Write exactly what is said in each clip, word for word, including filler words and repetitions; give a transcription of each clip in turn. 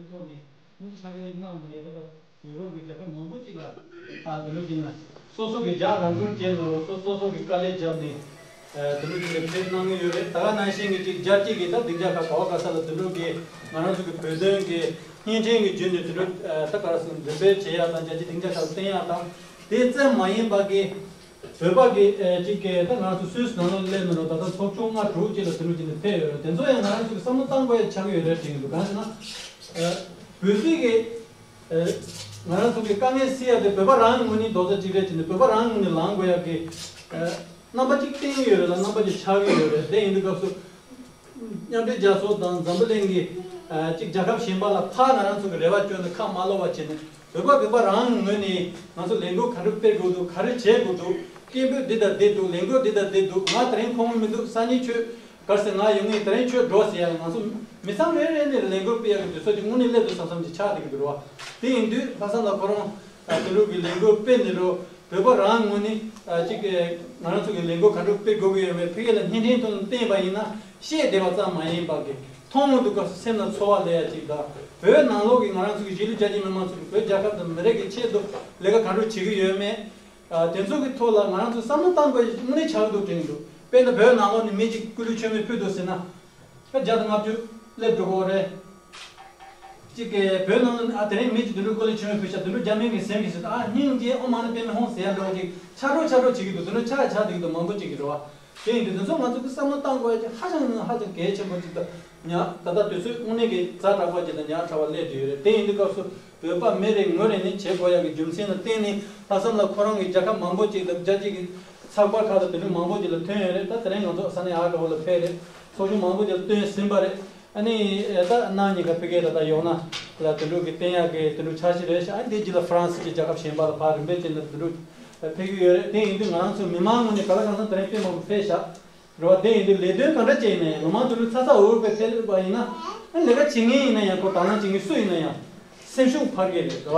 ཐོག་ནས་དངུལ་ཆ་རྐྱེན་གནང་མ་ཡོད་པ། ཡུ་རོབ་ཀྱི་རྒྱལ་ཁབ་མང་པོ་ཅིག་ལ་ཨ་དེ་འདྲ་བྱས་ན་སོ་སོ་གི་རྒྱ་རང་བཀོལ་བྱས་ནས་སོ་སོ་སོ་གི་དཀའ་ལས་བརྒྱབ་ནས་ཨ་དེ་འདྲ་བྱས་ནས་ཕེབས་གནང་གི་ཡོད་རེད། ད་ག་ནང་བཞིན་གྱི་ཅིག་རྒྱལ་སྤྱི་གི་ད་སྡིངས་ཆ་ཁག་ག་བ་ག་ས་ལ་དེ་འདྲ་གི་ང་རང་ཚོ་གི་བོད་དོན་གྱི་བརྙན་འཕྲིན་གྱི་བརྒྱུད་ནས་དེ་འདྲ་ཨ་ད་ག་རེ་ཟེར་འགྲེམས་སྤེལ་བྱེད་ཡག་དང་རྒྱལ་སྤྱིའི་སྡིངས་ཆ་ཁག་ལ་བསྟན་ཡག་དང་དེ་ཙམ་མ་ཡིན་པ་གི་བོད་པ་གི་ཨ་ཅིག་གི་ད་ང་རང་ཚོ་སུད་སི་ནང་ལ་སླེབས་ནས་རོ་ད་ལྟ་ཚོགས་ཆུང་ལྔ་དྲུག་ཅིག་ལ་དེ་འདྲ་བྱས་ནས་ཕེབས་ཡོད་རེད། དེ་ཚོ་ཡང་ང་རང་ཚོ་གི་བསམ་བློ་བཏང་དགོས་ཡག་ཆགས་ཀྱི་ཡོད་རེད་དྲན་གྱི་འདུག་གང་ཟེར་ན་ཨ་བོད་སྲིད་ཀྱི་ཨ་ང་རང་ཚོ་གི་དཀའ་ངལ་སེལ་ཡག་དེ་བོད་པ་རང་གི་ངོས་ནས་རྡོག་རྩ་གཅིག་སྒྲིལ་བྱས་ནས་བོད་པ་རང་གི་ངོས་ནས་ལངས་དགོས་ཡག་གི་ཨ་རྣམ་པ་གཅིག་བསྟན་གྱི་ཡོད་རེད་ལ་རྣམ་པ་གཅིག་ཆགས་ཀྱི་ཡོད་རེད། དེ་ཡིན་དུས་སྐབས་སུ་མཉམ་འབྲེལ་རྒྱལ་ཚོགས་དང་འཛམ་བུ་གླིང་གི་ཨ་གཅིག་རྒྱལ་ཁབ་གཞན་པ་ལ་ཕར་ང་རང་ཚོ་གི་རེ་བ་བཅོལ་ནས་ཁ་མ་ལོག་པ་བྱས་ནས་བོད་པ་བོད་པ་རང་གི་ངོས་ནས་ང་ཚོ་ལས་འགུལ་ག་འདྲ་སྤེལ་དགོས་འདུག་ག་རེ་བྱེད་དགོས་འདུག་སྐད་འབོད་འདི་དང་འདི་འདུག་ལས་འགུལ་འདི་དང་འདི་འདུག་ང་དེ་རིང་ཁོང་མི་འདུག་ས་གནས་ཆོས་གར་སེ་ང་ཡོང་ངེས་དེ་རིང་ཁྱོད་འགྲོ་ཟེར་ཡ་ང་ཚོ་མི་ཚང་རེ་རེ་ནས་ལས་འགུལ་སྤེལ་ཡག་གི་དུས་ཚོད་ཅིག་དངོས་གནས་སླེབས་འདུག་བསམ་བསམ་ཅིག་ཆགས་བསྡད་ཀྱི་འདུག་ར། དེ་ཡིན་དུས་ལྷག་བསམ་ལ་ཁོ་རང་དེ་འདྲ་གི་ལས་འགུལ་སྤེལ་ནས་རོ་བོད་པ་རང་ངོས་ནས་ཅིག་ང་རང་ཚོ་གི་ལས་འགུལ་ག་འདྲ་སྤེལ་དགོས་ཀྱི་ཡོད་མེད་ཕ་གི་ལ་བརྙན་འཕྲིན་ཐོག་ནས་བསྟན་པ་ཡིན་ན་བཤད་བསྡད་པ་ཙམ་མ་ཡིན་པ་གི་མཐོང་འོང་དུས་སྐབས་སུ་སེམས་ལ་ཚོར་བ་སླེབས་ཡ་ཅིག་དང་བོད་ནང་ལོགས་ཀྱི་ང་རང་ཚོ་གི་གཞིས་ལུས་རྒྱ་ཆེ་མི་མང་ཚོ་གི་བོད་རྒྱལ་ཁབ་དང་མི་རིགས་ཀྱི་ཆེད་དུ་ལས་ཀ་ག་འདྲ་བྱེད་ཀྱི་ཡོད་མེད། ཨ་དེ་ཚོ་གི་ཐོག་ལ་ང་རང་ཚོ་བསམ་བློ་བཏང་དགོས་དངོས་གནས་ཆགས་འདུག་དྲན་གྱི་འདུག་དཔེར་ན་བོད་ནང་ལོགས་ནས་མི་གཅིག་སྐུ་ལུས་མཆོད་མེ་ཕུལ་འདུག་ཟེར་ན། ད་བརྒྱ་དང་ལྔ་བཅུ་སླེབས་འགྲོ་གི་རེད། གཅིག་གི་བོད་ནང་ལ་ཨ་དེ་རིང་མི་གཅིག་དེ་འདྲ་སྐུ་ལུས་མཆོད་མེ་ཕུལ་ཤག་དེ་འདྲ་རྒྱ་མི་གི་སེམས་ཀྱི་ཟེར་ད་ཨ་སྙིང་རྗེ་ཨོ་མ་ཎི་པདྨེ་ཧཱུྃ་ཟེར་ཡ་འདྲ་བོ་ཅིག་ཆགས་འགྲོ་ཆགས་འགྲོ་བྱེད་ཀྱི་འདུག་དེ་འདྲ་ཆགས་ཆགས་བསྡད་ཀྱི་འདུག་མང་པོ་ཅིག་གི་རེད་བ། དེ་ཡིན་དུས་དེ་ཚོ་ང་ཚོ་གི་བསམ་བློ་བཏང་དགོས་ཡ་ཅིག་ཧ་ཅང་ཧ་ཅང་གལ་ཆེན་པོ་ཅིག་དང་ཉག་ད་ལྟ་དུས་ཚོད་དངོས་གནས་ཀྱི་ཛ་དྲག་པ་ཅིག་དང་ཉག་ཕྲ་བ་སླེབས་བསྡད་ཡོད་རེད། དེ་ཡིན་དུས་སྐབས་སུ་བོད་པ་མི་རེ་ངོ་རེ་ནས་བྱེད་དགོས་ཡག་གི་རྒྱུ་མཚན་ལ་བརྟེན་ནས་ལྷག་བསམ་ལ་ཁོ་རང་གི་རྒྱལ་ཁབ་མང་པོ་ཅིག་དང་རྒྱལ་སྤྱི་གི་ཚགས་པར་ཁག་དང་དེ་འདྲ་མང་པོ་ཅིག་ལ་ཐོན་ཡོད་རེད། ད་དེ་རིང་ང་ཚོ་ས་གནས་ཨ་དྲ་བོ་ལ་ཕེབས་རེད། ཚོགས་ཆུང་མང་པོ་ཅིག་ལ་བཏོན་ཟིན་པ་རེད། ཨ་ནི་ད་གནངས་ཉིན་ཀ་ཕ་གིར་ད་ལྟ་ཡོང་ན་ལ་དེ་འདྲ་གི་བསྟན་ཡག་གི་དེ་འདྲ་འཆར་གཞི་རེད་ཤག་ཨ་ནི་དེ་རྗེས་ལ་ཧྥ་རན་སི་གི་རྒྱལ་ཁབ་གཞན་པ་ལ་ཕར་རིམ་པས་ཅིག་ལ་དེ་འདྲ་ཕེབས་ཀྱི་ཡོད་རེད། དེ་ཡིན་དུས་ང་རང་ཚོ་མི་མང་ངོས་ནས་ག་ལ་གང་འཚམ་དེ་རིང་དཔེ་མང་པོ་ཕེབས་ཤག་རེད་བ། དེ་ཡིན་དུས་ལས་དོན་ག་འདྲ་བྱས་ཡིན་ན་ཡང་མི་མང་དེ་ཚོ་ཚ་ཚ་འུར་འུར་བྱས་ཕེབས་པ་ཡིན་ན་ཨ་ལས་ཀ་བྱེད་མཁན་ཡིན་ན་ཡང་ཁོ་དང་བླངས་བྱེད་མཁན་སུ་ཡིན་ན་ཡང་སེམས་ཤུགས་འཕར་གི་རེད་རེད་བ།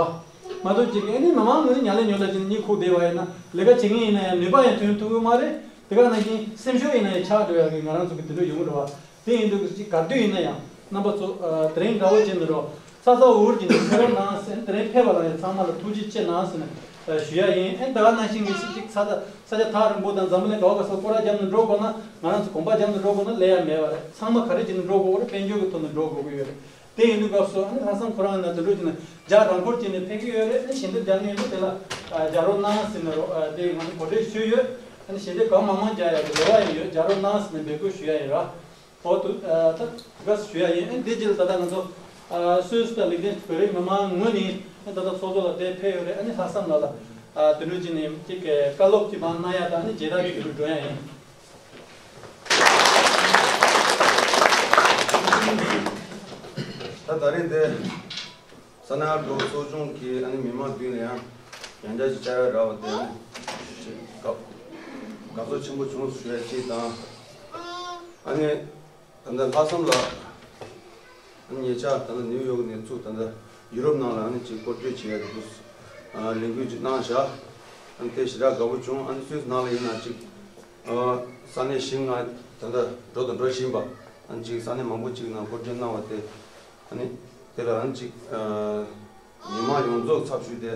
མ་གཏོགས་ཅིག་ཨ་ནི་མི་མང་ངོས་ནས་ཉལ་ལེ་ཉོལ་ལ་ཅིག་གཉིད་ཁུག་བསྡད་པ་ཡིན་ན་ལས་ཀ་བྱེད་མཁན་ཡིན་ན་ཡང་ནུས་པ་ཡང་ཐོན་ཐུབ་ཀྱི་མ་རེད། དེ་ག་ནང་བཞིན་སེམས་ཤུགས་ཡིན་ན་ཡང་ཆག་འགྲོ་ཡག་གི་ང་རང་ཚོ་གི་དེ་འདྲ་ཡོང་གི་རེད་བ། དེ་ཡིན་དུས་ཅིག་ག་དུས་ཡིན་ན་ཡང་རྣམ་པ་ཚོ་ཨ་དེ་རིང་དགའ་བོ་བྱས་ནས་རོགས་ཚ་ཚ་འུར་འུར་གྱིས་ཕེབས་རོགས་གནང་ཟེར། དེ་རིང་ཕེབས་པ་ལ་ཡང་ཚང་མ་ལ་ཐུགས་རྗེ་ཆེ་གནང་ཟེར་ནས་ཞུ་ཡ་ཡིན། ཨེ་ད་ག་ནང་བཞིན་གྱི་ཅིག་ཅིག་ས་ཆ་ས་ཆ་ཐག་རིང་པོ་དང་འཛམ་བུ་གླིང་ག་བ་ག་ས་སྐོར་ར་བརྒྱབ་ནས་འགྲོ་དགོས་ན་ང་རང་ཚོ་གོམ་པ་བརྒྱབ་ནས་འགྲོ་དགོས་ན་སླེབས་ཡ་མེད་པ་རེད། ཚང་མ་ག་རེ་བྱས་ནས་འགྲོ་དགོས་རེད། དཔལ་འབྱོར་གྱི་ཐོག་ནས་འགྲོ་དགོས་ཀྱི་ཡོད་རེད། དེ་ཡིན་དུས་སྐབས་སུ་ཨ་ནི་ལྷག་བསམ་ཁོ་རང་ཡིན་ན་དེ་འདྲ་བྱས་ནས་རྒྱ་རང་འཁོར་བྱས་ནས་ཕེབས་ཀྱི་ཡོད་རེད། ཨ་ནི་ཞལ་འདེབས་རྒྱག་མཁན་ཡོད་ན་དེ་ལ་ཨ་རྒྱག་རོགས་གནང་ཟེར་ནས་རོགས་ཨ་དེ་ང་ཚོ་གོ་སྒྲིག་ཞུས་ཡོད། ཨ་ནི་ཞལ་འདེབས་གང་མང་མང་རྒྱག་ཡག་གི་རེ་བ་ཡང་ཡོད། རྒྱག་རོགས་གནང་ཟེར་ནས་འབོད་སྐུལ་ཞུ་ཡ་ཡིན་ར། འོ་དུ་ཨ་ད་དགའ་བསུ་ཞུ་ཡ་ཡིན། ཨ་ནི་དེ་རྗེས་ལ་ད་ལྟ་ང་ཚོ་ཨ་སུད་སི་དང་ལིག་ཏེན་བོད་རིགས་མི་མང་ངོས་ནས་ཨ་ད་ལྟ་ཚོགས་གཙོ་ལགས་དེ་ཕེབས་ཡོད་རེད། ཨ་ནི་ལྷག་བསམ་ལགས་ལ་ཨ་དེ་འདྲ་བྱས་ནས་ཅིག་བཀའ་སློབ་ཅིག་མར་གནང་ཡ་དང་ཨ་ནི་མཇལ་དར་ཅིག་དེ་འདྲ་སྒྲོན་ཡ་ཡིན། ད་ད་རེས་འདི་ས་གནས་ཨ་རོགས་ཚོགས་ཆུང་གི་ཨ་ནི་མི་མང་མདུན་ལ་ཡང་ཡང་བསྐྱར་ཅིག་བཅར་ཡ་རག་པ་དེ་ཨ་ནི་ཅིག་དགའ་དགའ་ཚོར་ཆེན་པོ་བྱུང་ཞུ་ཡ་གཅིག་དང་། ཨ་ནི་ད་ལྟ་ལྷག་བསམ་ལགས་ཨ་ནི་ཉེ་ཆར་ད་ལྟ་ནིའུ་ཡོག་ནས་ཚུར་ད་ལྟ་ཡུ་རོབ་ནང་ལ་ཨ་ནི་ཅིག་སྐོར་སྐྱོད་བྱེད་ཡ་དེ་ཚོ་ཨ་ལས་འགུལ་ཅིག་གནང་བཞག་ཨ་ནི་དེ་ཞེ་དྲག་དགའ་པོ་བྱུང་། ཨ་ནི་སུད་སི་ནང་ལ་ཡིན་ན་ཅིག་ཨ་ས་གནས་བཞི་ལྔ་ད་ལྟ་འགྲོ་དང་འགྲོ་བཞིན་པ་ཨ་ནི་ཅིག་ས་གནས་མང་པོ་ཅིག་ནང་སྐོར་སྐྱོད་གནང་བ་དེ་ཨ་ནི་དེ་ལ་ཨ་ནི་ཅིག་ཨ་མི་མང་ཡོངས་རྫོགས་ཚབ་ཞུས་ཏེ་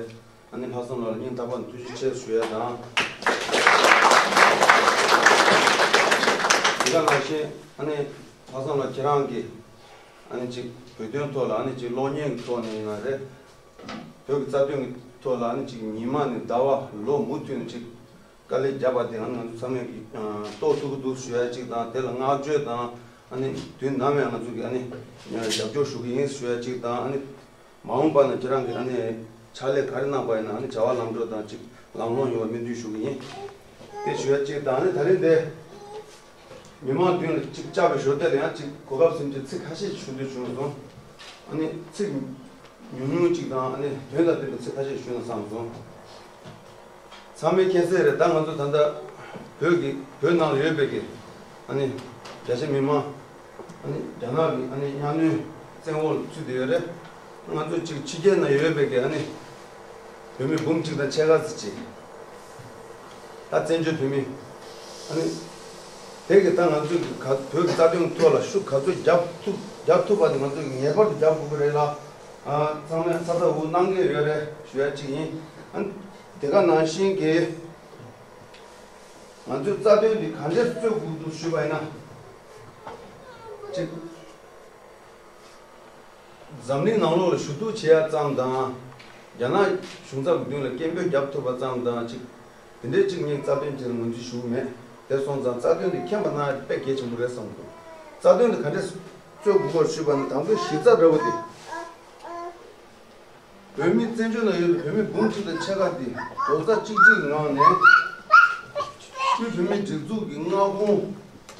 ཨ་ནི་ལྷག་བསམ་ལགས་ལ་སྙིང་ཐག་པ་ནས་ཐུགས་རྗེ་ཆེ་ཞུ་ཡ་དང་། དེ་ག་ནང་བཞིན་ཨ་ནི་ལྷག་བསམ་ལགས་ཁྱེད་རང་གིས་ཨ་ནི་ཅིག་བོད་དོན་ཐོག་ལ་ཨ་ནི་ཅིག་གློག་བརྙན་གྱི་ཐོག་ནས་ཡིན་ན་རེད། བོད་ཀྱི་རྩ་དོན་གྱི་ཐོག་ལ་ཨ་ནི་ཅིག་ཉི་མ་ནས་ཟླ་བ་ལོ་མུ་མཐུད་ནས་ཅིག་དཀའ་ལས་བརྒྱབ་པ་དེ་ཨ་ནི་ང་ཚོ་ཚང་མས་ཀྱིས་རྟོགས་ཐུབ་ཀྱི་འདུག་ཞུ་ཡ་གཅིག་དང་། དེ་ལ་བསྔགས་བརྗོད་དང་ཨ་ནི་དུས་ནམ་ཡང་ང་ཚོ་གིས་ཨ་ནི་རྒྱབ་སྐྱོར་ཞུ་གི་ཡིན་ཞུ་ཡ་གཅིག་དང་། ཨ་ནི་མ་འོངས་པ་ན་ཁྱེད་རང་གིས་ཨ་ནི་ཕྱག་ལས་ག་རེ་གནང་པ་ཡིན་ན་ཨ་ནི་བྱ་བ་ལམ་འགྲོ་དང་ཅིག་ལམ་ལྷོང་ཡོང་བ་སྨོན་འདུན་ཞུ་གི་ཡིན། དེ་ཞུ་ཡ་གཅིག་དང་། ཨ་ནི་ད་རིང་འདི་མི་མང་མདུན་ལ་ཅིག་བཅར་བའི་ཞོར་དེ་ལ་ཡང་ཅིག་གོ་སྐབས་ཟིན་གྱི་ཚིག་ཁ་ཤས་ཞུ་འདོད་བྱུང་སོང་། ཨ་ནི་ཚིག་ཉུང་ཉུང་ཅིག་དང་ཨ་ནི་དོན་དང་ལྡན་པའི་ཚིག་ཁ་ཤས་ཞུ་ན་བསམ་སོང་། ཚང་མས་མཁྱེན་གསལ་རེད། ད་ང་ཚོ་ད་ལྟ་བོད་ཀྱི་བོད་ནང་ལ་ཡོད་པའི་གི་ཨ་ནི་རྒྱ་ཆེ་མི་མང་ཨ་ནི་རྒྱ་ནག་གི་ཨ་ནི་གཉའ་གནོན་བཙན་འོག་ལ་ཚུད་བསྡད་ཡོད་རེད། ང་ཚོ་ཅིག་ཕྱི་རྒྱལ་ནང་ཡོད་པའི་གི་ཨ་ནི་བོད་མི་འབུམ་གཅིག་དང་ཕྱེད་ཀ་ཙམ་ཅིག་ད་བཙན་བྱོལ་བོད་མི་ཨ་ནི་དེ་གི་ད་ང་ཚོ་གི་ག་བོད་ཀྱི་རྩ་དོན་ཐོག་ལ་ཤུགས་ག་ཚོད་རྒྱབ་ཐུབ་རྒྱབ་ཐུབ་པ་དེ་ང་ཚོ་གི་ངེས་པར་དུ་རྒྱབ་དགོས་ཀྱི་རེད་ལ། ཨ། ཚང་མས་ཚ་ཚ་འུར་གནང་གི་ཡོད་རེད་ཞུ་ཡ་གཅིག་ཡིན། ཨ། དེ་ག་ནང་བཞིན་གྱི་ང་ཚོས་རྩ་དོན་འདི་ག་འདྲས་རྩོད་དགོས་འདུག་ཞུས་པ་ཡིན་ན། གཅིག་འཛམ་གླིང་ནང་ལོགས་ལ་ཞུ་གཏུག་བྱེད་ཡ་ཙམ་དང་། རྒྱ་ནག་གཞུང་ཚབ་ཀྱི་མདུན་ལ་སྐད་འབོད་རྒྱབ་ཐུབ་པ་ཙམ་དང་གཅིག་དེ་འདྲའི་གཅིག་གཉིས་རྩ་དོན་དེར་ངོས་འཛིན་ཞུ་གི་མེད། དེ་སོང་ཙང་རྩ་དོན་དེ་མཁྱེན་པ་གནང་ཡ་དཔེ་གལ་ཆེན་པོ་རེད་བསམ་གྱི་འདུག་རྩ་དོན་དེ་ག་འདྲས་རྩོད་དགོས་སྐོར་ཞུས་པ་ནི། དང་པོའི་གཞི་རྩ་འདྲ་བོ་དེ། བོད་མི་བཙན་བྱོལ་ནང་ཡོད་པའི་བོད་མི་འབུམ་གཅིག་དང་ཕྱེད་ཀ་དེ་རྡོག་རྩ་གཅིག་སྒྲིལ་ངང་ནས། དབུས་བོད་མིའི་སྒྲིག་འཛུགས་ཀྱི་མངའ་ཁོངས་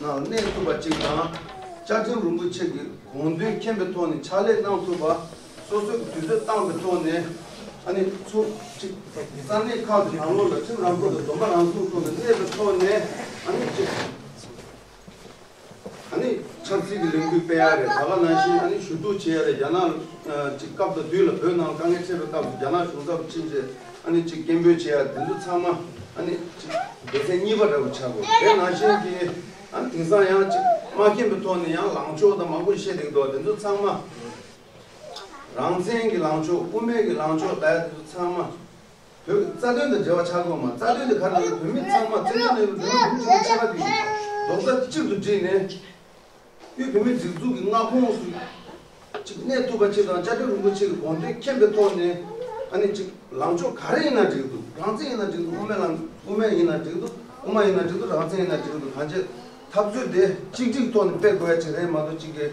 ནང་གནས་ཐུབ་པ་གཅིག་དང་། བཅའ་ཁྲིམས་རིན་པོ་ཆེ་གི་དགོངས་དོན་མཁྱེན་པའི་ཐོག་ནས་ཕྱག་ལས་གནང་ཐུབ་པ། སོ་སོའི་དུས་ཚོད་བཏང་བའི་ཐོག་ནས། ཨ་ནི་ཚོགས་གཅིག་ས་གནས་ཁག་གི་ནང་ལོགས་ལ་ཁྲིམས་རང་མགོ་དང་སྡོམ་པ་རང་སྲུང་ཐོག་ནས་གནས་པའི་ཐོག་ནས། ཨ་ནི་གཅིག་ཨ་ནི་ཆབ་སྲིད་ཀྱི་ལས་འགུལ་སྤེལ་ཡ་རེད། ད་ག་ནང་བཞིན་ཨ་ནི་ཞུ་གཏུག་བྱེད་ཡ་རེད། རྒྱ་ནག་ཨ་ཅིག་སྐབས་དང་དུས་ལ་བོད་ནང་དཀའ་ངལ་འཕྲད་པའི་སྐབས་སུ་རྒྱ་ནག་གཞུང་ཚབ་ཕྱིན་རྗེས་ཨ་ནི་ཅིག་སྐད་འབོད་བྱེད་ཡ་དེ་ཚོ་ཚང་མ་ཨ་ནི་ཅིག་སྡེ་ཚན་གཉིས་པ་འདྲ་བོ་ཆགས་དགོས། དེ་ནང་བཞིན་གྱི་ཨ་ནི་དེང་སང་ཡང་ཅིག་མ་མཁྱེན་པའི་ཐོག་ནས་ཡང་ལངས་ཕྱོགས་དང་མང་པོ་བཤད་བསྡད་འདུག་དེ་ཚོ་ཚང་མ་རང་བཙན་གྱི་ལངས་ཕྱོགས། དབུ་མའི་གི་ལངས་ཕྱོགས་ལབ་ཡ་དེ་ཚོ་ཚང་མ། བོད་ཀྱི་རྩ་དོན་དང་འབྲེལ་བ་ཆགས་དགོས་མ། རྩ་དོན་དེ་ག་རེ་རེད། བོད་མི་ཚང་མ་བཙན་བྱོལ་ནང་ཡོད་པའི་བོད་མི་ཀུན་གྱི་ཆ་ལ་དེ་རྡོག་རྩ་གཅིག་ཏུ་བསྒྲིལ་ནས། དབུས་བོད་མིའི་སྒྲིག་འཛུགས་ཀྱི་མངའ་ཁོངས་སུ་ཅིག་གནས་ཐུབ་པ་ཅིག་དང་། བཅའ་ཁྲིམས་རིན་པོ་ཆེ་གི་དགོངས་དོན་མཁྱེན་པའི་ཐོག་ནས། ཨ་ནི་ཅིག་ལངས་ཕྱོགས་ག་རེ་ཡིན་ན་འགྲིག་འདུག་རང་བཙན་ཡིན་ན་འགྲིག་འདུག་དབུ་མའི་ལངས་དབུ་མའི་ཡིན་ན་འགྲིག་འདུག་དབུ་མ་ཡིན་ན་འགྲིག་འདུག་རང་བཙན་ཡིན་ན་འགྲིག་འདུག་གང་ཅི་འཐབ་རྩོད་དེ་གཅིག་སྒྲིལ་ཐོག་ནས་སྤེལ་དགོས་ཡ་ཅིག་རེད་མ་གཏོགས། ཅིག་གི་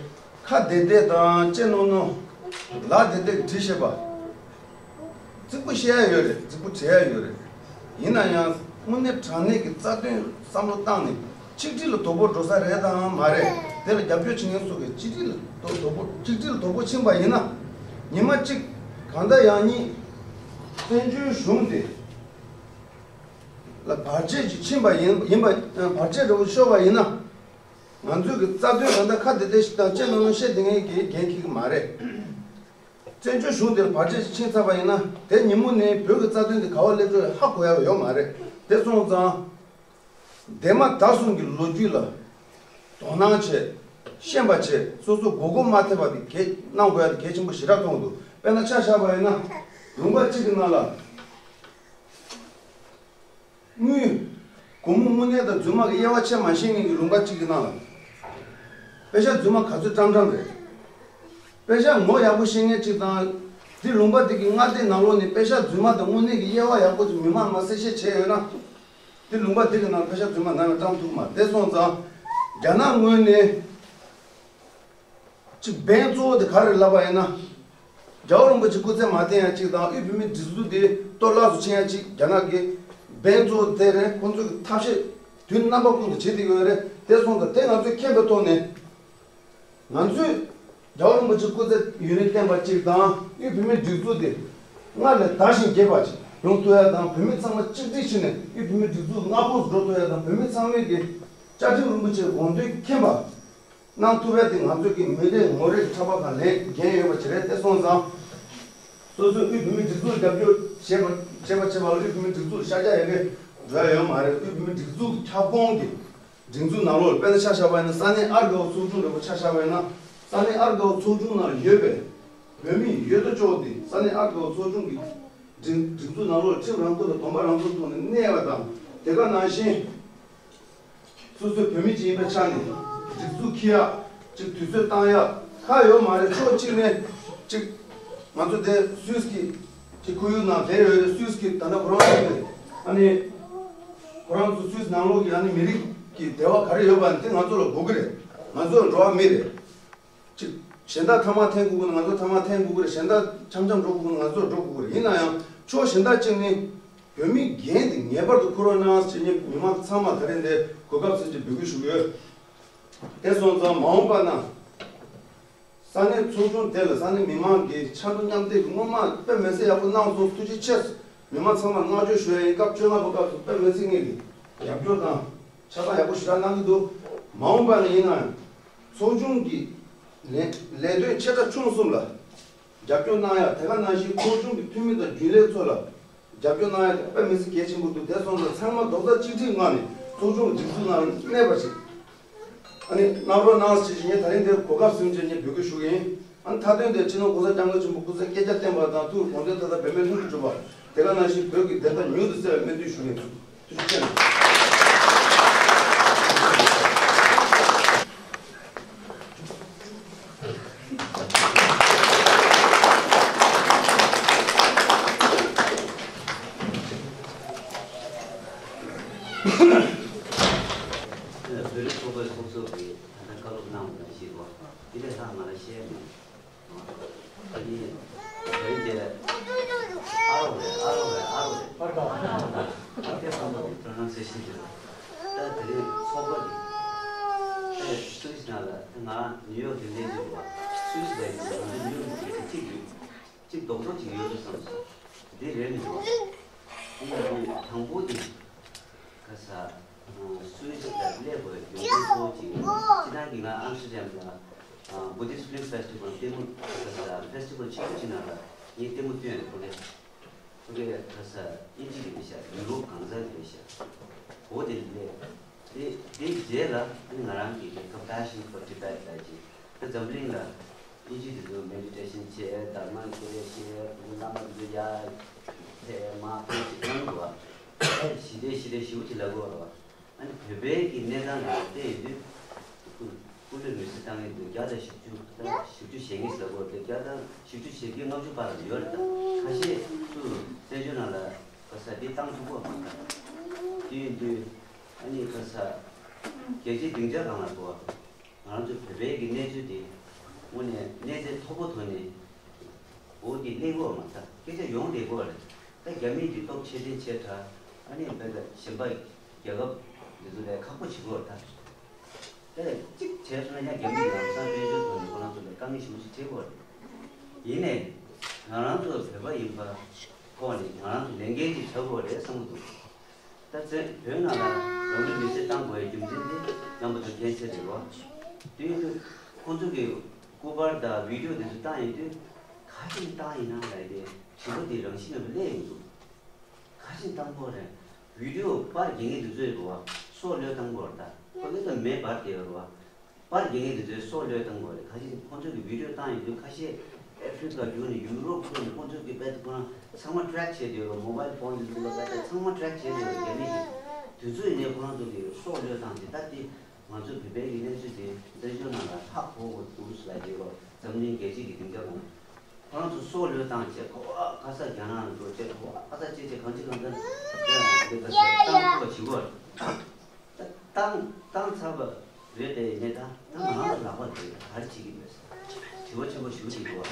ཁ་བདེ་བདེ་དང་ལྕེ་རྣོ་རྣོ། ལག་བདེ་བདེ་གི་བྲིས་བྱེད་པ། རྫིག་པོ་བཤད་ཡ་ཡོད་རེད། རྫིག་པོ་བྲིས་ཡ་ཡོད་རེད། ཡིན་ན་ཡང་དངོས་གནས་དྲང་གནས་ཀྱི་རྩ་དོན་བསམ་བློ་བཏང་ནས་ཆིག་སྒྲིལ་ལ་དོ་ཕོག་འགྲོ་ས་རེད་དམ་མ་རེད། དེ་ལ་རྒྱབ་སྐྱོར་བྱེད་མཁན་ཚོ་གིས་ཆིག་སྒྲིལ་ལ་དོ་དོ་ཕོག་ཆིག་སྒྲིལ་ལ་དོ་ཕོག་ཕྱིན་པ་ཡིན་ན། ཉི་མ་གཅིག་གང་ལྟར་ཡང་སྙིང་བཙན་བྱོལ་གཞུང་དེ་ལ་བར་ཆད་ཅིག་ཕྱིན་པ་ཡིན་ཡིན་པ། བར་ཆད་འདྲ་བོ་ཤོར་བ་ཡིན་ན། ང་ཚོས་ཀྱི་རྩ་དོན་གང་ལྟར་ཁ་བདེ་བདེ་ཞིག་དང་ལྕེ་རྣོ་རྣོ་བཤད་བསྡད་མཁན་གྱི་འགན་འཁྱེར་གྱི་མ་རེད། བཙན་བྱོལ་གཞུང་འདིར་བར་ཆད་ཅིག་ཕྱིན་ཚར་བ་ཡིན་ན། དེ་ཉིན་མོ་ནས་བོད་ཀྱི་རྩ་དོན་འདི་ག་པར་སླེབས་འགྲོ་ཡ་ཧ་གོ་ཡ་ཡོད་མ་རེད། དེ་སོང་ཙང་། འདས་མ་ད་གསུམ་གྱི་ལོ་རྒྱུས་ལ་དོ་སྣང་བྱེད། ཤེས་པ་བྱེད། སོ་སོ་མགོ་སྐོར་མ་ཐེབས་པ་དེ་གལ་གནང་དགོས་ཡ་དེ་གལ་ཆེན་པོ་ཞེ་དྲག་མཐོང་གི་འདུག་དཔེར་ན་ཆ་བཞག་པ་ཡིན་ན། ལུང་པ་གཅིག་གི་ནང་ལ། དངུལ། སྒོར་མོ་དངོས་གནས་དང་རྫུན་མ་གི་དབྱེ་བ་ཕྱེ་མ་ཤེས་མཁན་གྱི་ལུང་པ་གཅིག་གི་ནང་ལ། པེ་ཤག་རྫུན་མ་ག་ཚོད་བཀྲམ་བཀྲམ་རེད། པེ་ཤག་ངོ་ཡག་པོ་ཤེས་མཁན་གཅིག་དང་། དེ་ལུང་པ་དེ་གི་མངའ་སྡེ་ནང་ལོགས་ནས་པེ་ཤག་རྫུན་མ་དང་དངོས་གནས་ཀྱི་དབྱེ་བ་ཡག་པོ་དེ་མི་མང་ལ་གསལ་བཤད་བྱས་ཡོད་ན། དེ་ལུང་པ་དེ་གི་ནང་པེ་ཤག་རྫུན་མ་ནམ་ཡང་བཀྲམ་ཐུབ་མ། དེ་སོང་ཙང་། རྒྱ་ནག་ངོས་ནས། གཅིག་འབེན་གཙོ་བོ་དེ་ག་རེ་ལབ་པ་ཡིན་ན། རྒྱལ་བ་རིན་པོ་ཆེ་སྐུ་ཚེ་མ་བརྟན་ཡ་གཅིག་དང་། དབུས་བོད་མིའི་སྒྲིག་འཛུགས་དེ་གཏོར་བརླག་ཏུ་ཕྱིན་ཡ་གཅིག་རྒྱ་ནག་གི་འབེན་གཙོ་བོ་དེ་རེད། ཁོང་ཚོས་ཀྱི་ཐབས་ཤེས་དུས་རྣམ་པ་ཀུན་ཏུ་བྱེད་བསྡད་ཡོད་རེད། དེ་སོང་ཙང་དེ་ང་ཚོས་མཁྱེན་པའི་ཐོག་ནས། ང་ཚོས་རྒྱལ་བ་རིན་པོ་ཆེ་སྐུ་ཚེ་ཡུན་རིང་བརྟན་པ་གཅིག་དང་། དབུས་བོད་མིའི་སྒྲིག་འཛུགས་དེ་སྔར་ལས་དར་ཞིང་རྒྱས་པ་ཅིག་ཡོང་ཐུབ་ཡ་དང་། བོད་མི་ཚང་མ་གཅིག་སྒྲིལ་བྱས་ནས་དབུས་བོད་མིའི་སྒྲིག་འཛུགས་མངའ་ཁོངས་སུ་འགྲོ་ཐུབ་ཡ་དང་། བོད་མི་ཚང་མས་ཀྱི་བཅའ་ཁྲིམས་རིན་པོ་ཆེའི་དགོངས་དོན་མཁྱེན་པ། གནང་ཐུབ་པ་དེ་ང་ཚོ་གི་མི་རེ་ངོ་རེ་གི་ཕྲག་པ་སྒང་ལ་འགན་ཡོད་པ་ཅིག་རེད། དེ་སོང་ཙང་། སོ་སོའི་དབུས་བོད་མིའི་སྒྲིག་འཛུགས་རྒྱབ་སྐྱོར་བྱེད་པ་བྱེད་པ་བྱེད་པ་ལ་དབུས་བོད་མིའི་སྒྲིག་འཛུགས་ལ་ཤར་རྒྱག་ཡོད་མཁན་འགྲོ་ཡ་ཡོད་མ་རེད། དབུས་བོད་མིའི་སྒྲིག་འཛུགས་ཀྱི་ཁྱབ་ཁོངས་ཀྱི་སྒྲིག་འཛུགས་ནང་ལོགས་ལ། དཔེར་ན་ཆ་བཞག་པ་ཡིན་ན། ས་གནས་ཨར་དགའ་བོ་ཚོགས་ཆུང་འདྲ་པོ་ཆ་བཞག་པ་ཡིན་ན། ས་གནས་ཨར་དགའ་བོ་ཚོགས་ཆུང་ནང་ལ་ཡོད་པའི་བོད་མི་ཡོད་དོ་ཅོག་དེ་ས་གནས་ཨར་དགའ་བོ་ཚོགས་ཆུང་གི་སྒྲིག་སྒྲིག་འཛུགས་ནང་ལོགས་ལ་ཁྲིམས་རང་མགོ་དང་སྡོམ་པ་རང་སོར་ཐོག་ནས་གནས་པ་དང་། དེ་ག་ནང་བཞིན། སོ་སོའི་བོད་མི་ཅིག་ཡིན་པའི་ཆ་ནས་སྒྲིག་འཛུགས་འཁྱེར་ཡག་ཅིག་དུས་ཚོད་བཏང་ཡག་ཁག་ཡོད་མ་རེད། ཕྱོགས་གཅིག་ནས་ཅིག་ང་ཚོ་དེ་སུད་སི་གི་ཅིག་ཁོར་ཡུག་ནང་བསྡད་ཡོད་རེད། སུད་སི་གི་ད་ལྟ་ཁོ་རང་ཚོ་དེ་ཨ་ནི་ཁོ་རང་ཚོ་སུད་སི་ནང་ལོགས་ཀྱི་ཨ་ནི་མི་རིགས་ཀྱི་འབྲེལ་བ་ག་རེ་ཡོད་པ་དེ་ང་ཚོ་ལ་དགོས་ཀྱི་རེད། ང་ཚོ་འགྲོ་བ་མི་རེད། ཅིག་གཞན་དག་ཐ་མག་འཐེན་དགོས་ཀྱི་ན་ང་ཚོ་ཐ་མག་འཐེན་དགོས་ཀྱི་རེད། གཞན་དག་འཆམ་འཆམ་འགྲོ་དགོས་ཀྱི་ན་ང་ཚོ་འགྲོ་དགོས་ཀྱི་རེད། ཡིན་ན་ཡང་ཕྱོགས་གཞན་དག་ཅིག་ནས་བོད་མིའི་འགན་དེ་ངེས་པར་དུ་འཁུར་རོགས་གནང་ཞེས་ངས་མི་མང་ཚང་མ་ད་རེས་འདིར་གོ་སྐབས་ཟིན་གྱིས་འབོད་སྐུལ་ཞུ་གི་ཡོད། དེ་སོང་ཙང་མ་འོངས་པ་ན་ས་གནས་ཚོགས་ཆུང་དེ་ལ་ས་གནས་མི་མང་གིས་ཕྱར་གྲུ་མཉམ་འདེགས་ཀྱིས་སྔོན་མ་དཔེ་མི་སྲིད་ཡག་པོ་གནང་སོང་། ཐུགས་རྗེ་ཆེ། མི་མང་ཚང་མར་བསྔགས་བརྗོད་ཞུ་ཡ་ཡིན། སྐབས་བཅོ་ལྔ་པ་སྐབས་སུ་དཔེ་མི་སྲིད་ངེད་ཀྱིས་རྒྱབ་སྐྱོར་དང་ཆ་ཚང་ཡག་པོ་ཞེ་དྲག་གནང་གི་འདུག་མ་འོངས་པ་ན་ཡིན་ན་ཡང་ཚོགས་ཆུང་གི་ལས་ལས་དོན་ཆེ་ཕྲ་ཆུང་གསུམ་ལ་རྒྱབ་སྐྱོར་གནང་ཡ། དེ་ག་ནང་བཞིན་ཚོགས་ཆུང་གི་འཐུས་མི་དང་རྒྱུན་ལས་ཚོ་ལ་རྒྱབ་སྐྱོར་གནང་ཡ་དེ་དཔེ་མི་སྲིད་གལ་ཆེན་པོ་འདུག་དེ་སོང་ཙང་ཚང་མ་རྡོག་རྩ་གཅིག་སྒྲིལ་ངང་ནས་ཚོགས་ཆུང་གི་སྒྲིག་འཛུགས་ནང་གནས་པ་ཞིག་ཨ་ནི་གནང་རོགས་གནང་ཞེས་ངས་ད་རིང་འདིར་གོ་སྐབས་ཟིན་བྱས་ངས་འབོད་སྐུལ་ཞུ་གི་ཡིན། ཨ་ནི་མཐའ་དོན་དེ་སྤྱི་ནོར་༸གོང་ས་༸སྐྱབས་མགོན་ཆེན་པོ་སྐུ་ཚེ་བསྐལ་བརྒྱར་བརྟན་པ་དང་ཐུགས་དགོངས་དོན་མཐའ་དག་འབད་མེད་ལྷུན་གྱིས་གྲུབ་པ། དེ་ག་ནང་བཞིན་བོད་ཀྱི་བདེན་མཐའ་མྱུར་དུ་གསལ་བའི་སྨོན་འདུན་ཞུ་གི་ཡིན། ཐུགས་རྗེ་ཆེ། བོད་རིགས་ཚོགས་པའི་ཚོགས་གཙོ་གིས་ད་ལྟ་བཀའ་སློབ་གནང་བ་ནང་བཞིན་རེད་བ། འདི་ལས་ལྷག་ང་ལ་བཤད་ཡ་མེད། ཨ་ནི་དེ་རིང་དེ་ཨ་རོགས་རེད། ཨ་རོགས་རེད། ཨ་རོགས་རེད། ཨ་རོགས་རེད། ཨ་རོགས་རེད། ཨ་དེ་ཚང་མ་གི་པྲོ་ནན་སེ་ཤན་དེ་རེད། ད་དེ་རིང་ཚོགས་པ་དེ་ད་སུད་སི་ནང་ལ། ད་ང་ནིའུ་ཡོག་གི་གནས་ཚུལ་རེད་བ། སུད་སི་ལ་ཡིན་ན་ང་ཚོ་ནིའུ་ཡོག་གི་གཅིག་ཡོད། གཅིག་རྡོག་རྡོག་ཅིག་ཡོད་དུ་བསམ་སོང་། འདི་རེད་མི་འདུག་བ། ཨ་ནི་དང་པོ་དེ་ག་ས། སུད་སི་ལ་སླེབས་དགོས་རྒྱུ་མཚན་གཙོ་བོ་གཅིག་ཡིན། སྤྱིར་བཏང་གི་ང་ཨམ་སི་ཊར་ཌམ་ལ་Buddhist Film Festival ལྟད་མོ་ཁ་ས་ཕེ་སི་ཊི་ཝལ་ཆེན་པོ་གཅིག་ནང་ལ་ངས་ལྟད་མོ་སྟོན་ཡོད། ཁོ་གེ་ཁོ་གེ་ཁ་ས་དབྱིན་ཇི་གི་རེད་ཤག་ཡུ་རོབ་གང་ཟག་གི་རེད་ཤག་འོ་དེ་ལས་དེ་དེའི་རྗེས་ལ་ཨ་ནི་ང་རང་གི་Compassion for Tibet ལབ་ཅིག་ད་འཛམ་གླིང་ལ་དབྱིན་ཇི་དེ་ཚོ་མེ་ཌི་ཊེ་ཤན་བྱས། དྷརྨ་ཀུ་རེ་བཤད། བླ་མ་དེ་ཚོ་ཡར་ཕེབས། མར་ཕེབས་ཅིག་གནང་འདུག་བ། ཞི་བདེ་ཞི་བདེ་ཞེ་པོ་ཅིག་ལབ་དགོས་རེད་བ། ཨ་ནི་བོད་པའི་གི་གནས་སྟངས་ལ་བལྟས་ཡོང་དུས། སྐུ་སྐུ་ལུས་མེར་སྲེག་བཏང་མཁན་དེ་བརྒྱ་དང་བཞི་བཅུ་དང་བཞི་བཅུ་ཞེ་གཉིས་ཟེར་དགོས་རེད། བརྒྱ་དང་བཞི་བཅུ་ཞེ་བརྒྱད་ལྔ་བཅུ་བར་ལ་ཡོད་རེད། ད་ཁ་ཤས་ཚུར་བཙན་བྱོལ་ནང་ལ་ག་ས་འདི་བཏང་ཐུབ་ཀྱི་མ་རེད། དེ་ཡིན་དུས་ཨ་ནི་ག་ས་རྒྱལ་སྤྱིའི་སྡིངས་ཆ་སྒང་ལ་འགྲོ་བ། ང་རང་ཚོ་བོད་པའི་གི་གནས་ཚུལ་དེ་དངོས་གནས་གནས་ཚད་མཐོ་པོ་ཐོག་ནས་འོ་དེ་གནས་དགོས་མ་རེད། ད་སྐད་ཆ་ཡོང་བསྡད་དགོས་རེད། ད་རྒྱ་མིས་ཀྱི་སྟོབས་ཆེ་འདྲེན་བྱས་དྲགས། ཨ་ནི་བོད་ལ་གཞན་པ་རྒྱལ་ཁབ་འདི་ཚོ་ལས་ཁག་པོ་བྱེད་དགོས་རེད་ད། ད་གཅིག་བྱས་སོང་ན་ཡང་རྒྱ་མི་ལམ་སང་དཔལ་འབྱོར་ཐོག་ནས་ཁོ་རང་ཚོ་ལ་དཀའ་ངལ་ཞེ་པོ་ཞིག་འཕྲད་ཀྱི་ཡོད་རེད། ཡིན་ནའི་ང་རང་ཚོ་བོད་པ་ཡིན་པ་ཐོག་ནས་ང་རང་ཚོ་ལས་འགན་ཅིག་བཞག་དགོས་རེད་བསམ་གྱི་འདུག་ད་བཙན་བོད་ནང་ལ་རང་ལུས་མེར་སྲེག་བཏང་དགོས་པའི་རྒྱུ་མཚན་དེ་རྣམ་པ་ཚོ་མཁྱེན་གསལ་རེད་བ། དེ་ཡིན་དུས་ཁོང་ཚོ་གི་སྐུ་པར་དང་བི་ཌི་ཡོ་དེ་ཚོ་བཏང་ཡོང་དུས་ག་རེ་བྱས་ནས་བཏང་ཡིན་ན་ལབ་དེ་དྲི་བ་དེ་རང་བཞིན་མེད་པ་སླེབས་ཡོང་གི་འདུག་ག་རེ་བྱས་ནས་བཏང་དགོས་རེད། བི་ཌི་ཡོ་པར་རྒྱག་མཁན་དེ་ཚོ་ཡོད་རེད་བ། སྲོག་བློས་བཏང་དགོས་རེད་ད། ཁོ་ཚོ་ད་མེ་འབར་བསྡད་ཡོད་རེད་བ། པར་རྒྱག་མཁན་དེ་ཚོའི་སྲོག་བློས་བཏང་དགོས་རེད། ག་ཅིག་ཁོང་ཚོས་ཀྱི་བི་ཌི་ཡོ་བཏང་ཡོང་དུས་ཁ་ཤས་ཨེ་ཕི་རི་ཀ་བརྒྱུད་ནས་ཡུ་རོབ་ཁུལ་ནས་ཁོང་ཚོས་ཀྱི་རྦད་དེ་ཁོ་རང་ཚང་མ་ཊེག་བྱས་བསྡད་ཡོད་རེད། མོ་བྷལ་ཕོན་དེ་ཚོ་ལ་རྦད་དེ་ཚང་མ་ཊེག་བྱས་བསྡད་ཡོད་རེད། རྒྱ་མི་གིས་དུས་ཚོད་ཡིན་ནའི་ཁོ་རང་ཚོ་གི་སྲོག་བློས་བཏང་བྱས། ད་དེ་ང་ཚོ་བོད་པའི་གི་གནས་ཚུལ་དེ་བཙན་བྱོལ་ནང་ལ་ཧ་གོ་དགོས་འདུག་ཟེར་ལབ་ཀྱི་ཡོད་རེད། འཛམ་གླིང་རྒྱལ་སྤྱི་གི་སྡིངས་ཆ་སྒང་ལ། ཁོ་རང་ཚོ་སྲོག་བློས་བཏང་བྱས་ག་པར་ག་ས་རྒྱ་ནག་ལ་འགྲོ་བྱས་ག་པར་ག་ས་བྱས་བྱས་གང་ཅི་གང་ཙམ་འདི་ག་ས་བཏང་ཐུབ་པ་བྱེད་དགོས་རེད། ད་བཏང་བཏང་ཚར་བ་རེད་དེ་ཡིན་ནའི་ད་ད་ང་རང་ཚོ་ལག་པ་རེད། ག་རེ་བྱེད་ཀྱི་ཡོད་ཟེར་དྲི་བ་ཆེན་པོ་ཞེ་པོ་ཅིག་འདུག་བ།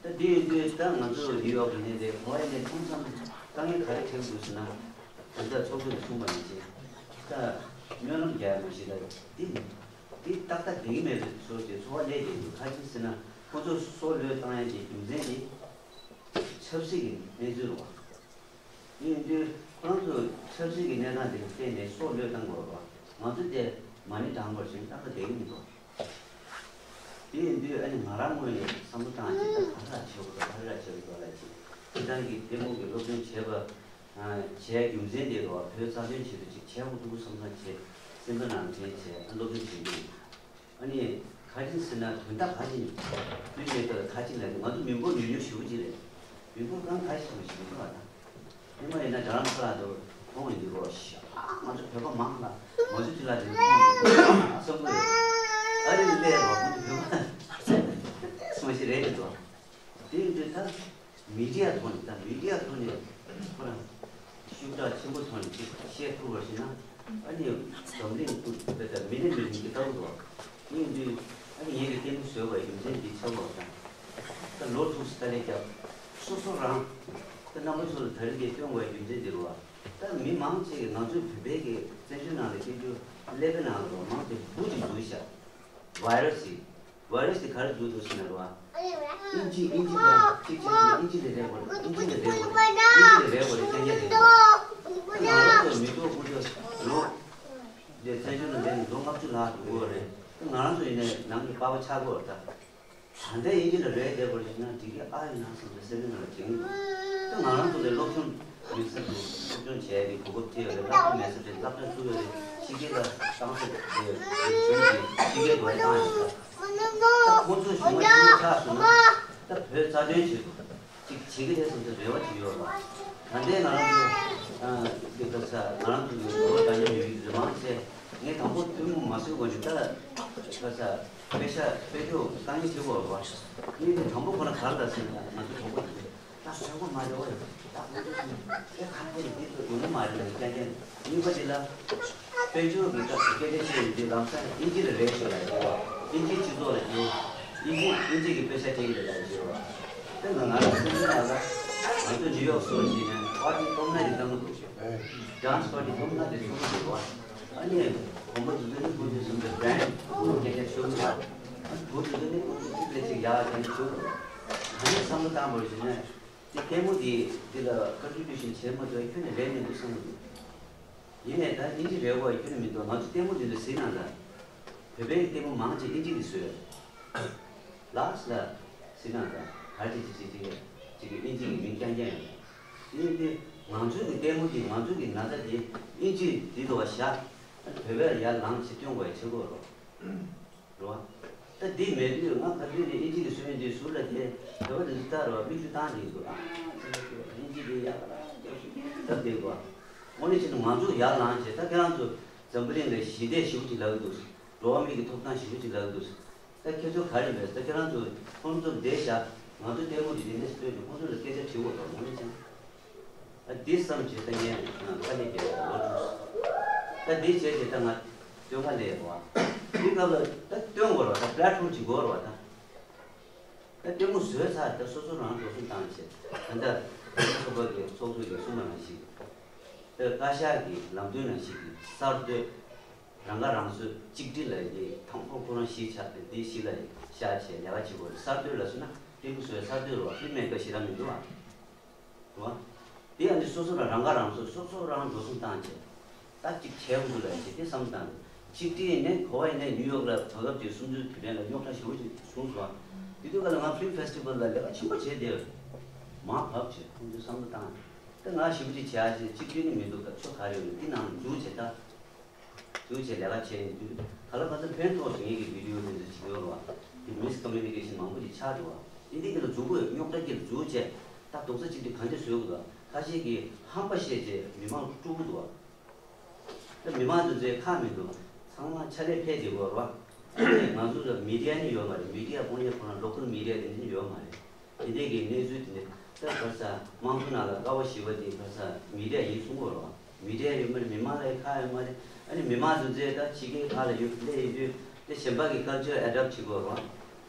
ད་འདི་ཡིན་དུས་ད་ང་ཚོ་ནིའུ་ཡོག་གི་གནས་དེ་ག་པར་ཡིན་ནའི་ཐུགས་བསམ་དཀའ་ངལ་ག་རེ་འཕྲད་འདུག་ཟེར་ན། ད་ལྟ་ཚོགས་གཙོ་གིས་གསུངས་པ་ནང་བཞིན་ད་སྨོན་ལམ་རྒྱག་ཡ་ནང་བཞིན་ལ་འདི་འདི་ཏག་ཏག་བསྡད་ཀྱི་མེད་པའི་བཟོ་ཅིག་ཚོར་བ་སླེབས་བསྡད་འདུག་ག་ཅི་ཟེར་ན་ཁོ་ཚོ་སྲོག་བློས་བཏང་ཡ་གི་རྒྱུ་མཚན་དེ་ཆབ་སྲིད་ཀྱི་གནས་ཚུལ་རེད་བ། དེ་ཡིན་དུས་ཁོ་རང་ཚོ་ཆབ་སྲིད་ཀྱི་གནས་སྟངས་དེ་ལ་བརྟེན་ནས་སྲོག་བློས་བཏང་དགོས་རེད་བ། ང་ཚོ་དེ་མ་ཎི་བགྲང་བར་བྱོན་ཏག་ཏག་བསྡད་ཀྱི་མི་འདུག་དེ་ཡིན་དུས་ཨ་ནི་ང་རང་ངོས་ནས་བསམ་བློ་བཏང་བྱས་ད་ག་རེ་ལ་བྱེད་དགོས་འདུག་ག་རེ་ལ་བྱེད་དགོས་འདུག་ལབ་ཅིག་སྤྱིར་བཏང་གི་ལྟད་མོ་གི་སློབ་སྦྱོང་བྱས་པ། བྱས་རྒྱུ་མཚན་དེ་རེད་བ། བོད་རྩ་དོན་ཆེད་དུ་ཅིག་བྱས་དགོས་འདུག་བསམ་བསམ་བྱས་སེམས་པ་ནང་དྲན་བྱས་ཨ་སློབ་སྦྱོང་བྱེད་ཀྱི་ཡིན། ཨ་ནི་ག་ཅི་ཟེར་ན་དོན་དག་ག་ཅི་ནི་དུས་ནས་ད་ག་ཅི་ལ་ང་ཚོ་མི་འབོར་ཉུང་ཉུང་ཞེ་པོ་ཅིག་རེད། མི་འབོར་གང་ག་ཞིག་མ་ཞིག་མི་འདུག་ཨ་ད། སྔོན་མ་ཡིན་ན་རྒྱ་རམ་ས་ལ་དུ་མཐོང་ཡོང་དུས་རོ་ཤ་ང་ཚོ་བོད་པ་མང་ལ་མ་ཚོ་ཅི་ལ་དེ་མཐོང་ཡོང་དུས་བསམ་གི་རེད། ཨ་རི་ལ་སླེབས་རོ་ང་ཚོ་བོད་པ་སོང་ཞིག་རེད་འདུག་དེ་ཡིན་དུས་ད་མི་ཌི་ཡ་ཐོག་ནས་ད་མི་ཌི་ཡ་ཐོག་ནས་ཁོ་རང་ཤུགས་དྲག་ཆེན་པོ་ཐོག་ནས་ཅིག་བཤད་ཐུབ་པར་བྱས་ན་ཨ་ནི་འཛམ་གླིང་ཁུལ་དེ་ལྟར་མི་རེ་མི་རེ་གི་ལྟ་བུ་འདུག་དེ་ཡིན་དུས་ཨ་ནི་ངེད་ཀྱི་ལྟད་མོ་བཟོས་པ་ཡིན་མཚན་འདི་ཆགས་པ་དང་། ད་ལོ་དྲུག་ཙམ་ལས་བརྒྱབ། སོ་སོ་རང་། ད་རྣམ་པ་ཚོ་ལ་ད་རིང་འདི་སྟོན་དགོས་རྒྱུ་མཚན་འདི་རེད་བ། ད་མི་མང་ཆེ་གིས་ང་ཚོའི་བོད་པའི་གི་བཙན་བྱོལ་ནང་ལ་སྐྱེ་རྒྱུ་ཀླད་པའི་ནང་ལ་རོ་མང་དེ་འབུ་ཅིག་འཛུལ་ཤག་ཝའི་ར་སི་ཅིག་ཝའི་ར་སི་དེ་ག་རེ་འཛུལ་འདུག་ཟེར་ན་རེད་བ། ཨིན་ཇི་ཨིན་ཇི་པ་གཅིག་བྱས་ན་ཨིན་ཇི་ལ་རེད་བ། ཨིན་ཇི་ལ་རེད་བ། ཨིན་ཇི་ལ་རེད་བ། རྐྱང་རྐྱང་རེད་བ། ད་ང་རང་ཚོ་མི་ཐོག་ཁུར་ཚོ་ལོ་དེ་བཙན་བྱོལ་ནང་བསྡད་ནས་ལོ་ལྔ་བཅུ་ལྷག་འགྲོ་གི་ཡོད་རེད། ད་ང་རང་ཚོ་ཡིན་ནའི་ནང་གི་པགས་པ་ཆག་གི་ཡོད་རེད་ད། ད་ལྟའི་དབྱིན་ཇི་ལ་རེད་བསྡད་པར་བྱས་ན་འགྲིག་གི་ཨ་ཡོད་ན་བསམ་པའི་སེམས་ནང་ལ་དྲན་གྱི་འདུག་ད་ང་རང་ཚོ་ལས་སློབ་སྦྱོང་མེད་ས་དེ་སློབ་སྦྱོང་བྱས་ཏེ་གོ་སྐབས་དེ་ཡོད་རེད། སློབ་སྦྱོང་མེད་ས་དེ་སློབ་སྦྱོང་བཙུགས་ཡོད་རེད། ཕྱི་རྒྱལ་ལ་བཏང་ས་དེ་གཞུང་གིས་ཕྱི་རྒྱལ་དུ་བཏང་ཡོད་རེད། ད་ ཁོང་ཚོའི་གཞུང་ལ་ཅིག་ཆགས་སོང་ན་ད་བོད་རྩ་དོན་ཆེད་དུ་ཅིག་བྱེད་ཀྱི་རེད་བསམ་ཚེ་རེ་བ་ཅིག་ཡོད་རེད་བ། ད་ལྟའི་ང་རང་ཚོ་འདི་ག་ས་ང་རང་ཚོ་གི་ལོ་འདྲ་མཉམ་ཡོད་ཀྱི་རེད་མང་ཆེ། ངས་དང་པོ་ཐུན་མོང་མ་བཟོས་གོང་ནས་ད་ག་ས་དཔེ་ཤ་དཔེ་ཁྱོད་བཏང་ཡིན་ཆེ་བོ་རེད་བ། ངས་འདི་དང་པོ་ཁོ་ན་ག་རེ་ལ་ཟེར་ན་ང་ཚོ་གྲོགས་པོ་དེ་ད་བཟོས་གོ་མ་རེད་བ། ད་ཁོ་ཚོ་ཨེ་ཁ་ནས་འདི་ཚོ་ཡོང་གི་མ་རེད་ལ་སྐྱ་སྐྱ་གཉིས་པ་དེ་ལ། དཔལ་འབྱོར་གྱི་སྐད་ཆ་བཤད་ཡོང་དུས་ལམ་སང་ཨིན་ཇི་ལ་རེད་ཞུ་ལ་ཞུ་བ། ཨིན་ཇི་སྤྱི་ཚོགས་ལ་ཞུ། ཨིན་ཇི་ཨིན་ཇི་གི་དཔེ་ཆ་སྟེང་ལ་ལ་ཞུ་བ། དེ་ང་ང་ལ་སེམས་ཁྲལ་ལ་ང་ཚོ་ནིའུ་ཡོག་སོགས་ཞིག་ནས་པར་ཊི་སྟོང་ལྔ་རེ་བཏང་གི་འདུག་ཞུ། ཌན་སི་པར་ཊི་སྟོང་ལྔ་རེ་ཚུགས་ཀྱི་འདུག་བ། ཨ་ནི་གོམ་པ་དུ་དུ་ནི་ཀུན་གྱི་སུམ་ཅུ་བྲན་སྐད་ཆ་ཞུ་མ། ཨ་ནི་བུ་དུ་དུ་ནི་ཀུན་གྱི་ཐུགས་ལས་ཅིག་ཡག་དེ་ནི་ཞུ། ད་ནི་བསམ་བློ་བཏང་བར་ཞུ་ནས་དེ་ལྟད་མོ་དེ་འདི་ལ་ཀོན་ཊི་བྷིའུ་ཤན་བྱེད་མ་ཐུབ་ཁྱོན་ནས་རེད་མི་འདུག་བསམ་གྱི་འདུག་ཡིན་ནའི་ད་ཨིན་ཇི་རེད་བ་ཁྱོད་ནི་མི་འདུག་ང་ཚོ་ལྟད་མོ་འདི་ཚོ་གཟིགས་ན་ད། བོད་པའི་ལྟད་མོ་མང་ཆེ་ཨིན་ཇི་གིས་བཟོས། ལགས་ལ་གཟིགས་ན་ད་ག་རེ་ཅིག་ཅིག་ཅིག་ཅིག་ཅིག་ཨིན་ཇི་གི་མིང་རྐྱང་རྐྱང་ཡོད། དེ་ནི་དེ་ང་ཚོའི་གི་ལྟད་མོ་འདི་ང་ཚོའི་གི་ན་ཚ་འདི་ཨིན་ཇི་འདི་དུ་བ་བཞག་བོད་པའི་ཡར་ལངས་བྱེད་སྟོན་དགོས་ཡ་བྱེད་དགོས་རོགས། རེད་བ། ད་འདི་མེད་དུས་ང་ཕ་རྒྱུད་ནས་ཨིན་ཇི་གི་སྲོལ་འདི་ཟུར་ལ་དེ་བོད་པ་འདི་ཚོ་ལྟ་རེད་བ་མིག་ཆུ་བཏང་བསྡད་འདུག་ཨ་ཙི་ཙི་ཨིན་ཇི་འདི་ཡག་ལ་རྒྱབ་ཤུགས་ལྟ་བསྡད་འདུག་དངོས་གནས་བྱས་ན་ང་ཚོ་ཡར་ལངས་བྱས་ད་ཁྱེད་རང་ཚོ་འཛམ་བུ་གླིང་ལ་ཞི་བདེ་ཞེ་པོ་ཅིག་ལབ་འདུག་འགྲོ་བ་མི་གི་ཐོབ་ཐང་ཞེ་པོ་ཅིག་ལབ་འདུག་ད་ཁྱེད་ཚོ་ག་རེ་མེད་ད་ཁྱེད་རང་ཚོ་ཁོང་ཚོ་བསྡད་བཞག་ང་ཚོ་ལྟད་མོ་འདི་འདི་ནས་སྤོས་ནས་ཁོང་ཚོ་ལ་སྐད་ཆ་དྲི་དགོས་དང་དངོས་གནས་བྱས་ན། ཨ་འདི་བསམ་བྱས་ད་ངས་དཀའ་ལས་བརྒྱབ་ལོ་དྲུག་ད་འདི་བྱས་བྱས་ད་ང་སྟོན་ཁ་ལས་བ། འདི་སྐབས་ལ་ད་སྟོན་དགོས་ར་ད་པླེ་ཊི་ཕོམ་ཅིག་དགོས་ར་བ་ད། ད་ལྟད་མོ་བཟོས་ཚར་ད་སོ་སོ་རང་འགྲོ་སོང་བཏང་བྱས་ད་ད་ཚོགས་པ་གི་ཚོགས་གཙོ་གིས་གསུངས་པ་ནང་བཞིན་ད་བཀའ་ཤག་གི་ལམ་སྟོན་ནང་བཞིན་གྱི་གསར་གཏོད་རང་ཁ་རང་གསོའི་གཅིག་སྒྲིལ་ལ་ཡི་དང་པོ་ཁོ་རང་གཞི་ཆགས་ཏེ་འདི་གཞི་ལ་བཞག་བྱས་ལས་ཀ་བྱེད་དགོས་རེད། གསར་གཏོད་ལ་སོང་ན་ལྟད་མོ་བཟོས་གསར་གཏོད་རེད་བ་ཕིལམ་མེ་ཀར་ཞེ་དྲག་མི་འདུག་བ། རེད་བ། དེ་ཡང་ནི་སོ་སོ་ལ་རང་ཁ་རང་གསོ་སོ་སོ་རང་འགྲོ་སོང་བཏང་བྱས་ད་གཅིག་བྱས་དགོས་འདུག་ལ་བྱས་དེ་བསམ་བཏང་། གཅིག་སྒྲིལ་ནས་གོ་བ་ཡིན་ན་ནིའུ་ཡོག་ལ་བར་སྐབས་ཀྱི་གསུམ་བཅུའི་དུས་དྲན་ལ་རྙོག་དྲ་ཞེ་པོ་ཅིག་བྱུང་སོང་བ། དེ་དུས་སྐབས་ལ་ང་ཕིལམ་ཕེ་སི་ཊི་བལ་ལ་ལས་ཀ་ཆེན་པོ་བྱས་བསྡད་ཡོད། མར་བབས་བྱས་ཁོང་ཚོས་བསམ་བློ་བཏང་། ད་ང་ཞེ་པོ་ཅིག་བྱས་ཨ་ཅེ་གཅིག་སྒྲིལ་ནི་མི་འདུག་ད་ཆོ་ག་རེ་ཡོད་ནི་འདི་ནང་ལ་འཛུལ་བྱས་ད། འཛུལ་བྱས་ལས་ཀ་བྱས་ཡོང་དུས་ག་ལ་ག་ཚོད་ཕན་ཐོགས་སོང་ངེད་ཀྱི་བི་ཌི་ཨོ་དེ་ཚོ་བྱེད་ཡོད་རེད་བ། དེ་མིས་ཀོ་མུ་ནི་ཀེ་ཤན་མང་པོ་ཅིག་ཆགས་འདུག་བ། དེ་འདི་གི་ལ་འཛུལ་དགོས་རྙོག་དྲ་གི་ལ་འཛུལ་བྱས་ད་རྡོག་རྩ་གཅིག་སྒྲིལ་གང་ཅི་བཟོས་དགོས་ད་ཁ་ཤས་ཀྱིས་ཧམ་པ་བཤད་བྱས་མི་མང་དཀྲུག་གི་འདུག་བ། ད་མི་མང་དེ་ཚོའི་ཁག་མི་འདུག་ཚང་མ་ཕྱག་ལས་ཕེབས་བསྡད་ཡོད་རེད་བ། ང་ཚོ་ལ་མི་ཌི་ཡ་ནི་ཡོད་མ་རེད། མི་ཌི་ཡ་དཔོན་གནས་ཁོ་རང་ལོ་ཀལ་མི་ཌི་ཡ་དེ་འདྲ་ནི་ཡོད་མ་རེད། དེ་འདྲའི་གི་གནས་ཚུལ་དེ་འདྲ་ད་ག་ས་དམངས་གཙོ་ནང་ལ་ཀ་བ་ཞི་བ་དེ་ག་ས་མི་ཌི་ཡ་ཡིན་གསུང་གི་ཡོད་རེད་བ། མི་ཌི་ཡ་ཡོད་མ་རེད། མི་མང་ལ་ཁག་ཡོད་མ་རེད། ཨ་ནི་མི་མང་དེ་ཚོས་ད་ཕྱི་རྒྱལ་ཁག་ལ་ཡོད་སླེབས་ཡོད་དུས་དེ་གཞན་པ་གི་ཀལ་ཅར་ཨེ་ཌོབ་བྱེད་དགོས་རེད་བ།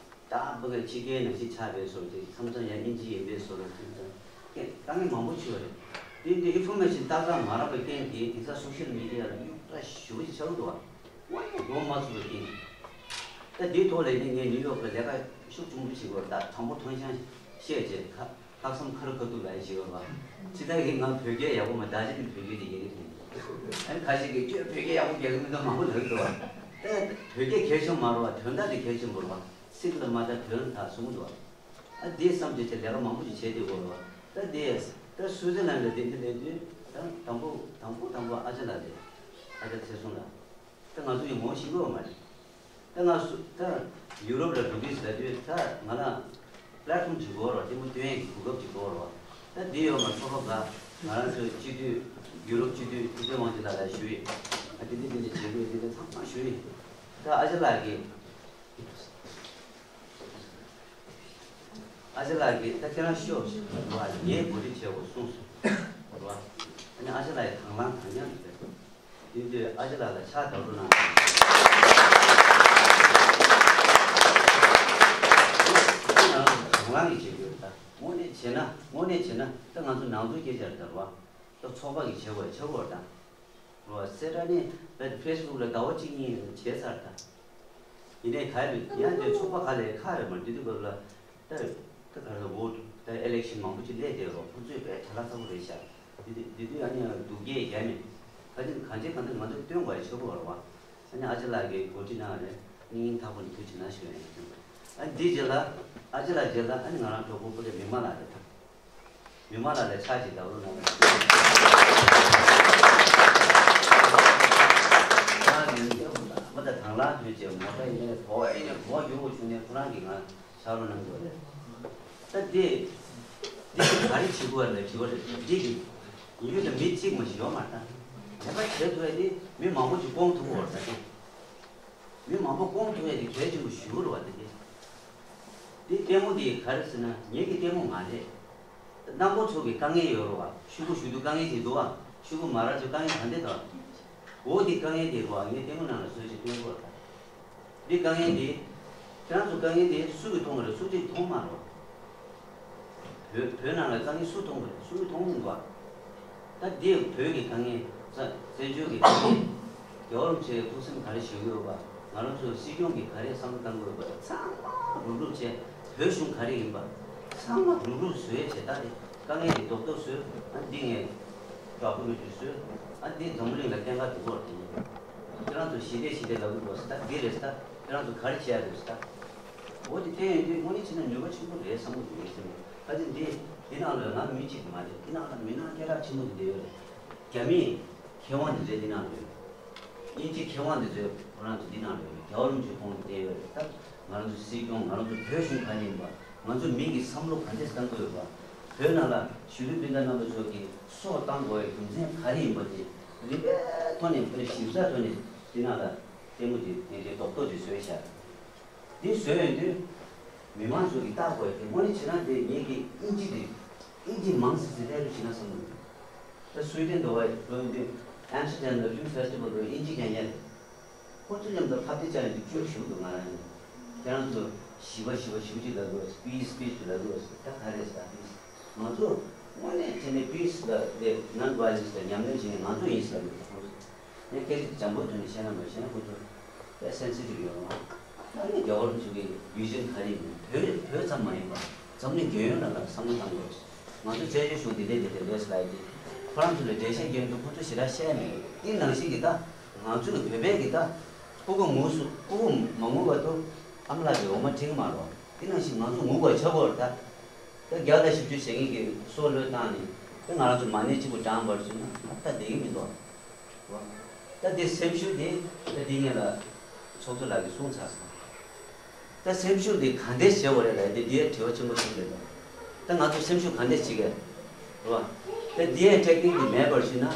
ད་བུ་ག་ཕྱི་རྒྱལ་ནང་བཞིན་ཆགས་པའི་བཟོ་ཅིག་མཚམས་མཚམས་ཡང་དབྱིན་ཇི་ཡིན་པའི་བཟོ་ལ་ཐུག་ཙང་དཀའ་ངལ་མང་པོ་བྱུང་བ་རེད། དེ་འདི་ཨིན་ཕོར་མེ་ཤན་ཏག་ཏག་མ་རག་པའི་རྐྱེན་གྱིས་དེང་སང་སོ་ཤལ་མི་ཌི་ཡ་ལ་རྙོག་དྲ་ཞེ་པོ་ཅིག་ཆགས་འདུག་བ། དངོས་གནས་འགྲོ་མ་ཚུགས་པའི་རྐྱེན་གྱིས། ད་འདིའི་ཐོག་ལ་ཡིན་ནའི་ངས་ནིའུ་ཡོག་ལ་ལས་ཀ་ཤུགས་ཆེན་པོ་བྱེད་དགོས་རེད། ད་དྲང་པོ་མཐོང་བྱང་བཤད་བྱས་ཁ་ལྷག་བསམ་ཁ་རུ་ཁ་ཐུག་ལ་ཡི་བྱེད་དགོས་རེད་བ། ཕྱི་ཟླ་གི་ང་བོད་སྐད་ཡག་པོ་མ་ད་ཅི་ནས་བོད་སྐད་དེ་ཡག་གི་རེད། ཨ་ནི་ཁ་ཤས་ཀྱིས་ཁྱོད་བོད་སྐད་ཡག་པོ་རྒྱག་གི་མི་འདུག་མང་པོ་ལབ་འདུག་བ། ད་བོད་སྐད་གལ་ཆེན་པོ་མ་རེད་བ། དོན་དག་དེ་གལ་ཆེན་པོ་རེད་བ། ཚིག་ལ་མ་ལྟ་དོན་དག་གསུང་གི་འདུག་བ། ཨ་འདི་བསམ་བྱས་བྱས་ལས་ཀ་མང་པོ་ཞིག་བྱས་བསྡད་ཡོད་རེད་བ། ད་འདི་ད་སུའུ་ཙི་ལན་ལ་འདི་འདི་སླེབས་དུས་ད་དང་པོ་དང་པོ་དང་པོ་ཨ་ཅག་ལགས་རེད། ཨ་ཅག་ཚེ་སྲོང་ལགས། ད་ང་ཚོ་ཡི་ངོ་ཤེས་ཀྱི་ཡོད་མ་རེད། ད་ང་ཚོ་ད་ཡུ་རོབ་ལ་འགྲོ་གི་ཟེར་དུས་ད་ང་ལ་པླེ་ཊི་ཕོམ་ཅིག་དགོས་རེད་བ། ལྟད་མོ་སྟོན་ཡས་ཀྱི་གོ་སྐབས་ཅིག་དགོས་རེད་བ། ད་འདི་ཡོད་མ་ཚོགས་པ་ག་ང་རང་ཚོའི་སྤྱི་འཐུས་ཡུ་རོབ་སྤྱི་འཐུས་ཐུབ་བསྟན་དབང་ཆེན་ལགས་ལ་ཞུ་ཡིན། ད་འདི་འདི་འདི་འདི་བྱེད་དགོས་འདི་འདི་ཚང་མ་ཞུ་ཡིན། ད་ཨ་ཅག་ལགས་ཀྱིས། ཨ་ཅག་ལགས་ཀྱིས་ད་ཁྱེད་རང་ཤོག་རེད་བ། ངས་གོ་སྒྲིག་བྱེད་དགོས་གསུངས་སོང་རེད་བ། ཨ་ནི་ཨ་ཅག་ལགས་ཀྱིས་དང་བླངས་དང་མཉམ་དུ་རེད། དེ་དུས་ཨ་ཅག་ལགས་ལ་ཕྱག་བརྡབ་རོགས་གནང་། ང་རང་ཚོ་དང་བླངས་ཀྱིས་བྱེད་དགོས་རེད། ད་དངོས་གནས་བྱས་ན་དངོས་གནས་བྱས་ན་ད་ང་ཚོ་ནང་ཚོའི་སྐད་ཆ་རེད་ད་རེད་བ། ད་ཚོགས་པ་གིས་བྱེད་དགོས་ཆགས་ཡོད་རེད་ད། རོ་སེ་ར་ནི་ཕེ་སི་བུག་ལ་ཟླ་བ་གཅིག་གཉིས་བྱས་ཚར་ད། ཡིན་ནའི་ག་ཡོད་ཡང་དེ་ཚོགས་པ་ག་ལས་ཁག་ཡོད་མ་རེད། དེ་དུས་སྐབས་ལ་ད་ད་ག་རེ་ཝོ་ཊི་ད་ཨི་ལེག་ཤན་མང་པོ་ཅིག་སླེབས་བསྡད་རོགས་ཁོང་ཚོས་དཔེ་གྲ་ལྷག་ཚ་པོ་རེད་ཤག་དེ་དུས་དེ་དུས་ཨ་ནི་སྡུག་སྐད་རྒྱག་ནས་ཁ་ཅིག་གང་ཅི་གང་ཅི་ང་ཚོས་སྟོན་དགོས་ཡ་ཆོག་གི་རེད་བ། ཨ་ནི་ཨ་ཅག་ལགས་ཀྱིས་གོ་སྒྲིག་གནང་རེད། སྙིང་ཐག་པ་ནས་ཐུགས་རྗེ་གནང་ཞུ་ཡ་ཡིན། ཨ་ནི་འདི་རྗེས་ལ་ཨ་ཅག་ལགས་རྗེས་ལ་ཨ་ནི་ང་རང་གྲོགས་པོ་པོ་ལས་མི་མང་ལགས་རེད་ད། མི་མང་ལ་ལས་ཕྱག་ཅིག་བརྡབ་རོགས་གནང་། དང་བླངས་ཐོན་བྱས་མོ་ཊ་ཡིན་ནའི་གོ་བ་ཡིན་ནའི་གོ་བ་ཡོང་བ་བྱུང་ནས་ཁོ་རང་གིས་ང་ཕྱག་རོགས་གནང་དགོས་རེད། ད་དེ་དེ་ག་རེ་བྱེད་དགོས་རེད་དྲི་བ་རེད། འདི་གི་ཡུལ་ལ་མི་གཅིག་མ་ཞིག་ཡོད་མ་རེད། ད་དེ་ག་བྱེད་ཐུབ་ཡ་དེ་མི་མང་པོ་ཞིག་སྐོང་ཐུབ་དགོས་རེད། ད་དེ་མི་མང་པོ་སྐོང་ཐུབ་ཡ་དེ་གལ་ཆེན་པོ་ཞིག་རེད་བ། ད་དེ་དེ་ལྟད་མོ་དེ་ག་རེ་ཟེར་ན་ངེད་ཀྱི་ལྟད་མོ་མ་རེད། རྣམ་པ་ཚོ་གི་དཀའ་ངལ་ཡོད་རེད་བ། ཤོག་བུ་ཞུ་དུས་དཀའ་ངལ་ཅིག་འདུག་བ། ཤོག་བུ་མ་རག་ཚོ་དཀའ་ངལ་ག་འདྲ་འདུག་འོ་དེ་དཀའ་ངལ་དེ་རེད་བ། ངས་ལྟད་མོ་ནང་ལ་བཟོས་ཅིག་སྟོན་དགོས་རེད། འདི་དཀའ་ངལ་འདི། ཁྱེད་རང་ཚོ་དཀའ་ངལ་འདི་སུ་གིས་མཐོང་གི་རེད། སུ་གཅིག་མཐོང་མ་རེད་བ། བོད་བོད་ནང་ལ་དཀའ་ངལ་སུ་མཐོང་གི་རེད། སུ་གིས་མཐོང་མི་འདུག་བ། ད་འདི་བོད་ཀྱི་དཀའ་ངལ། བཙན་བཙན་བྱོལ་གྱི་དཀའ་ངལ། རྒྱལ་བ་རིན་པོ་ཆེས་ཕུགས་བསམ་ག་རེ་བཞེས་ཀྱི་ཡོད་པ། ང་རང་ཚོ་སྲིད་སྐྱོང་གིས་ག་རེ་བསམ་བློ་བཏང་གི་ཡོད་པ། ཚང་མ་རུབ་རུབ་བྱས། བོད་གཞུང་ག་རེ་ཡིན་པ། ཚང་མ་རུབ་རུབ་བཟོས་བྱས། ད་དེ་དཀའ་ངལ་དེ་རྡོག་རྡོག་བཟོས། ཨ་འདི་ངས་ཌོ་ཀུ་མེན་ཊི་རི་བཟོས། ཨ་འདི་འཛམ་བུ་གླིང་ལ་བསྟན་ག་འདུག་གོ་དེ་ཡིན། ཁྱེད་རང་ཚོ་ཞི་བདེ་ཞི་བདེ་ལབ་གི་འདུག་ཟེར། ད་འདི་རེད་ཟེར། ད་ཁྱེད་རང་ཚོ་ག་རེ་བྱེད་ཡ་འདུག་ཟེར། ད་འོ་དེ་བལྟས་ཡོང་དུས་དངོས་གནས་བྱས་ན་ནུས་པ་ཆེན་པོ་རེད་བསམ་གི་འདུག་ངས་བསམ་གི། ད་དེ་འདི་འདི་ནང་ལ་ང་མི་གཅིག་མ་རེད། འདི་ནང་ལ་མི་སྣ་སྐད་གྲགས་ཆེན་པོ་དེ་འདྲ་ཡོད་རེད། རྒྱ་མིའི་མཁས་དབང་དེ་ཚོ་འདི་ནང་ལ་ཡོད་རེད། དབྱིན་ཇིའི་མཁས་དབང་དེ་ཚོ་ཁོ་རང་ཚོ་འདི་ནང་ལ་ཡོད་རེད། རྒྱལ་བ་རིན་པོ་ཆེ་ཁོང་གིས་བསྟན་ཡོད་རེད། ད་ང་རང་ཚོ་སྲིད་སྐྱོང་། ང་རང་ཚོ་བོད་གཞུང་ག་རེ་ཡིན་པ། ང་ཚོ་མི་གི་བསམ་བློ་ག་འདྲས་བཏང་དགོས་ཡོད་པ། བོད་ནང་ལ་གཞིས་ལུས་སྤུན་ཟླ་རྣམ་པ་ཚོ་གི་སྲོག་བཏང་དགོས་པའི་རྒྱུ་མཚན་ག་རེ་ཡིན་པ་དེ་རིག་པའི་ཐོག་ནས། དཔེ་ཞིབ་ཚགས་ཐོག་ནས་འདི་ནང་ལ་ལྟད་མོ་དེ་དེ་འདྲའི་རྡོག་རྡོག་ཅིག་བཟོས་བཞག་འདི་བཟོས་ཡོང་དུས་མི་མང་ཚོ་གིས་བལྟ་དགོས་ཡ་དེ། དངོས་གནས་བྱས་ན་དེ་ངེད་ཀྱི་དབྱིན་ཇི་དེ། དབྱིན་ཇི་མང་སི་སི་ལྷན་རྒྱས་བྱས་ན་བསམ་གི་འདུག་ད་སུའི་ཌེན་དུ་བ་འགྲོ་ཡོང་དུས་ཨེམ་སི་ཊར་ཌམ་ལ་ཕིལམ་ཕེ་སི་ཊི་བལ་འགྲོ། དབྱིན་ཇི་རྒན་རྒན་རེད། ཁོ་ཚོ་མཉམ་དུ་ཕབ་བསྟེ་བཅར་ཡོང་དུས་སྐྱོ་ཞེ་པོ་འདུག་ང་རང་ཡིན། ཁྱེད་རང་ཚོ་ཞི་བ་ཞི་བ་ཞེ་པོ་ཅིག་ལབ་དགོས། པིས་པིས་ལབ་དགོས། ད་ག་རེ་ཟེར། པིས། ང་ཚོ་དངོས་གནས་བྱས་ནས་པིས་ལ་དེ་ནོན་ཝ་ཡོ་ལེན་སི་ལ་ཉམས་ལེན་བྱེད་མཁན་ང་ཚོ་ཡིན་ཟེར་གི་འདུག་ཁོང་ཚོ། ངས་སྐད་ཆ་འཇམ་པོའི་ཐོག་ནས་བཤད་ན་མ་བཤད་ན་ཁོ་ཚོ་དཔེ་སེན་སི་ཊིབ་ཡོད་རེད་བ། ད་ནི་རྒྱལ་བ་རིན་པོ་ཆེ་གི་བི་ཞན་ག་རེ་ཡིན། བོད་བོད་ཙམ་མ་ཡིན་པར་འཛམ་གླིང་རྒྱལ་ཡོངས་ལ་ལ་བསམ་བློ་བཏང་དགོས། ང་ཚོ་བཙན་བྱོལ་གཞུང་འདི་འདྲས་འདི་འདྲས་རེད་ཟེར་ལབ་ཡ་དེ་ཁོ་རང་ཚོ་ལ་འགྲེལ་བཤད་རྒྱག་དུས་ཁོ་ཚོ་ཞེ་དྲག་བཤད་མེད། དེ་ནང་བཞིན་གྱི་ད་ང་ཚོ་ལ་བོད་པའི་གི་ད་སྤུ་གུ་ངུ་སོང་། སྤུ་གུ་མ་ངུ་བར་དུ་ཨ་མ་ལགས་ཀྱི་འོ་མ་འཁྲིད་ཀྱི་མ་རེད། དེ་ནང་བཞིན་ང་ཚོ་ངུ་བར་བྱ་དགོས་རེད་ད། ད་བརྒྱ་དང་བཞི་བཅུ་ཞེ་ལྔ་གི་སྲོག་བློས་བཏང་ནས་ད་ང་རང་ཚོ་མ་ཎི་གཅིག་པུ་བགྲངས་པར་བྱུང་ན་ད་བསྡད་ཀྱི་མི་འདུག་ད་དེ་སེམས་ཤུགས་དེ་ད་དེ་ངེད་ལ་ཚོགས་གཙོ་ལགས་ཀྱིས་གསུངས་ཚར་སོང་། ད་སེམས་ཤུགས་དེ་ག་འདྲས་བྱེད་དགོས་རེད་ལབ་དེ་དེའི་དྲི་བ་ཆེན་པོ་ཞིག་རེད་འདུག་ད་ང་ཚོ་སེམས་ཤུགས་ག་འདྲས་བྱེད་ཀྱི་རེད་བ། ད་དེའི་ཊེག་ནིག་དེ་མེད་པར་བྱུང་ན་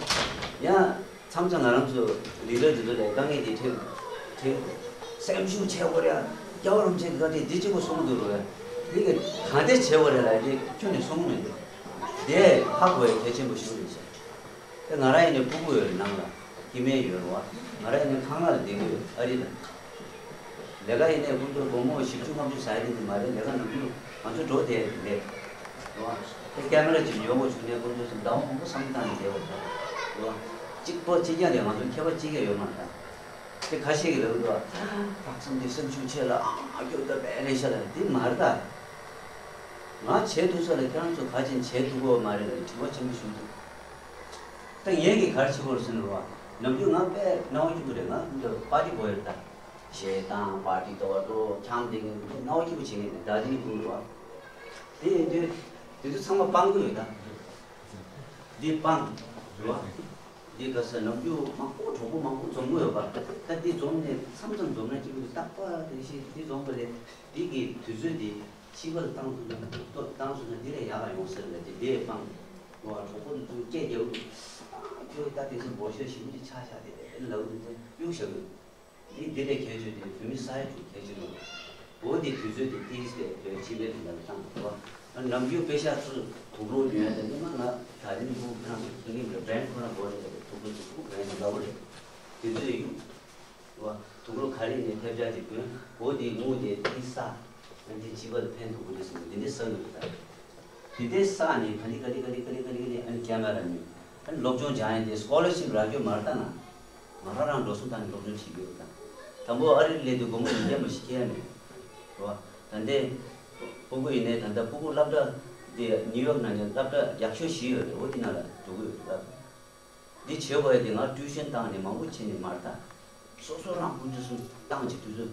ཡང་། མཚམས་མཚམས་ང་རང་ཚོ་ལི་ཌར་དེ་ཚོ་ལ་དཀའ་ངལ་དེ་འཕྲད་འཕྲད། སེམས་ཤུགས་ཆེ་བོ་རེད། རྒྱལ་བ་རིན་པོ་ཆེ་གི་བཀའ་དྲིན་འདི་གཅིག་པོ་གསུང་གི་འདུག་རོ། འདི་གི་ག་འདྲས་བྱེད་དགོས་རེད་ལབ་དེ་ཁྱོན་ནས་གསུང་གི་མི་འདུག་དེ་ཧ་གོ་ཡ་གལ་ཆེན་པོ་ཞིག་རེད་ཤག་དེ་ང་རང་ཡིན་ནའི་སྤུ་གུ་ཡོད་རེད་ནང་ལ། སྐྱེ་དམན་ཡོད་རེད་བ། ང་རང་ཡིན་ནའི་ཁང་གླ་ལ་བསྡད་ཀྱི་ཡོད། ཨ་རི་ལ། ལས་ཀ་ཡིན་ནའི་ཁོང་ཚོ་སྒོར་མོ་བཞི་བཅུ་ལྔ་བཅུ་ཟ་ཡ་དེ་མ་རེད། ལས་ཀ་ནམ་རྒྱུན་ང་ཚོ་འགྲོ་བསྡད་ཡ་དེ་རེད། རེད་བ། དེ་ཀེ་མེ་ར་ཅིག་ཉོ་དགོས་བྱུང་ནའི་ཁོང་ཚོ་ཟླ་བ་མང་པོ་བསམ་བློ་བཏང་ནས་བསྡད་པ་རེད། རེད་བ། གཅིག་པོ་གཅིག་རྐྱང་དེ་ང་ཚོ་ཁྱད་པར་གཅིག་ཀྱང་ཡོད་མ་རེད་ད། དེ་ཁ་ཤས་ཀྱིས་ལབ་འདུག་ཨ་ཁག་ཚང་དེ་སེམས་ཤུགས་ཆེ་ལ་ཨ་སྐྱོ་ད་བས་རེད་ཤག་ལ་དེ་མ་རེད་ད། ང་བྱེད་ཐུབ་ས་ལ་ཁྱེད་རང་ཚོ་ག་ཅིག་བྱེད་ཐུབ་ཀྱི་ཡོད་མ་རེད་ལ་དྲི་བ་ཆེན་པོ་ཞིག་འདུག་ད་ངེད་ཀྱིས་ག་རེ་བྱེད་དགོས་རེད་ཟེར་ན་རེད་བ། ནམ་རྒྱུན་ང་དཔེ་སྣང་བ་སྐྱིད་པོ་རེད། ང་འདི་པར་ཊི་བོ་ཡོད་ད། གཞས་བཏང་། པར་ཊི་ཏོག་ཏོག་འཁྱམ་བསྡད་མཁན་འདི་སྣང་བ་སྐྱིད་པོ་བྱེད་མཁན་དེ་ཌར་ཇི་ལིང་ཁུལ་རེད་བ། དེ་ཡིན་དུས་དེ་ཚོ་ཚང་མ་སྤང་གི་ཡོད་ད། འདི་སྤང་རེད་བ། འདི་ག་ས་ནམ་རྒྱུན་མང་པོ་གྲོགས་པོ་མང་པོ་འཛོམས་གི་ཡོད་པ། ད་འདི་འཛོམས་ནས་མཚམས་མཚམས་འཛོམས་ན་སྐྱིད་པོ་འདུག་རྟག་པར་དེ་བཞིན་འདི་འཛོམས་པ་ལས་འདི་གི་དུས་ཚོད་འདི་ཕྱི་པ་ལ་བཏང་ཐུབ་ན། བཏང་ཐུབ་ན་འདི་ལས་ཡག་ག་ཡོང་ས་རེད་ལབ་ཀྱི་འདི་སྤང་། འོ་གྲོགས་པོ་འདི་ཚོ་སྐད་རྒྱག་གི་འདུག་ཨ་ཁྱོད་ད་དེ་ཚོ་འབོར་ཤོག་ཞིམ་པོ་ཅིག་ཆགས་ཤག་དེ་ལབ་འདུག་དེ་གཡུག་བཞག་གི་འདུག་འདི་འདི་ལས་གལ་ཆེ་དེ་བོད་མི་ས་ཡ་དྲུག་གལ་ཆེ་འདུག་འོ་དེ་དུས་ཚོད་དེ་ཏིས་དེ་བོད་སྤྱི་པའི་དོན་དག་ལ་བཏང་དགོས་པ། ནམ་རྒྱུན་པེ་ཤ་ཚོ་དུག་སློག་ཉོ་ཡ་དེ་ནི་མ་ང་ད་རིང་ཕུག་ཁྱེད་རང་ཚོ་ཚོ་གི་བྲེན་ཁོ་རང་འབོར་རེད། དུག་སློག་ཚོ་ཕུག་བྲེན་ལ་འདྲ་བོ་རེད། དེ་ཚོས་གཡུག་འོ། དུག་སློག་ག་རེ་ནས་ཐེབས་ཆག་ཅིག་གོན། འོ་དེ་ངུ་དེ་དེ་ས། ཨ་འདི་སྤྱི་པ་ལ་ཕན་ཐོགས་ཀྱི་རེད་ཟེར་ནས་འདི་འདྲའི་ས་ཡོད་ད། དེ་འདྲའི་ས་ནས་ག་ལེ་ག་ལེ་ག་ལེ་ག་ལེ་ག་ལེ་ག་ལེ་ཨ་ནི་ཀེ་མ་ར་ཉོས། ཨ་ནི་སློབ་སྦྱོང་སྦྱང་ཡས་དེ་སི་ཀོ་ལར་ཤིབ་རག་རྒྱུ་མ་རེད་ད། ང་ང་རང་རང་འགྲོ་སོང་བཏང་ནས་སློབ་སྦྱོང་བྱེད་ཀྱི་ཡོད་ད། དང་པོ་ཨ་རིར་སླེབས་དུས་སྒོར་མོ་ཉིས་བརྒྱ་མ་ཞིག་ཁྱེར་ཡ་མེད། རེད་བ། ད་ལྟའི་སྤུ་གུ་ཡིན་ནའི་ད་ལྟ་སྤུ་གུ་སློབ་གྲྭ་དེ་ནིའུ་ཡོག་ནང་ནས་སློབ་གྲྭ་ཡག་ཤོས་ཤིག་ཡོད་རེད། འོ་དེ་ནང་ལ་འགྲོ་གི་ཡོད་རེད་ད། འདི་བྱེད་དགོས་ཡ་དེ་ང་ཏུའུ་ཤན་བཏང་ནས་མང་པོ་བྱས་ནས་མ་རེད་ད། སོ་སོ་རང་ཁོང་ཚོ་གསུམ་བཏང་བྱས་དུས་ཚོད།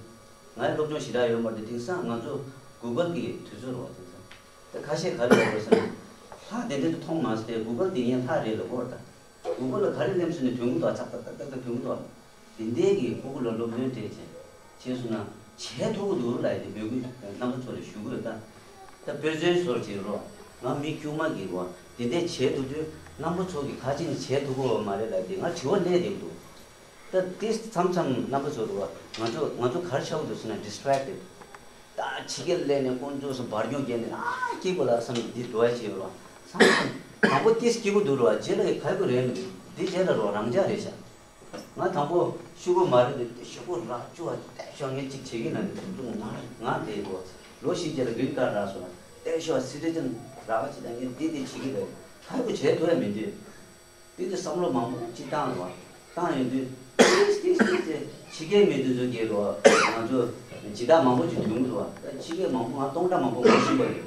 ང་ཡི་སློབ་སྦྱོང་ཞེ་དྲག་ཡོད་མ་རེད་དེ། དེང་སང་ང་ཚོ་གུ་གལ་གི་དུས་ཚོད་རེད་བ། དེང་སང་ད་ཁ་ཤས་ག་རེ་ལབ་དགོས་ཟེར་ན། ལྷག་དེ་འདྲ་དུ་མཐོང་མ་སོང་སྟེ་གུ་གལ་དེ་ངས་ལྷག་རེད་ལབ་དགོས་རེད་ད། གུ་གལ་ལ་ག་རེ་གླེམ་སོང་ནས་ཐོན་གི་འདུག་ཨ་ཙག་ཙག་ཙག་ཙག་ཙག་ཐོན་གི་འདུག་དེ་འདྲའི་གི་ཕྲུ་གུ་ལ་སློབ་སྟོན་སྤྲད་བྱས་བྱས་སོང་ན་བྱེད་ཐུབ་ཀྱི་འདུག་ལབ་ཡ་དེ་འབོད་སྐུལ་རྣམ་པ་ཚོ་ལ་ཞུ་གི་ཡོད་ད། ད་དཔེ་མཚོན་བཟོ་འདྲ་ཅིག་རོ། ང་མི་དཀྱུས་མ་གི་རོ། དེ་འདྲས་བྱེད་ཐུབ་དུས་རྣམ་པ་ཚོ་གི་ཁ་ཅིག་ནི་བྱེད་ཐུབ་ཀྱི་ཡོད་མ་རེད་ལབ་དེ་ང་དྲི་བ་སླེབས་བསྡད་ཀྱི་འདུག་ད་དེ་མཚམས་མཚམས་རྣམ་པ་ཚོ་རོ། ང་ཚོ་ང་ཚོ་ག་རེ་ཆགས་ཀྱི་འདུག་ཟེར་ན་distracted། ད་ཕྱི་རྒྱལ་སླེབས་ནས་དཀོན་མཆོག་གསུམ་བར་སྐྱོང་བརྒྱབ་ནས་ཨ་སྐྱིད་པོ་ལ་བསམ་ནས་འདི་འགྲོ་ཡ་ཅིག་ཡོད་རོ། མཚམས་མཚམས་དང་པོ་དེ་སྐྱིད་པོ་འདུག་རོ། རྗེས་ལ་ག་རེ་རེད་མི་འདུག་འདི་རྗེས་ལ་རོ་རང་འཇགས་རེད་ཤག་ང་དང་པོ་ཤོག་གུ་མ་རེད་དེ་ཤོག་གུ་རག་བཅུག་བ་བལྟས་ཤོག་ངས་གཅིག་བྱེད་ཀྱི་ན་ནི་ང་ང་དེ་གོ་ལོ་བཞི་རྗེས་ལ་གིན་ཀར་རག་སོང་བ་བལྟས་ཤོག་སི་ཊི་ཛེན་རག་ག་ཅིག་དང་ངས་འདི་འདི་བྱེད་ཀྱི་རེད། ཧ་གོ་བྱས་ཐུབ་ཡ་མི་འདུག་དེ་དུས་བསམ་བློ་མང་པོ་ཅིག་བཏང་རོགས། བཏང་ཡོང་དུས་ཏིས་ཏིས་ཏིས་ཏེ་ཕྱི་རྒྱལ་མི་དེ་ཚོ་གིས་རོགས་ང་ཚོ་སྦྱིན་བདག་མང་པོ་ཅིག་འདུག་རོགས། ད་ཕྱི་རྒྱལ་མང་པོ་ང་སྟོང་ཕྲག་མང་པོ་ངོ་ཤེས་པ་ཡོད།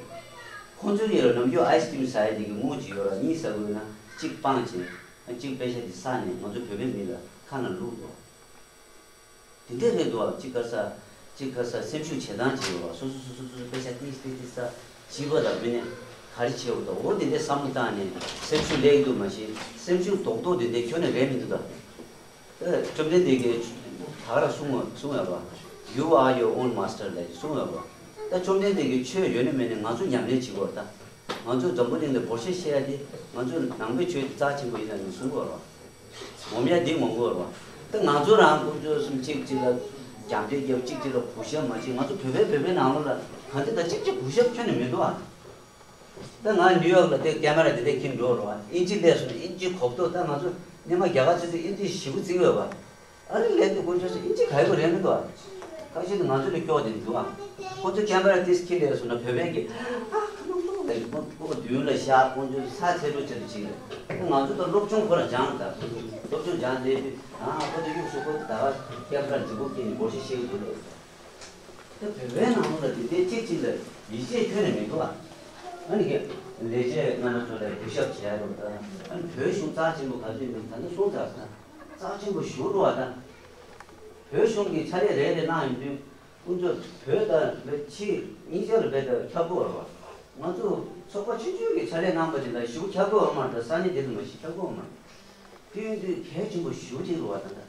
ཁོང་ཚོའི་ཡོད་ནམ་རྒྱུན་ཨའི་སི་ཀྲིམ་ཟ་ཡ་དེ་གི་དངུལ་ཅིག་ཡོད་ར་གཉིས་ཟ་དགོས་ན་གཅིག་སྤང་བྱས། གཅིག་པེ་ཤ་དེ་བསགས་ནས་ང་ཚོ་བོད་པའི་མི་ལ་ཁ་ནང་བླུགས་འགྲོ། དེ་འདྲས་རེད་འདུག་ཨ། གཅིག་ག་ས་གཅིག་ག་ས་སེམས་ཤུགས་བྱེད་སྟངས་བྱེད་འགྲོ་བ་སོ་སོ་སོ་སོ་སོ་སོ་པེ་ཤ་ཏིས་ཏིས་ཏིས་ས་བྱིས་པ་ལ་མི་ནས་ག་རེ་བྱེད་འོ་ད་འོ་དེ་འདྲས་བསམ་བློ་བཏང་ནས་སེམས་ཤུགས་ལེགས་འདུག་མ་གཞི་སེམས་ཤུགས་རྡོག་རྡོག་དེ་འདྲས་ཁྱོན་ནས་རེད་མི་འདུག་ད། ཨེ་བཅོམ་ལྡན་འདས་ཀྱིས་ད་ག་རང་གསུང་བ་གསུང་ཡོད་པ། You are your own master ལབ་གསུང་ཡོད་པ། ད་བཅོམ་ལྡན་འདས་ཀྱིས་ཆོས་ཡོད་ན་མེད་ན་ང་ཚོ་ཉམས་ལེན་བྱེད་དགོས་ད། ང་ཚོ་འཛམ་བུ་གླིང་ལ་འབོར་ཆེན་བཤད་ཡ་དེ་ང་ཚོ་ནང་པའི་ཆོས་དེ་རྩ་ཆེན་པོ་ཡིན་ན་ནི་གསུང་དགོས་རོགས། ངོམ་ཡ་འདི་ངོམ་དགོས་རོགས། ད་ང་ཚོ་རང་དཀོན་མཆོག་གསུམ་གཅིག་གཅིག་ལ་རྒྱབ་འདྲེ་རྒྱབ་གཅིག་གཅིག་ལ་གུས་ཞབས་མ་བྱེད་ང་ཚོ་བོད་པའི་བོད་པའི་ནང་ལོགས་ལ་གང་ཅི་ད་གཅིག་གཅིག་གུས་ཞབས་ཁྱོན་ནས་མི་འདུག་ཨ། ད་ང་ནིའུ་ཡོག་ལ་དེ་ཀེ་མ་ར་དེ་འདྲས་ཁྱེར་འགྲོ་རོགས། ཨིན་ཇི་སླེབས་སོང་ན་ཨིན་ཇི་གོག་ཐོག་ད་ང་ཚོ་སྔོན་མ་རྒྱ་གར་ཚོས་ཚོས་ཨིན་ཇི་ཞེ་པོ་བརྩི་གི་ཡོད་པ། ཨ་རི་སླེབས་དུས་དཀོན་མཆོག་གསུམ་ཨིན་ཇི་ག་ཡོད་རེད་མི་འདུག་ཨ། ཁ་ཤས་དེ་ང་ཚོ་ལས་སྐྱོ་བ་དེ་འདུག་ཨ། ཁོ་ཚོ་ཀེ་མ་ར་དེ་ཁྱེར་སླེབས་སོང་ན་བོད་པའི་གི་ཨ་ཁ་ནང་ལོག་ལ་ཁོ་ཁོ་མདུན་ལ་བཞག་དཀོན་མཆོག་ས་ཚལ་འགྲོ་ཆེད་དུ་ཕྱིན་ལ། ང་ཚོ་ད་སློབ་སྦྱོང་ཁོ་རང་སྦྱངས་ད། སློབ་སྦྱོང་སྦྱངས་སླེབས་དུས་ཨ་ཁོ་ཚོ་གཡུག་སོ་ཁོ་ད་ག་ཀེ་མ་ར་མཛུབ་གུ་སྐྱེས་ནས་སྒོར་གཞས་ཤེས་ཀྱི་འདུག་ལས། ད་བོད་པའི་ནང་ལོགས་ལ་དེ་འདྲའི་གཅིག་གཅིག་ལ་ཡིད་ཆེས་ཁྱོན་ནས་མི་འདུག་ཨ། ཨ་ནི་གི་ལས་བྱེད་རྣམ་པ་ཚོ་ལ་གུས་ཞབས་བྱས་རོགས་ད། ཨ་ནི་བོད་གཞུང་རྩ་ཆེན་པོ་ག་ཚོད་ཡིན་ད་ནི་སོང་ཙང་ད་རྩ་ཆེན་པོ་ཞུ་རོགས་ཨ་ད། བོད་གཞུང་གི་ཕྱག་ལས་རེ་རེ་གནང་ཡོང་དུས་ཁོང་ཚོ་བོད་དང་བོད་ཕྱི་གཉིས་ཆར་ལ་བོད་དང་ཁྱབ་དགོས་རོགས། ང་ཚོ་ཚོགས་པ་ཆུང་ཆུང་གི་ཕྱག་ལས་གནང་པ་དེ་ལ་ཞུ་ཁྱབ་དགོས་བ་མ་རེད་ད། ས་གནས་དེ་ལ་མ་ཞིག་ཁྱབ་དགོས་བ་མ་རེད། དེ་ཡོང་དུས་གལ་ཆེན་པོ་ཞུ་གཅིག་རོགས་ཨ་ད་ད།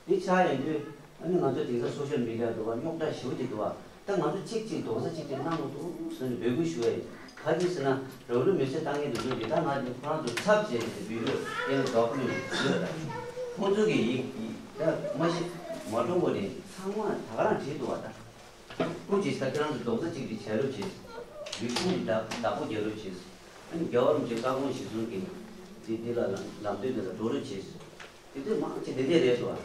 འདི་ཆགས་ཡོང་དུས་ཨ་ནི་ང་ཚོ་དེང་སང་སོ་ཤལ་མི་ཌི་ཡ་འདུག་བ་རྙོག་དྲ་ཞེ་པོ་ཅིག་འདུག་བ། ད་ང་ཚོ་གཅིག་གཅིག་རྡོག་རྩ་གཅིག་སྒྲིལ་གནང་དགོས་འདུག་ཟེར་ནས་འབོད་སྐུལ་ཞུ་ཡ་ཡིན། ག་རེ་ཟེར་ན་རང་ལུས་མེར་སྲེག་བཏང་མཁན་དེ་ཚོ་གིས་ད་ང་ཚོ་ཁོ་རང་ཚོ་ཚབ་བྱས་ཏེ་བི་ཌི་ཡོ་སྟོན་དགོས་ཀྱི་ཡོད་ད། ཁོང་ཚོ་གིས་ཡིག་ཡིག་ད་མ་གཞི་མ་གཏོང་དགོས་ནས་ཚང་མ་ད་ག་རང་བྲིས་འདུག་བ་ད། སྐུ་མཁྱེན་ད་ཁྱེད་རང་ཚོ་རྡོག་རྩ་གཅིག་སྒྲིལ་བྱེད་རོགས་བྱེད། ཡིག་ཆུང་གི་བདག་བདག་པོ་རྒྱག་རོགས་བྱེད། ཨ་ནི་རྒྱལ་བ་རིན་པོ་ཆེའི་བཀའ་དགོངས་གཞིར་བཟུང་གིས་འདི་འདི་ལ་ལམ་ལམ་སྟོན་འདི་ལ་འགྲོ་རོགས་བྱེད། དེ་དུས་མང་ཆེ་དེ་འདྲས་རེད་འདུག་ཨ།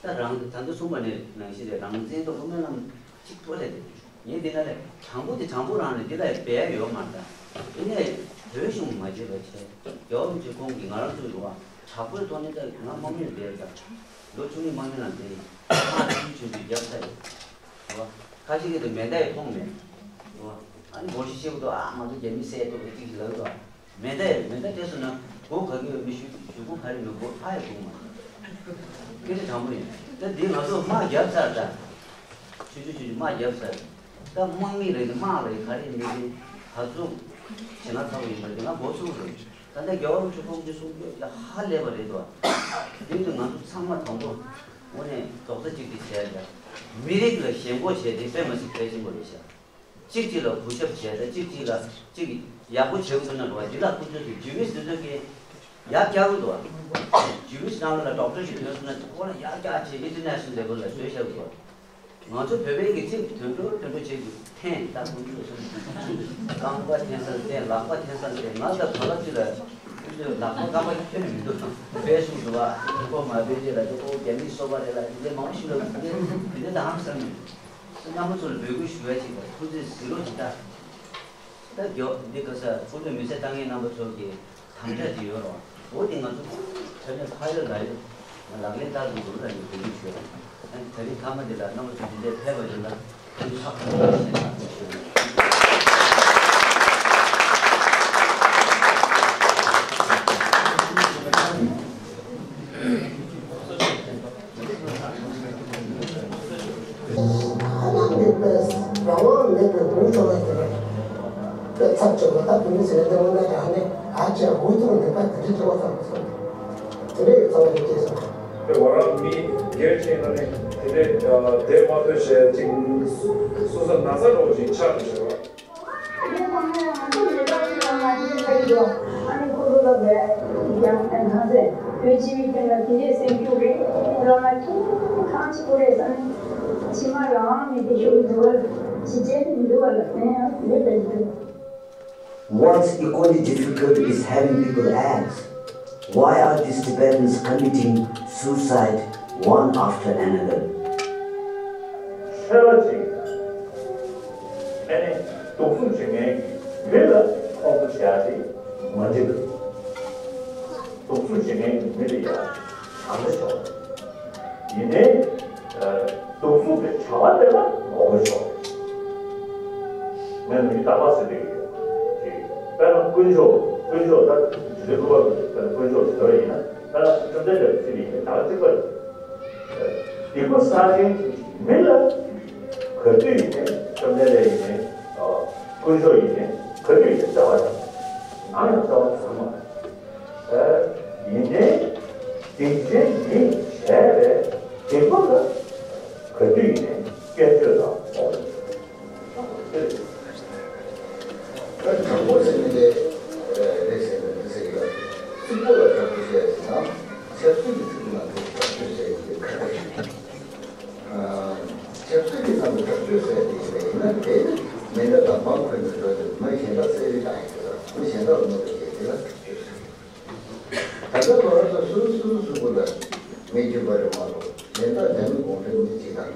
ད་རང་ད་ལྟ་གསུངས་པ་ནས་ནང་བཞིན་རེད། རང་བཙན་དང་དབུ་མའི་ལམ་གཅིག་པོ་རེད་དེ། ངས་འདི་ན་ལས་དྲང་པོ་དེ་དྲང་པོ་རང་རེད། འདི་ལ་འབད་ཡ་ཡོད་མ་རེད་ད། ཡིན་ནའི་བོད་གཞུང་མ་བརྗེད་པ་བྱས། རྒྱལ་བ་རིན་པོ་ཆེ་ཁོང་གིས་ང་རང་ཚོའི་རུ་བ་དྲག་པོའི་ཐོག་ནས་ད་ང་དམག་མིར་བསྡད་ད། ལོ་བཅུ་གཉིས་དམག་མི་ནང་བསྡད་ཡིན། དམག་ཆུང་ཆུང་ཆུང་རྒྱབ་ཚར་ཡོད། རེད་བ། ཁ་ཤས་ཀྱིས་དེ་མེ་མདའ་ཡི་མཐོང་མེད། རེད་བ། ཨ་ནི་སྒོར་གཞས་བཤད་གི་འདུག་ཨ་ང་ཚོ་རྒྱ་མི་བསད་འདུག་གཅིག་གཅིག་ལབ་འདུག་མེ་མདའ་ཡི་མེ་མདའ་སྤྲད་སོང་ན་སྒོ་ག་གི་ཡོད་མི་ཞུ་ཞུ་སྒོ་ག་རེ་མི་སྒོ་ཧ་ཡ་སྒོ་མ། སྐད་ཆ་དྲང་པོ་ཡིན། ད་འདི་ང་ཚོ་དམག་རྒྱབ་ཚར་ད། ཆུང་ཆུང་ཆུང་ཆུང་དམག་རྒྱབ་ཚར། ད་དམག་མི་རེད་དམག་རེད་ག་རེ་མི་རེད་ག་ཚོད་བྱེད་ན་ཚ་བོ་ཡིན་པ་འདི་ང་མགོ་ཚོས་རེད། ད་ལྟ་རྒྱལ་བ་རིན་པོ་ཆེ་ཁོང་གིས་གསུང་རྒྱུ་ཡ་ཧ་ལས་པ་རེད་དོ། དེ་དུས་ང་ཚོ་ཚང་མ་དང་པོ་དངོས་གནས་རྡོག་རྩ་གཅིག་སྒྲིལ་བྱས་ཀྱང་མི་རིགས་ལ་ཞེན་ཁོག་བྱས་ཏེ་དཔེ་མ་སྲིད་གལ་ཆེན་པོ་རེད་ཤག་གཅིག་གཅིག་ལ་གུས་ཞབས་བྱས་ཏེ་གཅིག་གཅིག་ལ་གཅིག་ཡག་པོ་བྱེད་དགོས་ན་རོ་འདི་ལ་ཁོ་ཚོས་ཀྱི་ཇུ་མིས་དེ་ཚོས་ཀྱི་ཡར་བཀྱག་གི་འདུག་ཇུ་མིས་ནང་ལ་ཌོག་ཊར་ཞིག་ཡོད་སོང་ན་ཁོ་ལ་ཡར་བཀྱག་བྱས་ཨིན་ཊར་ནེ་ཤ་ནལ་ལེ་ཝལ་ལ་བཟོས་བཞག་གི་འདུག་ང་ཚོ་བོད་པའི་གི་ཚིག་དོན་གྲུབ་དོན་གྲུབ་བྱེད་དགོས་འཐེན་ད་ཀུན་སྤྱོད་སོང་། རྐང་པ་འཐེན་ས་འཐེན། ལག་པ་འཐེན་ས་འཐེན། ང་ད་བ་ལ་ཅི་ལ་ཀུན་སྤྱོད་ལག་པ་རྐང་པ་ཁྱོན་ནས་མི་འདུག་དཔེ་གསུངས་འདུག་བ། ཁོ་མ་དཔེ་ཅི་ལ་ཅི་ཁོ་རྒྱ་མིའི་སོ་པ་རེད་ལ་དེ་འདྲའི་མང་པོ་ཞིག་ལ་དེ་འདྲའི་དེ་འདྲའི་དང་བསམ་ནས་རྣམ་པ་ཚོ་ལ་འབོད་སྐུལ་ཞུ་ཡ་ཅིག་ལ་ཐུགས་རྗེ་གཟིགས་རོགས་ཅིག་ད། ད་མགྱོགས་འདི་ག་ས་ཀུན་སྤྱོད་མི་ཚེ་བཏང་མཁན་རྣམ་པ་ཚོ་གི་དམ་བཅའ་ཅིག་ཡོད་རེད་བ། འོ་དེ་ང་ཚོ་དྲ་ནས་ཕ་ཡོད་ལ་ཡོད་ལག་ལེན་བསྟར་དགོས་འདུག་ལ་ཡོད་དགོས་ཀྱི་ཞུ་ཡ། ཨ་ནི་དེ་རིང་མཐའ་མ་འདི་ལ་རྣམ་པ་ཚོ་འདི་འདྲས་ཕེབས་པ་ཡིན་ན་ཐུགས་ཁག་པོ་ཞེ་དྲག་ཞུ་ཡ། ཧ་ལམ་གྱི་དཔེ་རང་དབང་མེད་པའི་འུ་ཚོ་ལ་དེ་རེད། དཔེ་ཚབ་ཆེ་བ་ལྟ་བུ་ནི་ཟེར་དེ་འོ་ན་ད་ནི་ཨ་ཅེ་འུ་ཚོ་མེད་པ་དེ་འདྲའི་དྲི་བ་ཙམ་སོང་། དེ་འདྲའི་ཚོར་བ་ཞིག་སྐྱེས་སོང་། དེ་བ་རང་མི་སྒེར་གྱི་ནང་ནས་དེ་འདྲའི་དེ་མ་ཐོན་བྱས་ཅིག་སོ་སོ་ན་ཚ་འདྲ་བོ་ཞིག་ཆགས་འདུག་ཟེར་བ། What's equally difficult is having people ask, "Why are these Tibetans committing suicide one after another?" ཤེས་པ་ཅིག་ཨ་ནི་སྡུག་རྩུབ་བྱེད་མཁན་གྱི་མི་ལ་ཁོང་ཚོ་བྱ་དེ་མ་འགྲིག་སྡུག་རྩུབ་བྱེད་མཁན་གྱི་མི་ལ་ཡང་དྲང་བདེན་ཤོག་ཡིན་ནའི། སྡུག་རྩུབ་ཀྱི་བྱ་བ་དེ་ལ་ངོ་རྒོལ་ཤོག་ངས་ནམ་རྒྱུན་རྟག་པར་ཟེར་གྱི་ཡོད། དཔེར་ན་དཀོན་མཆོག་དཀོན་མཆོག་ད་དུས་ཚོད་ཁོ་པ་དཔེར་ན་དཀོན་མཆོག་ཟེར་བ་ཡིན་ན། ད་བཅོམ་ལྡན་འདས་ཀྱི་ཚིག་ཡིན་པས་ད་ག་གཅིག་པ་རེད། སྡིག་པ་བསགས་མཁན་གྱི་མི་ལ་ག་དུས་ཡིན་ནའི་བཅོམ་ལྡན་འདས་ཡིན་ནའི་དཀོན་མཆོག་ཡིན་ནའི་ག་དུས་ཡིན་ནའི་བརྩེ་བ་དང་ནམ་ཡང་བརྩེ་བ་བྱུང་མ་རེད། ཡིན་ནའི་སྡིག་ཅན་ཉིད་བྱས་པའི་སྡིག་པ་ལ་ག་དུས་ཡིན་ནའི་སྐྱོན་བརྗོད་དང་ངོ་རྒོལ། དྲང་པོ་ཟེར་ནི་དེ་རེད་ཟེར་ནས་འདི་ཟེར་གྱི་ཡོད། རྩིག་པ་ལ་དྲག་པོ་བཤད་ཟེར་ན་ཆབ་སྲིད་ཀྱི་ཚིག་ནང་དུ་དྲག་སྤྱོད་ཟེར་ཡོད་པའི་ཁ་ཁ་ཞིག་ཆབ་སྲིད་ཀྱི་ནང་དུ་དྲག་སྤྱོད་ཟེར་ཡོད་པ་ཡིན་ན་དེ་མི་འདྲ་དང་མང་ཁོན་དུ་འགྲོ་དུས་མི་གཞན་དག་བསད་རེས་བཏང་ཡོད་ཟེར། མི་གཞན་དག་ལ་གནོད་པ་བྱེད་དེ་ལ་དྲག་སྤྱོད་ཟེར། ད་ལྟ་ཁོ་རང་ཚོ་སོ་སོའི་གཟུགས་པོ་ལ་མི་འཇིགས་པ་རེད་མ་གཏོགས་གཞན་དག་རྒྱ་མི་གུང་ཁྲན་མི་གཅིག་དང་།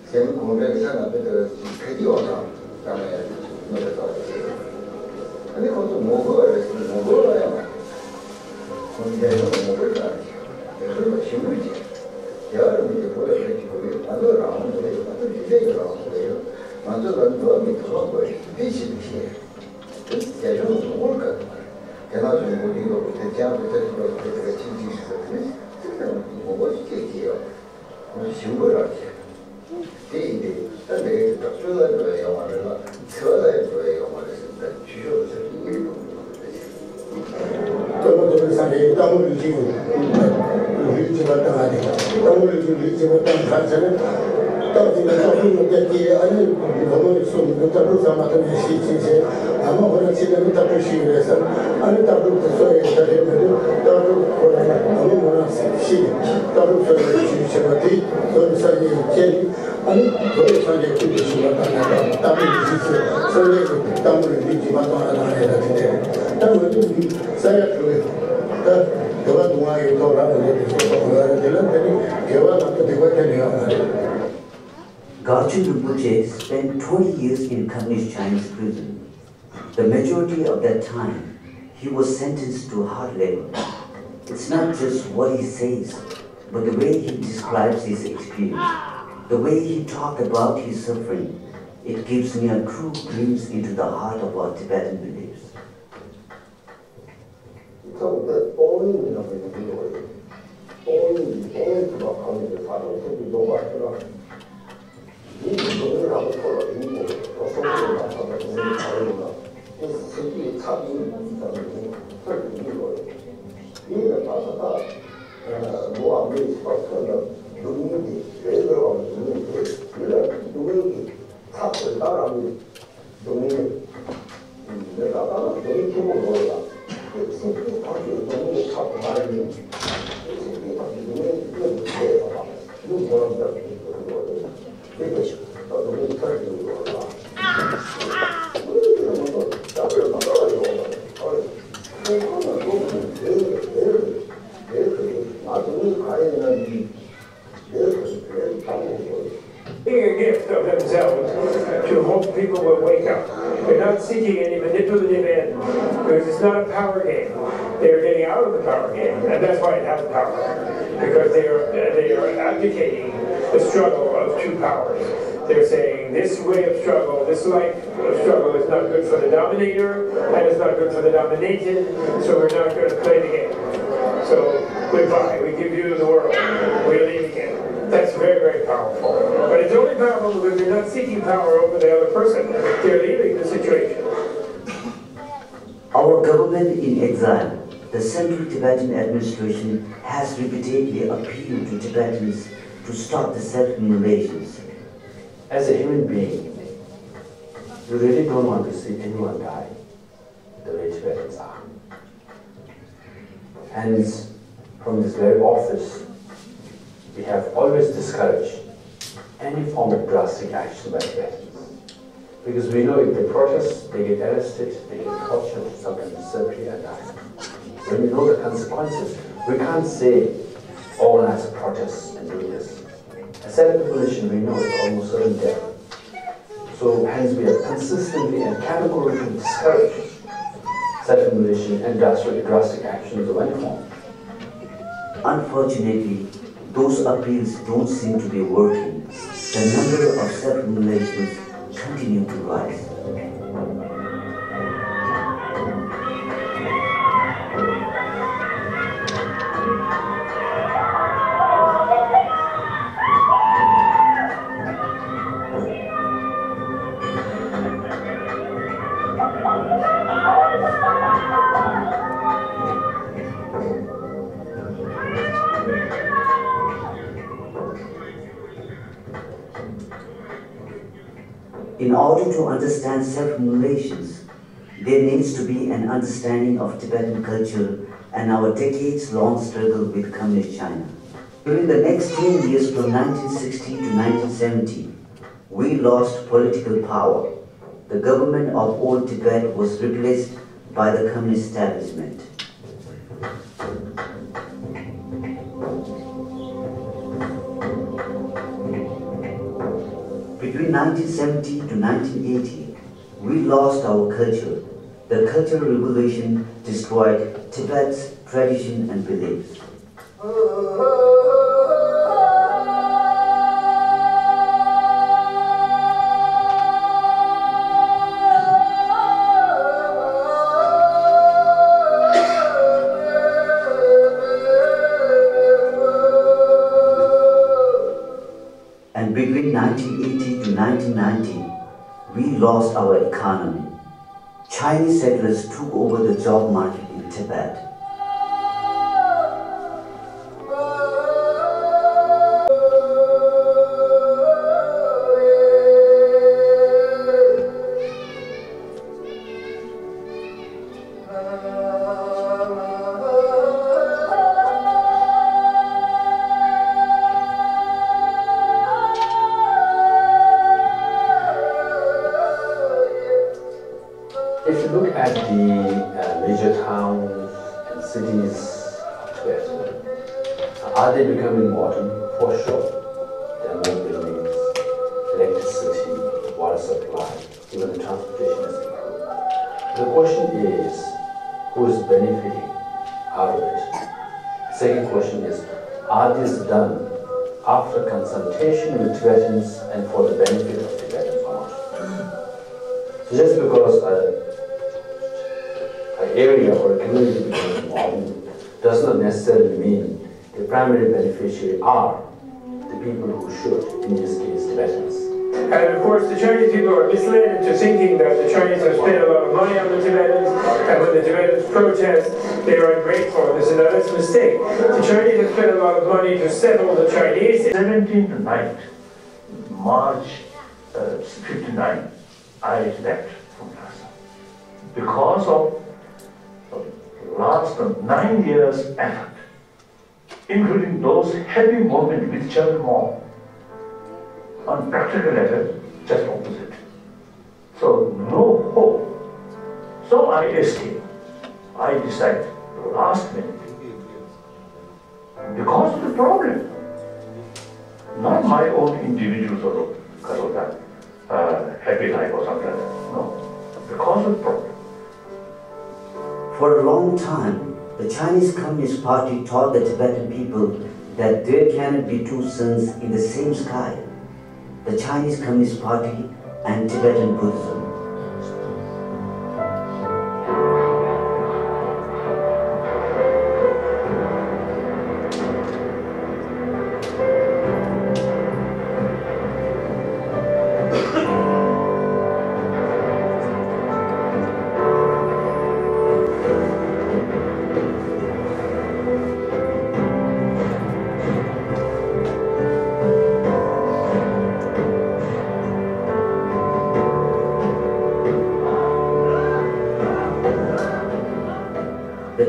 རྒྱ་མི་གུང་ཁྲན་ས་ན་པེ་ཏི་ར་ཅིག་ཁ་གྱིས་འོག་དང་ད་ང་ཡང་མི་འདྲ་ཚོགས་ཀྱི་ཨ་ནི་ཁོ་ཚོ་ངོ་རྒོལ་བ་རེད་ཟེར་ངོ་རྒོལ་བ་ཡང་མ་རེད། ཁོ་ཚོ་རྒྱ་གཞུང་ལ་ངོ་རྒོལ་བཏང་རེད། རྒྱ་གཞུང་ལ་ཞིབ་འཇུག་བྱས། རྒྱ་གར་མི་གི་བོད་ལ་ཁ་གྱིས་གོ་ཡོད། ང་ཚོ་རང་དབང་དགོས་ཡོད། ང་ཚོ་སྤྱི་བདེ་གི་རང་དབང་དགོས་ཡོད། ང་ཚོ་ལ་འགྲོ་བ་མིའི་ཐོབ་ཐང་དགོས་ཡོད། དེ་ཞིབ་འཇུག་བྱས། རྒྱ་གཞུང་ལ་ངོ་རྒོལ་དཀའ་ཐུབ་པ་རེད། དེ་ནང་བཞིན་མགོ་རྟིང་སློག་པ་དེ་ཅང་དེ་ཚོ་ཞིག་ལ་དེ་དེ་ག་ཆིག་ཆིག་ཞིག་ཟེར་དེ་ནི་ཚིག་ཙམ་ངོ་རྒོལ་ཞིག་བྱེད་ཀྱི་ཡོད། ཁོང་ཚོ་ཞིབ་འགོད་རང་བྱས། དེ་ཡིན་དུས་ད་འདི་གའི་དེ་དག་ཆོས་ལ་འགྲོ་ཡ་ཡོད་མ་རེད་ལ་འཚེ་བ་ལ་ཡང་འགྲོ་ཡ་ཡོད་མ་རེད་ཟེར་ད་ཆོས་ཕྱོགས་ལ་ཟེར་དེ་ཡིན་དུ་མི་འདུག་ཟེར་བྱས། སྟོན་པ་དེ་ཚོའི་སངས་རྒྱས་ཀྱི་སྟག་མོ་ལུས་སྦྱིན་ལུས་སྦྱིན་པ་བཏང་བ་དེ་སྟག་མོ་ལུས་སྦྱིན་ལུས་སྦྱིན་པ་བཏང་གང་བྱས་ན་སྟག་དེ་ནི་སྟག་ཕྲུག་ནི་སྟག་སྐྱེས། ཨ་ནི་ལོ་མ་ཡི་སོ་མི་འདུག་སྟག་ཕྲུག་ཟ་མ་ཐུབ་ནས་ཤི་ཕྱིན་བྱས། ཨ་མ་ཁོ་ན་ཕྱི་ལ་ནི་སྟག་ཕྲུག་ཤི་རེད་བསམ། ཨ་ནི་སྟག་ཕྲུག་དེ་གསོ་ཡས་ད་རེད་མི་འདུག་སྟག་ཕྲུག་ཁོ་ན་ཨ་མ་མོ་རང་ཤི་ནས་སྟག་ཕྲུག་གསོ་ཡས་ཇུས་བྱས་པ་དེ་ལོ་ནི་སངས་རྒྱས་ཀྱི་ཁྱེད་ནི། ཨ་ནི་བོད་སངས་རྒྱས་ཀུན་གྱི་ཞིང་ལ་བཏང་ནས་བཏང་ནས་སྟག་མོ་ལུས་སྦྱིན་ཟེར། སངས་རྒྱས་ཀྱི་སྟག་མོ་ལུས་སྦྱིན་མ་བཏང་ཡ་བཏང་ཡ་ད་དེ་འདྲ་རེད། ད་ང་ཚོ་ས་ཡ་དྲུག་གི་ད་བོད་པ་སྡུག་བསྔལ་གྱི་ཐོག་ལ་ང་ཚོ་དེ་ཚོ་གཏོང་ཡ་རེད། དེ་ལ་དེ་ནི་དགེ་བ་ལ་ད་སྡིག་པ་ཁྱོན་ནས་ཡོད་མ་རེད། Gaochun Rinpoche spent twenty years in communist Chinese prison. The majority of that time, he was sentenced to hard labor. It's not just what he says, but the way he describes his experience, the way he talked about his suffering, it gives me a true glimpse into the heart of our Tibetan beliefs. ཁམས་དེ་སྟོང་ཉིད་ཀྱི་ནང་གི་ཡོད་རེད། སྟོང་ཉིད་ཀྱི་སྟོང་ཉིད་ཀྱི་བ་གང་ཡིན་པའི་ས་དང་ཐུག་གི་སྡོམ་པ་ཞུ་ན། ཡིད་ཀྱི་སྡུག་བསྔལ་རབ་ཏུ་ཁོལ་བ་ཡིན་གྱི་རེད། སོ་སོ་ལ་ས་དང་སྡུག་བསྔལ་གང་ཡིན་ན་དེ་སེམས་ཀྱི་ཚབ་ཡིན་ཙམ་ཡིན་ཚོད་ཀྱི་ཡིན་ལོ་རེད། ཡིན་ནའི་ད་ས་ད་འགྲོ་བ་མིའི་ཤི་བ་ཚོན་ལ་སྡུག་བསྔལ་དེ་རེད་འགྲོ་བ་སྡུག་བསྔལ་དེ་ཡིན་ལ་སྡུག་བསྔལ་གྱི་ཚབ་དེ་ལྟ་རང་ཡིན། སྡུག་བསྔལ། མི་ལ་ལྟ་ན་སྡུག་བསྔལ་ཆེན་པོ་ཡོད་ལ། སེམས་ཅན་ཐམས་ཅད་སྡུག་བསྔལ་ཁྱབ་མ་རེད་ཡིན། སེམས་ཅན་ཐམས་ཅད་སྡུག་བསྔལ་གྱི་སྟེང་དུ་བསྡད་པ་དང་མི་ངོ་རང་ལྟར་གྱི་སྡུག་བསྔལ་ཡོད་རེད། དེ་ལས་ད་སྡུག་བསྔལ་ཐར་གྱི་ཡོད་ལ། སྡུག་བསྔལ་མ་གཏོགས་ད་བར་མ་གཏོགས་ཡོད་མ་རེད། ཨ་རེད། དེ་ཁོ་ན་སྡུག་བསྔལ་དེ་རེད་དེ་རེད་དེ་རེད། ང་སྡུག་བསྔལ་གང་ཡིན་ན་འདི། Being a gift of themselves to hope people will wake up. They're not seeking any manipulative end because it's not a power game. They're getting out of the power game, and that's why it has power. Because they are they are abdicating the struggle of two powers. They're saying this way of struggle, this life, struggle is not good for the dominator and it's not good for the dominated, so we're not going to play the game. So goodbye, we give you the world, we're leaving it. That's very, very powerful. But it's only powerful because we're not seeking power over the other person. They're leaving the situation. Our government in exile The Central Tibetan Administration has repeatedly appealed to Tibetans to stop the self-immolations. As a human being, you really don't want to see anyone die the way Tibetans are. Hence, from this very office, we have always discouraged any form of drastic action by Tibetans. Because we know if they protest, they get arrested, they get tortured, sometimes they simply and die. When we know the consequences, we can't say organize a protest and do this. A self-immolation, we know, is almost certain death. So hence we have consistently and categorically discouraged self-immolation and drastic, drastic actions of any form. Unfortunately, those appeals don't seem to be working. The number of self-immolations continue to rise. In order to understand self-immolations, there needs to be an understanding of Tibetan culture and our decades-long struggle with Communist China. During the next ten years, from nineteen sixty to nineteen seventy, we lost political power. The government of Old Tibet was replaced by the communist establishment. Between nineteen seventy to nineteen eighty, we lost our culture. The Cultural Revolution destroyed Tibet's tradition and beliefs. And between nineteen eighty to nineteen ninety, we lost our economy. Chinese settlers took over the job market in Tibet. If you look at the uh, major towns and cities of Tibet, are they becoming modern? For sure. There are more buildings, electricity, water supply, even the transportation has improved. The question is, who is benefiting out of it? Second question is, are these done after consultation with Tibetans and for the benefit of Tibetans or not? So just because a, a area or a community becomes modern does not necessarily mean the primary beneficiary are the people who should, in this case, Tibetans. And of course, the Chinese people are misled into thinking that the Chinese have spent a lot of money on the Tibetans, and when the Tibetans protest, they are ungrateful. This is a, that's a mistake. The Chinese have spent a lot of money to settle the Chinese. Seventeenth night, March uh, fifty-nine, I left from Lhasa because of last nine years' effort, including those heavy moments with Chairman Mao on practical level, just opposite. So no hope. So I escaped. I decided last minute because of the problem, not my own individual sort of, sort of that, uh, happy life or something like that. No, because of the problem. For a long time, the Chinese Communist Party taught the Tibetan people that there cannot be two suns in the same sky, the Chinese Communist Party and Tibetan Buddhism.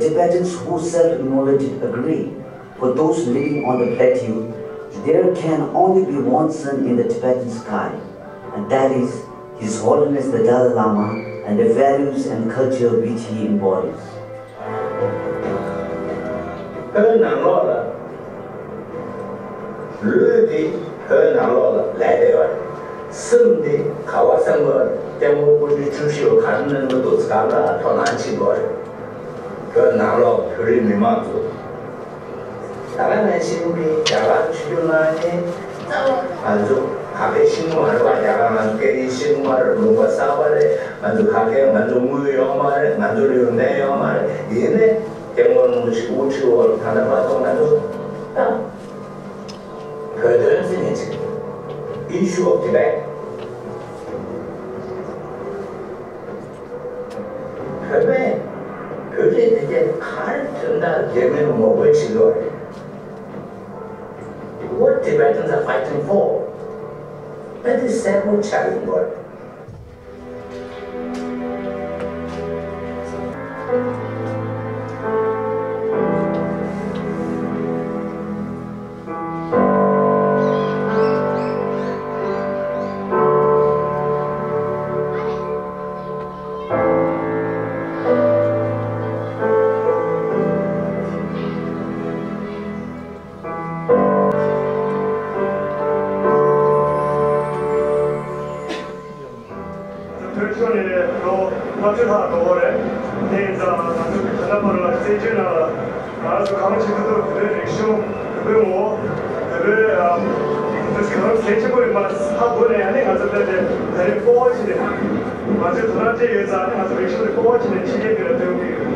Tibetans who self-immolated agree, for those living on the plateau, there can only be one sun in the Tibetan sky, and that is His Holiness the Dalai Lama and the values and culture which he embodies. བོད་ནང་ལོགས་ལ། ལུས་འདི་བོད་ནང་ལོགས་ལ་ལས་བསྡད་པ་རེད། སེམས་འདི་ག་བ་སེམས་པ་རེད། སྐྱབས་མགོན་སྐུ་ཕྲེང་བཅུ་བཞི་པ་ག་རེ་གནང་གི་འདུག་ག་ལ་དོ་སྣང་བྱེད་དགོས་རེད། བོད་ནང་ལོགས་བོད་རིགས་མི་མང་ཚོ། ད་ག་ནང་བཞིན་གྱི་རྒྱ་གར་ཆིབས་བསྒྱུར་གནང་མཁན་ང་ཚོ་ག་གེ་ཤེས་ཀྱི་མ་རེད་པ། རྒྱ་གར་ང་ཚོ་སྐད་ཡིག་ཤེས་ཀྱི་མ་རེད། ལུང་པ་གསར་པ་རེད། ང་ཚོ་ག་གེ་ང་ཚོ་དངུལ་ཡོད་མ་རེད། ང་ཚོ་ལ་ཡོན་ཏན་ཡོད་མ་རེད། ཡིན་ནའི་སྐྱབས་མགོན་རིན་པོ་ཆེ་དབུ་ཁྲིད་འོག་ལ་ད་ལྟ་བར་དུ་ང་ཚོ་ད་བོད་དོན་ཟེར་མཁན་ཅིག Issue of Tibet། བོད་པས་བོད་རིགས་དེ་གས་ག་རེ་དོན་དག་རྒྱ་མིར་ངོ་རྒོལ་བྱེད་ཀྱི་ཡོད་རེད། What Tibetans are fighting for? That is separate challenge. ཐོན་ཆོག་ནས་ལོ་ལྔ་བཅུ་ལྷག་འགྲོ་གི་རེད། དེ་ཡིན་ཙང་ང་ཚོ་གི་ད་ལྟ་བར་ལ་བཙན་བྱོལ་ནང་ལ་ང་ཚོ་གང་བྱེད་ཀྱི་འདུག་བོད་པའི་རིག་གཞུང་། བོད་པའི་ངོ་བོ། བོད་པའི་ཨ་དེ་གང་གལ་ཆེན་པོ་ཡིན་པ་ཧ་གོ་ནས། ཨ་ནི་ང་ཚོ་དཔེ་དེ་ད་རེས་སྤོབས་པ་བྱས་ནས་ང་ཚོས་དོ་སྣང་བྱས་ཡོད་ཙང་། ཨ་ནི་ང་ཚོ་རིག་གཞུང་དེ་སྤོབས་པ་བྱས་ནས་ཕྱི་རྒྱལ་ཁག་ལ་སྟོན་གྱི་ཡོད།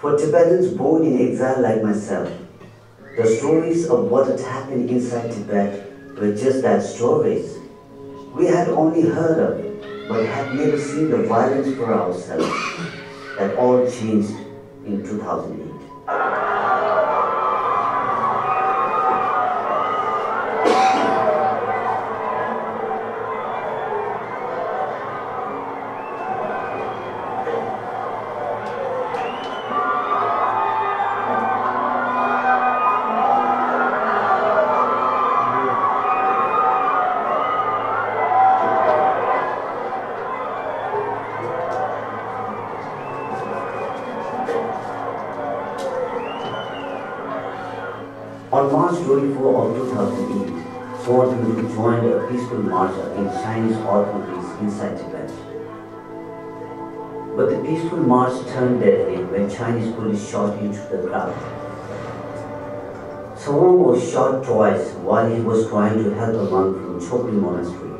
For Tibetans born in exile like myself, the stories of what had happened inside Tibet were just that, stories. We had only heard of, but had never seen the violence for ourselves. That all changed in two thousand eight. On March twenty-four of two thousand eight, Tshogkhan Tshogkun joined a peaceful march against Chinese authorities inside Tibet. But the peaceful march turned deadly when Chinese police shot into the crowd. Tshogkhan was shot twice while he was trying to help a monk from Chokri Monastery.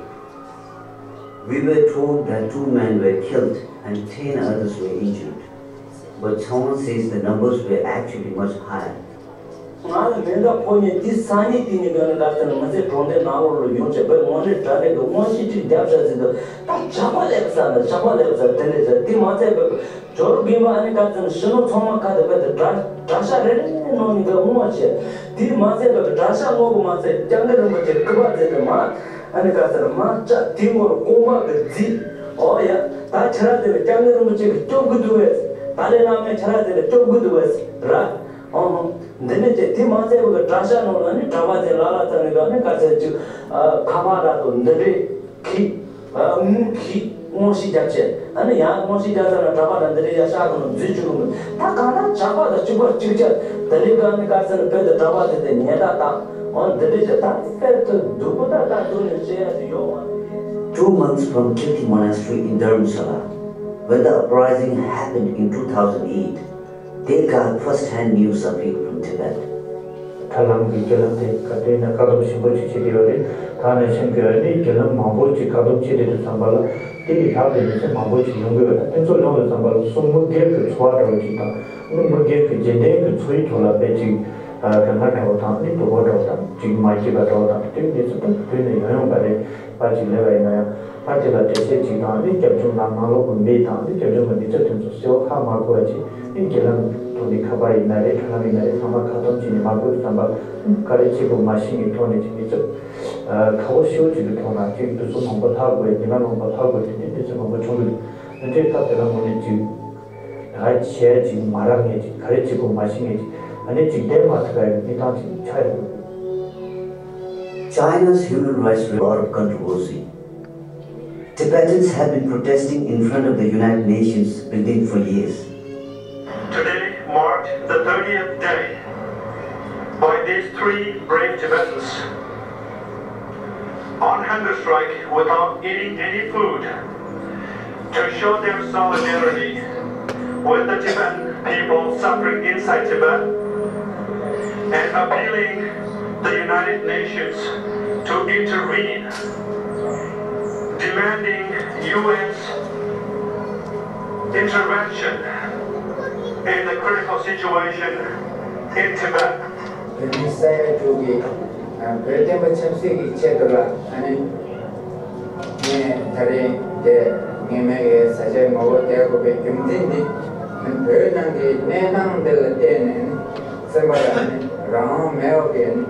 We were told that two men were killed and ten others were injured. But Tshogkhan says the numbers were actually much higher. ང་ལ་མེ་མདའ་ཕོག་ཉིན་དེའི་སང་ཉིན་དེ་ཉིན་ག་ནས་ད་ལྟ་ནས་མི་ཚེ་གྲོང་སྡེ་ནང་ལོགས་ལ་ཡོང་བྱས་བོད་དངོས་གནས་དགྲ་ལས་ཀྱི་དབང་ཤེད་ཅིག་བརྒྱབ་བཞག་ཟིན་འདུག་ད་ཇག་པ་ལས་ཀྱི་ས་ནས་ཇག་པ་ལས་ཀྱི་ས་དེ་འདྲས་བྱས། དེ་མ་ཚད་བོད་ཇོ་རུ་དགོན་པ་ཨ་ནི་ག་ཚོད་ནས་ཕྱི་ནང་ཚང་མ་ཁ་དེ་བོད་དེ་དགྲ་དགྲ་ཤ་རེ་རེ་ནང་ནས་བོད་དབང་བ་བྱས། དེ་མ་ཚད་བོད་དགྲ་ཤ་ངོ་གི་མ་ཚད་སྐྱབས་མགོན་རིན་པོ་ཆེ་སྐུ་པར་མཛད་དེ་མ་ཨ་ནི་ག་ཚོད་ནས་མ་ལྕགས་དེ་མགོ་ལ་རྐང་པ་གི་རྫིས། ཨོ་ཡ། ད་ཁྱེད་རང་དེ་ལ་སྐྱབས་མགོན་རིན་པོ་ཆེ་གི་སྐྱོབ་གི་འདུག་བས། ད་ལས་བླ་མས་ཁྱེད་རང་དེ་ལ་སྐྱོབ་གི་འདུག་བས་ར། ཨོ་ཧོ། འདི་ནས་ཀྱི་དེ་མ་ཚད་བོད་ཀྱི་དགྲ་ཤ་ནང་ལ་ནི་གྲྭ་པ་དེ་ལ་ལ་ཙམ་ནི་ག་ནི་ག་ཚད་ཅིག་ཨ་ཁ་པར་ར་དང་འདི་འདྲའི་གི་ཨ་དངུལ་གི་དངོས་གཞི་རྒྱབ་ཆེད། ཨ་ནི་ཡང་དངོས་གཞི་རྒྱབ་ས་ལ་གྲྭ་པ་དང་འདི་འདྲའི་ཡ་ཤ་གི་ནང་འཛུལ་བཅུག་གི་མི་ད་གང་ལྟར་ཇག་པ་དང་གཅིག་པ་གཅིག་རྐྱང་དེ་ལས་ག་ནི་ག་ཚད་ནི་བོད་དུ་གྲྭ་པ་དེ་དེ་ཉེན་བརྡ་བཏང་། འོ་འདི་འདྲའི་ཅིག་ད་དཔེ་དུ་སྡུག་པོ་ད་ད་སྡུག་ནི་བཤད་ཡ་དེ་ཡོད་མ་རེད། Two monks from Kirti Monastery in Dharamshala, when the uprising happened in two thousand eight, they got first-hand news of it from Tibet. ད་ལམ་གྱི་རྒྱ་ལམ་དེ་ག་དུས་ན་དཀའ་སྡུག་ཆེན་པོ་ཅིག་བྱེད་ཀྱི་ཡོད་རེད། ད་ནས་ཆེན་གྱི་ཨ་ནི་རྒྱ་ལམ་མང་པོ་ཅིག་དཀའ་སྡུག་བྱེད་བསྡད་དུས་ཙམ་པ་ལ་དེ་ཡི་ལྷག་པའི་མི་ཚེ་མང་པོ་ཅིག་ཡོང་གི་ཡོད། ད་དེ་ཚོ་ཡོང་དུས་ཙམ་པ་ལ་སུ་མི་སྒེར་གྱི་འཚོ་བ་འདྲ་བོ་ཅིག་དང་ཨ་ནི་མི་སྒེར་གྱི་རྗེས་འདེད་ཀྱི་འཚོ་བའི་ཐོག་ལ་དཔེ་ཅིག་དཀའ་ངལ་འདྲ་བོ་དང་ཨ་ནི་སྡུག་པོ་འདྲ་བོ་དང་། ཅིག་མ་སྐྱིད་པ་འདྲ་བོ་དང་དེ་འདྲའི་གནས་ཚུལ་ད་དུས་ནས་ཡོང་ཡོང་པ་རེད། ཕར་ཅིག་སླེབས་པ་ཡིན་ན་ཡང་ཕར་དེ་ལ་འགྲེལ་བཤད་ཅིག་དང་ཨ་ནི་རྒྱབ་ལྗོངས་དང་ནང་ལོགས་ཀྱི་མི་དང་ཨ་ནི་རྒྱབ་ལྗོངས་ཀྱི་གནས་ཚུལ་དེ་ཚོ་གསལ་བོ་ཧ་མ་གོ་བ་ཅིག་ཨ་ནི་བརྒྱུད་ལམ་ཐོག་ནས་ཁ་པར་ཡིན་ན་རེད། དྲ་ལམ་ཡིན་ན་རེད། ཚང་མ་ཁ་སྟོང་བྱས་ནས་མ་གོ་བསམ་པ་ག་རེ་བྱེད་དགོས་མ་ཤེས་ངེས་ཐོག་ནས་ཅིག་གནས་ཚུལ་ཁ་བོ་ཤེའུ་ཅིག་གི་ཐོག་ན་ཅིག་དུས་ཚོད་མང་པོ་ལྷག་དགོས། ཉི་མ་མང་པོ་ལྷག་དགོས། དེ་འདྲའི་གནས་ཚུལ་མང་པོ་བྱུང་གི་འདུག་དེ་འདྲའི་སྐབས་དེ་ལ་དངོས་གནས་ཅིག་ད་བྱས་ཅིག་མ་རག་ངེས་ཅིག་ག་རེ་བྱེད་དགོས་མ་ཤེས་ངེས་ཅིག་ཨ་ནི་ཅིག་བསྡད་མ་ཐུབ་པའི་གནས་སྟངས་ཅིག་ཆགས་ཡོད། China's human rights are a lot of controversy. Tibetans have been protesting in front of the United Nations building for years. Today marked the thirtieth day by these three brave Tibetans on hunger strike without eating any food to show their solidarity with the Tibetan people suffering inside Tibet and appealing the United Nations to intervene, demanding U N's intervention in the critical situation in Tibet. བོད་མི་ས་ཡ་དྲུག་གིས་བོད་བསྟན་པ་ཆབ་སྲིད་ཀྱི་ཆེད་དུ་ལ་ཨ་ནི་ངས་ད་རེས་འདིར་ངེས་མེད་ཀྱི་ས་ཆའི་ངོ་བོ་བསྡད་དགོས་པའི་རྒྱུ་མཚན་འདི་ནི་བོད་ནང་གི་གནས་སྟངས་འདི་ལ་བལྟས་ནས་ནི་སེམས་པ་ལ་ནི་རང་དབང་མེད་པ་གི་ནི་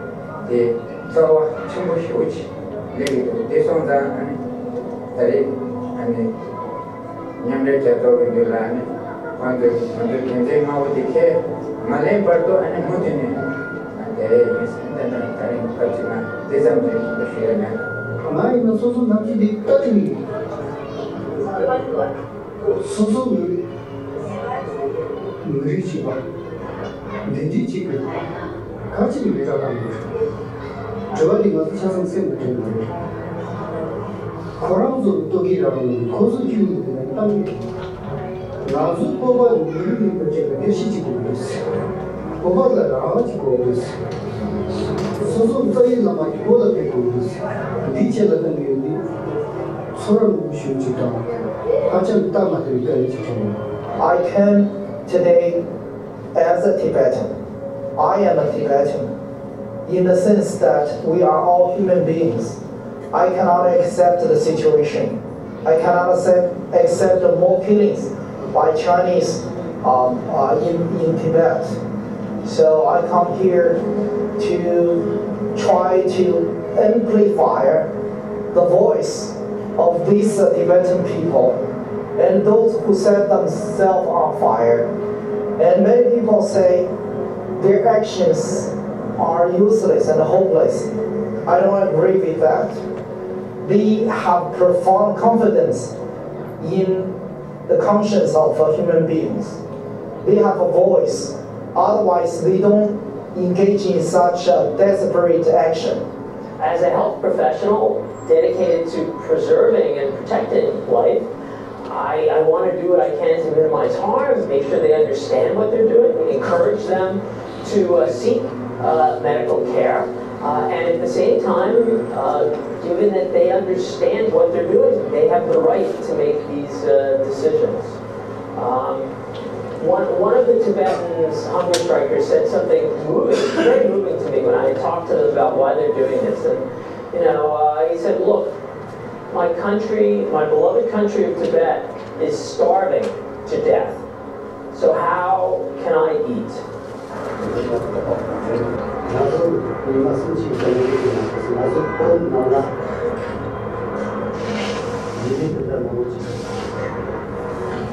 དེ་རྩ་བ་ཆེན་པོ་ཞེ་པོ་ཅིག་སླེབས་ཀྱི་འདུག་དེ་སོང་ཙང་ཨ་ནི་ད་རེས་ཨ་ནི། མཉམ་འབྲེལ་རྒྱལ་ཚོགས་ཀྱི་མདུན་ལ་ནི་ཁོང་ཚོས་ང་ཚོའི་དོན་ཚན་ལྔ་པོ་དེ་ཁས་མ་ལེན་བར་དུ་ཨ་ནི་མུ་མཐུད་ནས་ང་བསྡད་ཡིན་ཟེར། ད་ནི་ད་རིང་སྐབས་ཅིག་ན་འདི་ཙམ་རེད་ཞུ་ཡ་མེད། ང་ཡིན་ན་སོ་སོ་ནམ་རྒྱུན་འདི་ལྟ་ཐུབ་ཡིན། སོ་སོ་མི་མི་རིགས་གཅིག་པ། འདི་འདྲའི་གཅིག་གི་ག་ཅིག་མི་འདྲ་གང་ཡོད། དྲི་བ་འདི་ང་ཚོ་ཆ་ཚང་སེམས་ལ་དྲན་དགོས་རེད། ཁོ་རང་ཚོ་ལ་ལྟོ་གོས་རག་པ་ནང་ཁོ་ཚོ་སྐྱིད་པོ་ཡོད་པའི་གཏམ་རྒྱུད། ང་ཚོ་སྤོབས་པ་མི་རིགས་མི་ཁ་ཅིག་ལ་སྡེར་ཤིང་གཅིག་དགོས་ཡོད། སྤོབས་པ་ལ་རང་དབང་གཅིག་དགོས་ཡོད། སོ་སོ་རྩ་བའི་བླ་མ་གི་སྒོ་ལ་ཕེབས་དགོས་ཡོད། འདི་ཆེད་ལ་གཏོང་གི་ཡོད་འདི། ཚོར་བ་མང་པོ་ཞིག་ཅིག་དང་ཧ་ཅང་སྟབས་མ་བདེ་བའི་དཔེ་ཅིག་བྱུང་ཡོད། I came today as a Tibetan. I am a Tibetan in the sense that we are all human beings. I cannot accept the situation. I cannot accept, accept the more killings by Chinese um, uh, in, in Tibet. So I come here to try to amplify the voice of these uh, Tibetan people and those who set themselves on fire. And many people say their actions are useless and hopeless. I don't agree with that. They have profound confidence in the conscience of uh, human beings. They have a voice. Otherwise, they don't engage in such a desperate action. As a health professional dedicated to preserving and protecting life, I, I want to do what I can to minimize harm, make sure they understand what they're doing, encourage them to uh, seek uh, medical care, uh, and at the same time, uh, given that they understand what they're doing, they have the right to make these uh, decisions. Um, one, one of the Tibetans, hunger strikers, said something moving, very moving to me when I talked to them about why they're doing this. And, you know, uh, he said, look, my country, my beloved country of Tibet, is starving to death. So how can I eat? ང་ཚོ་ཉི་མ་སུམ་ཅུ་ཙམ་ཡིན་ན་ང་ཚོ་བོད་ནང་ལ་ཡིན་ནི་དེ་འདྲ་མང་པོ་ཅིག་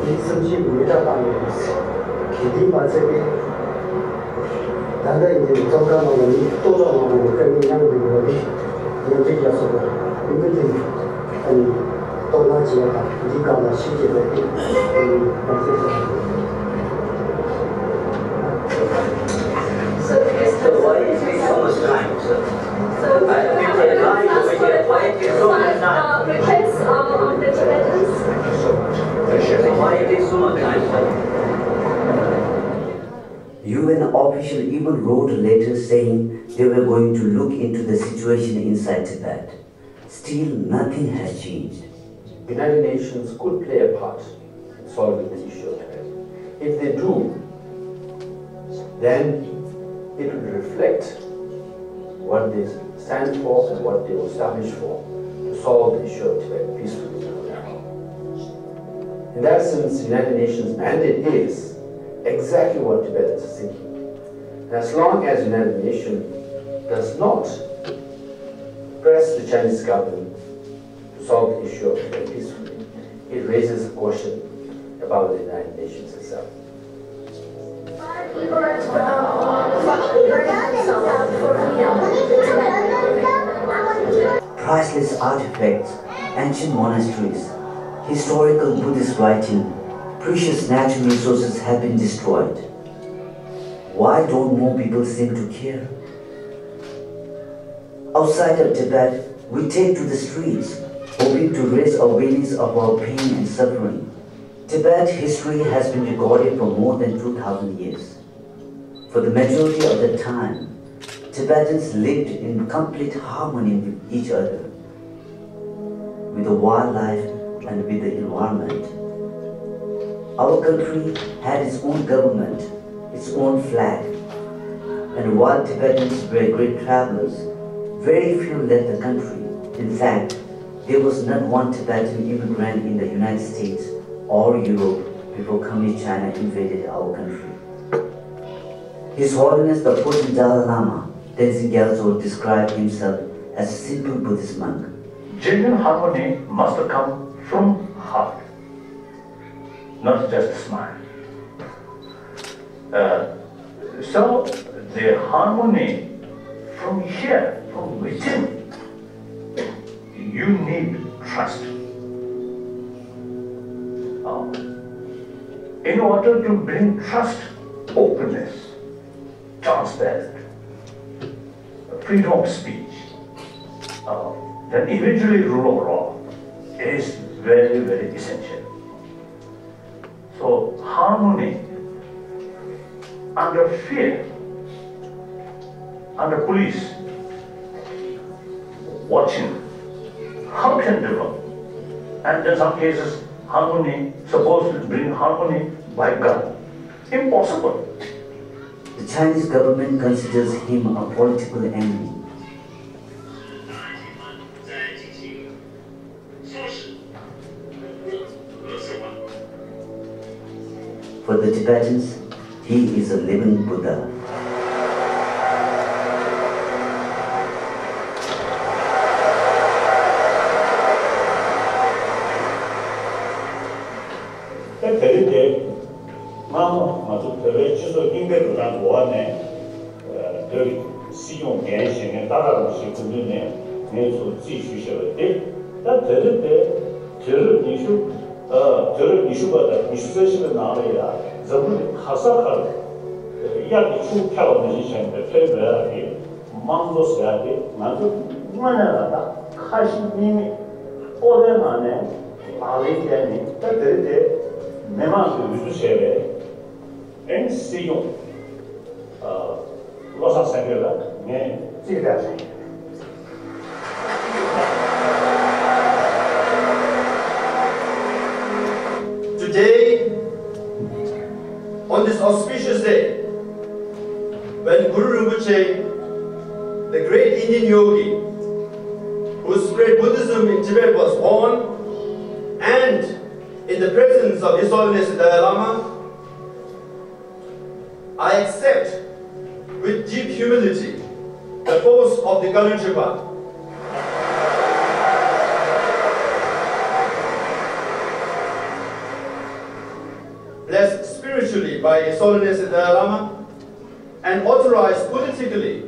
ཡིན་སུམ་ཅུ་མི་འདྲ་བཏང་ཡོད་རེད། གལ་ཏེ་མ་ཚད་པའི་ད་ལྟ་ཡིན་གྱི་བཙོན་ཁང་ནང་ལ་མི་སྟོང་ཕྲག་མང་པོ་དཀའ་ངལ་མྱངས་བསྡད་ཡོད་རེད། ཉམས་ཆག་རྒྱག་སོང་བ་ཡིན་པ་དེ་ཨ་ནི། དོ་སྣང་བྱེད་ཡ་དང་འདིའི་སྒང་ལ་ཤུགས་རྒྱབ་པའི་ཐད་ནས་དམ་ཚིག་ཞུ། Sir, why it take so much time, sir? I have been for a night over here. Why it take so much time? Request on the Tibetans. Why it take so much time, sir? U N official even wrote a letter saying they were going to look into the situation inside Tibet. Still, nothing has changed. United Nations could play a part in solving the issue of Tibet. If they do, then it will reflect what they stand for and what they were established for, to solve the issue of Tibet peacefully. In that sense, the United Nations mandate is exactly what Tibetans are seeking. And as long as the United Nations does not press the Chinese government to solve the issue of Tibet peacefully, it raises a question about the United Nations itself. Priceless artifacts, ancient monasteries, historical Buddhist writing, precious natural resources have been destroyed. Why don't more people seem to care? Outside of Tibet, we take to the streets, hoping to raise awareness of our pain and suffering. Tibet's history has been recorded for more than two thousand years. For the majority of the time, Tibetans lived in complete harmony with each other, with the wildlife, and with the environment. Our country had its own government, its own flag. And while Tibetans were great travelers, very few left the country. In fact, there was not one Tibetan immigrant in the United States or Europe before Communist China invaded our country. His Holiness the fourteenth Dalai Lama, Tenzin Gyaltso, described himself as a simple Buddhist monk. Genuine harmony must come from heart, not just a smile. Uh, so, the harmony from here, from within, you need trust. Uh, in order to bring trust, openness, transparent, freedom of speech, uh, then eventually rule of law is very, very essential. So harmony under fear, under police watching, how can develop? And in some cases, harmony, supposed to bring harmony by gun. Impossible. The Chinese government considers him a political enemy. For the Tibetans, he is a living Buddha. ད་དེ་རིང་དེ་སྔ་མོ་ང་ཚོ་བོད་པའི་སྤྱི་ཚོགས་རྙིང་པའི་འགྲོ་སྟངས་འགྲོ་བ་ནས་བོད་ཀྱི་སྲིད་སྐྱོང་འགན་བཞེས་མཁན་ཏཱ་ལའི་རིན་པོ་ཆེའི་སྐུ་མདུན་ནས་ངས་ཚུར་རྩིས་ཞུས་བཞག་པ་དེ། ད་དེ་རིང་དེ་དུས་རབས་ཉི་ཤུ་དུས་རབས་ཉི་ཤུ་པ་དང་ཉི་ཤུ་རྩ་གཅིག་པའི་ནང་ལ་ཡང་འཛམ་བུ་གླིང་ག་ས་ག་ལ་དབྱར་གྱི་ཆུ་ཁྱབ་པ་ནང་བཞིན་བྱས་ནས་ཕེབས་འགྲོ་ཡག་གི་དམངས་གཙོ་ཟེར་ཡག་དེ་ང་ཚོ་དངོས་གནས་ལ་ད་ཁ་ཞེ་གཉིས་མེད་སྤོབས་པའི་ངང་ནས་ལག་ལེན་བསྟར་ནས། ད་དེ་རིང་དེ་མི་མང་གིས་འོས་བསྡུ་བྱས་པའི་ཨེ་སྲིད་སྐྱོང་བློ་བཟང་སེང་གེ་ལ་ངས་རྩིས་རྒྱག་བྱས་ཡོད། Today, on this auspicious day, when Guru Rinpoche, the great Indian yogi who spread Buddhism in Tibet, was born, and in the presence of His Holiness the Dalai Lama, I accept with deep humility the post of the Kalu Tripa, blessed spiritually by His Holiness the Dalai Lama and authorized politically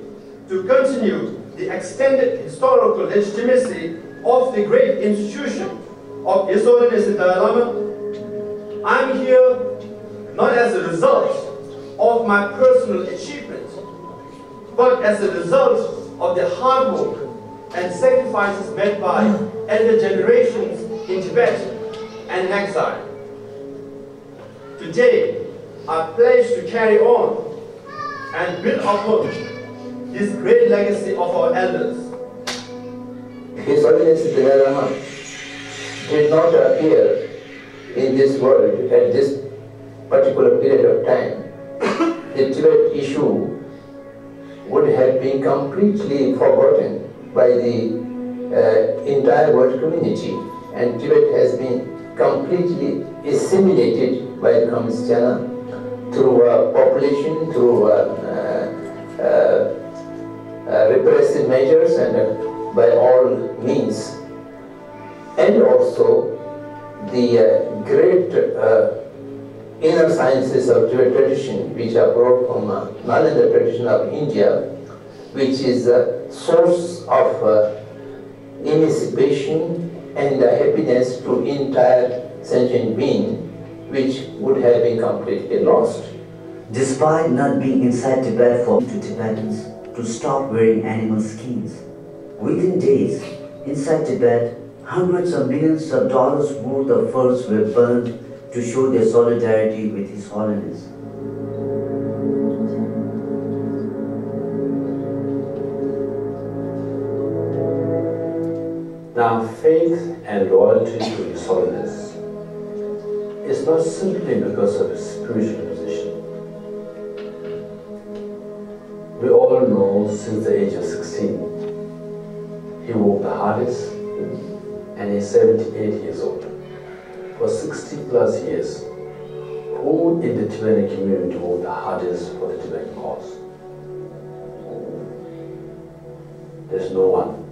to continue the extended historical legitimacy of the great institution of His Holiness the Dalai Lama. I am here not as a result of my personal achievement, but as a result of the hard work and sacrifices made by elder generations in Tibet and in exile. Today, I pledge to carry on and build upon this great legacy of our elders. His Holiness the Dalai Lama did not appear in this world at this particular period of time. The Tibet issue would have been completely forgotten by the uh, entire world community, and Tibet has been completely assimilated by the Communist China through uh, population, through uh, uh, uh, uh, repressive measures, and uh, by all means. And also the uh, great uh, inner sciences of Tibetan tradition, which are brought from uh, Nalanda tradition of India, which is a source of uh, emancipation and uh, happiness to entire sentient being, which would have been completely lost. Despite not being inside Tibet for to Tibetans to stop wearing animal skins, within days, inside Tibet, hundreds of millions of dollars worth of furs were burned to show their solidarity with His Holiness. Now, faith and loyalty to His Holiness is not simply because of his spiritual position. We all know since the age of sixteen, he worked the hardest and he's seventy-eight years old. For sixty plus years, who in the Tibetan community worked the hardest for the Tibetan cause? There's no one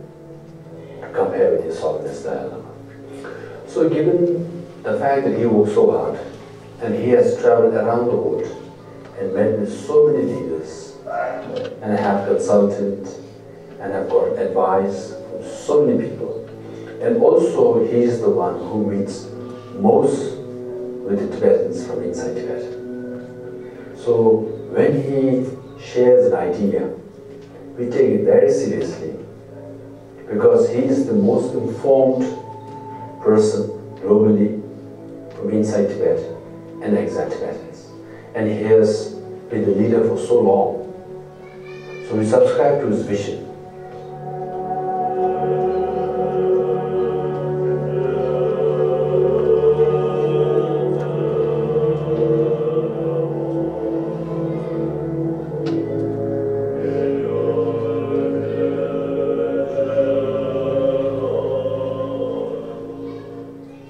to compare with His Holiness Dalai Lama. So, given the fact that he worked so hard and he has traveled around the world and met with so many leaders and have consulted and have got advice from so many people, and also he is the one who meets most with the Tibetans from inside Tibet. So, when he shares an idea, we take it very seriously because he is the most informed person globally from inside Tibet and exile Tibetans. And he has been the leader for so long. So we subscribe to his vision.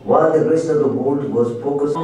While the rest of the world was focused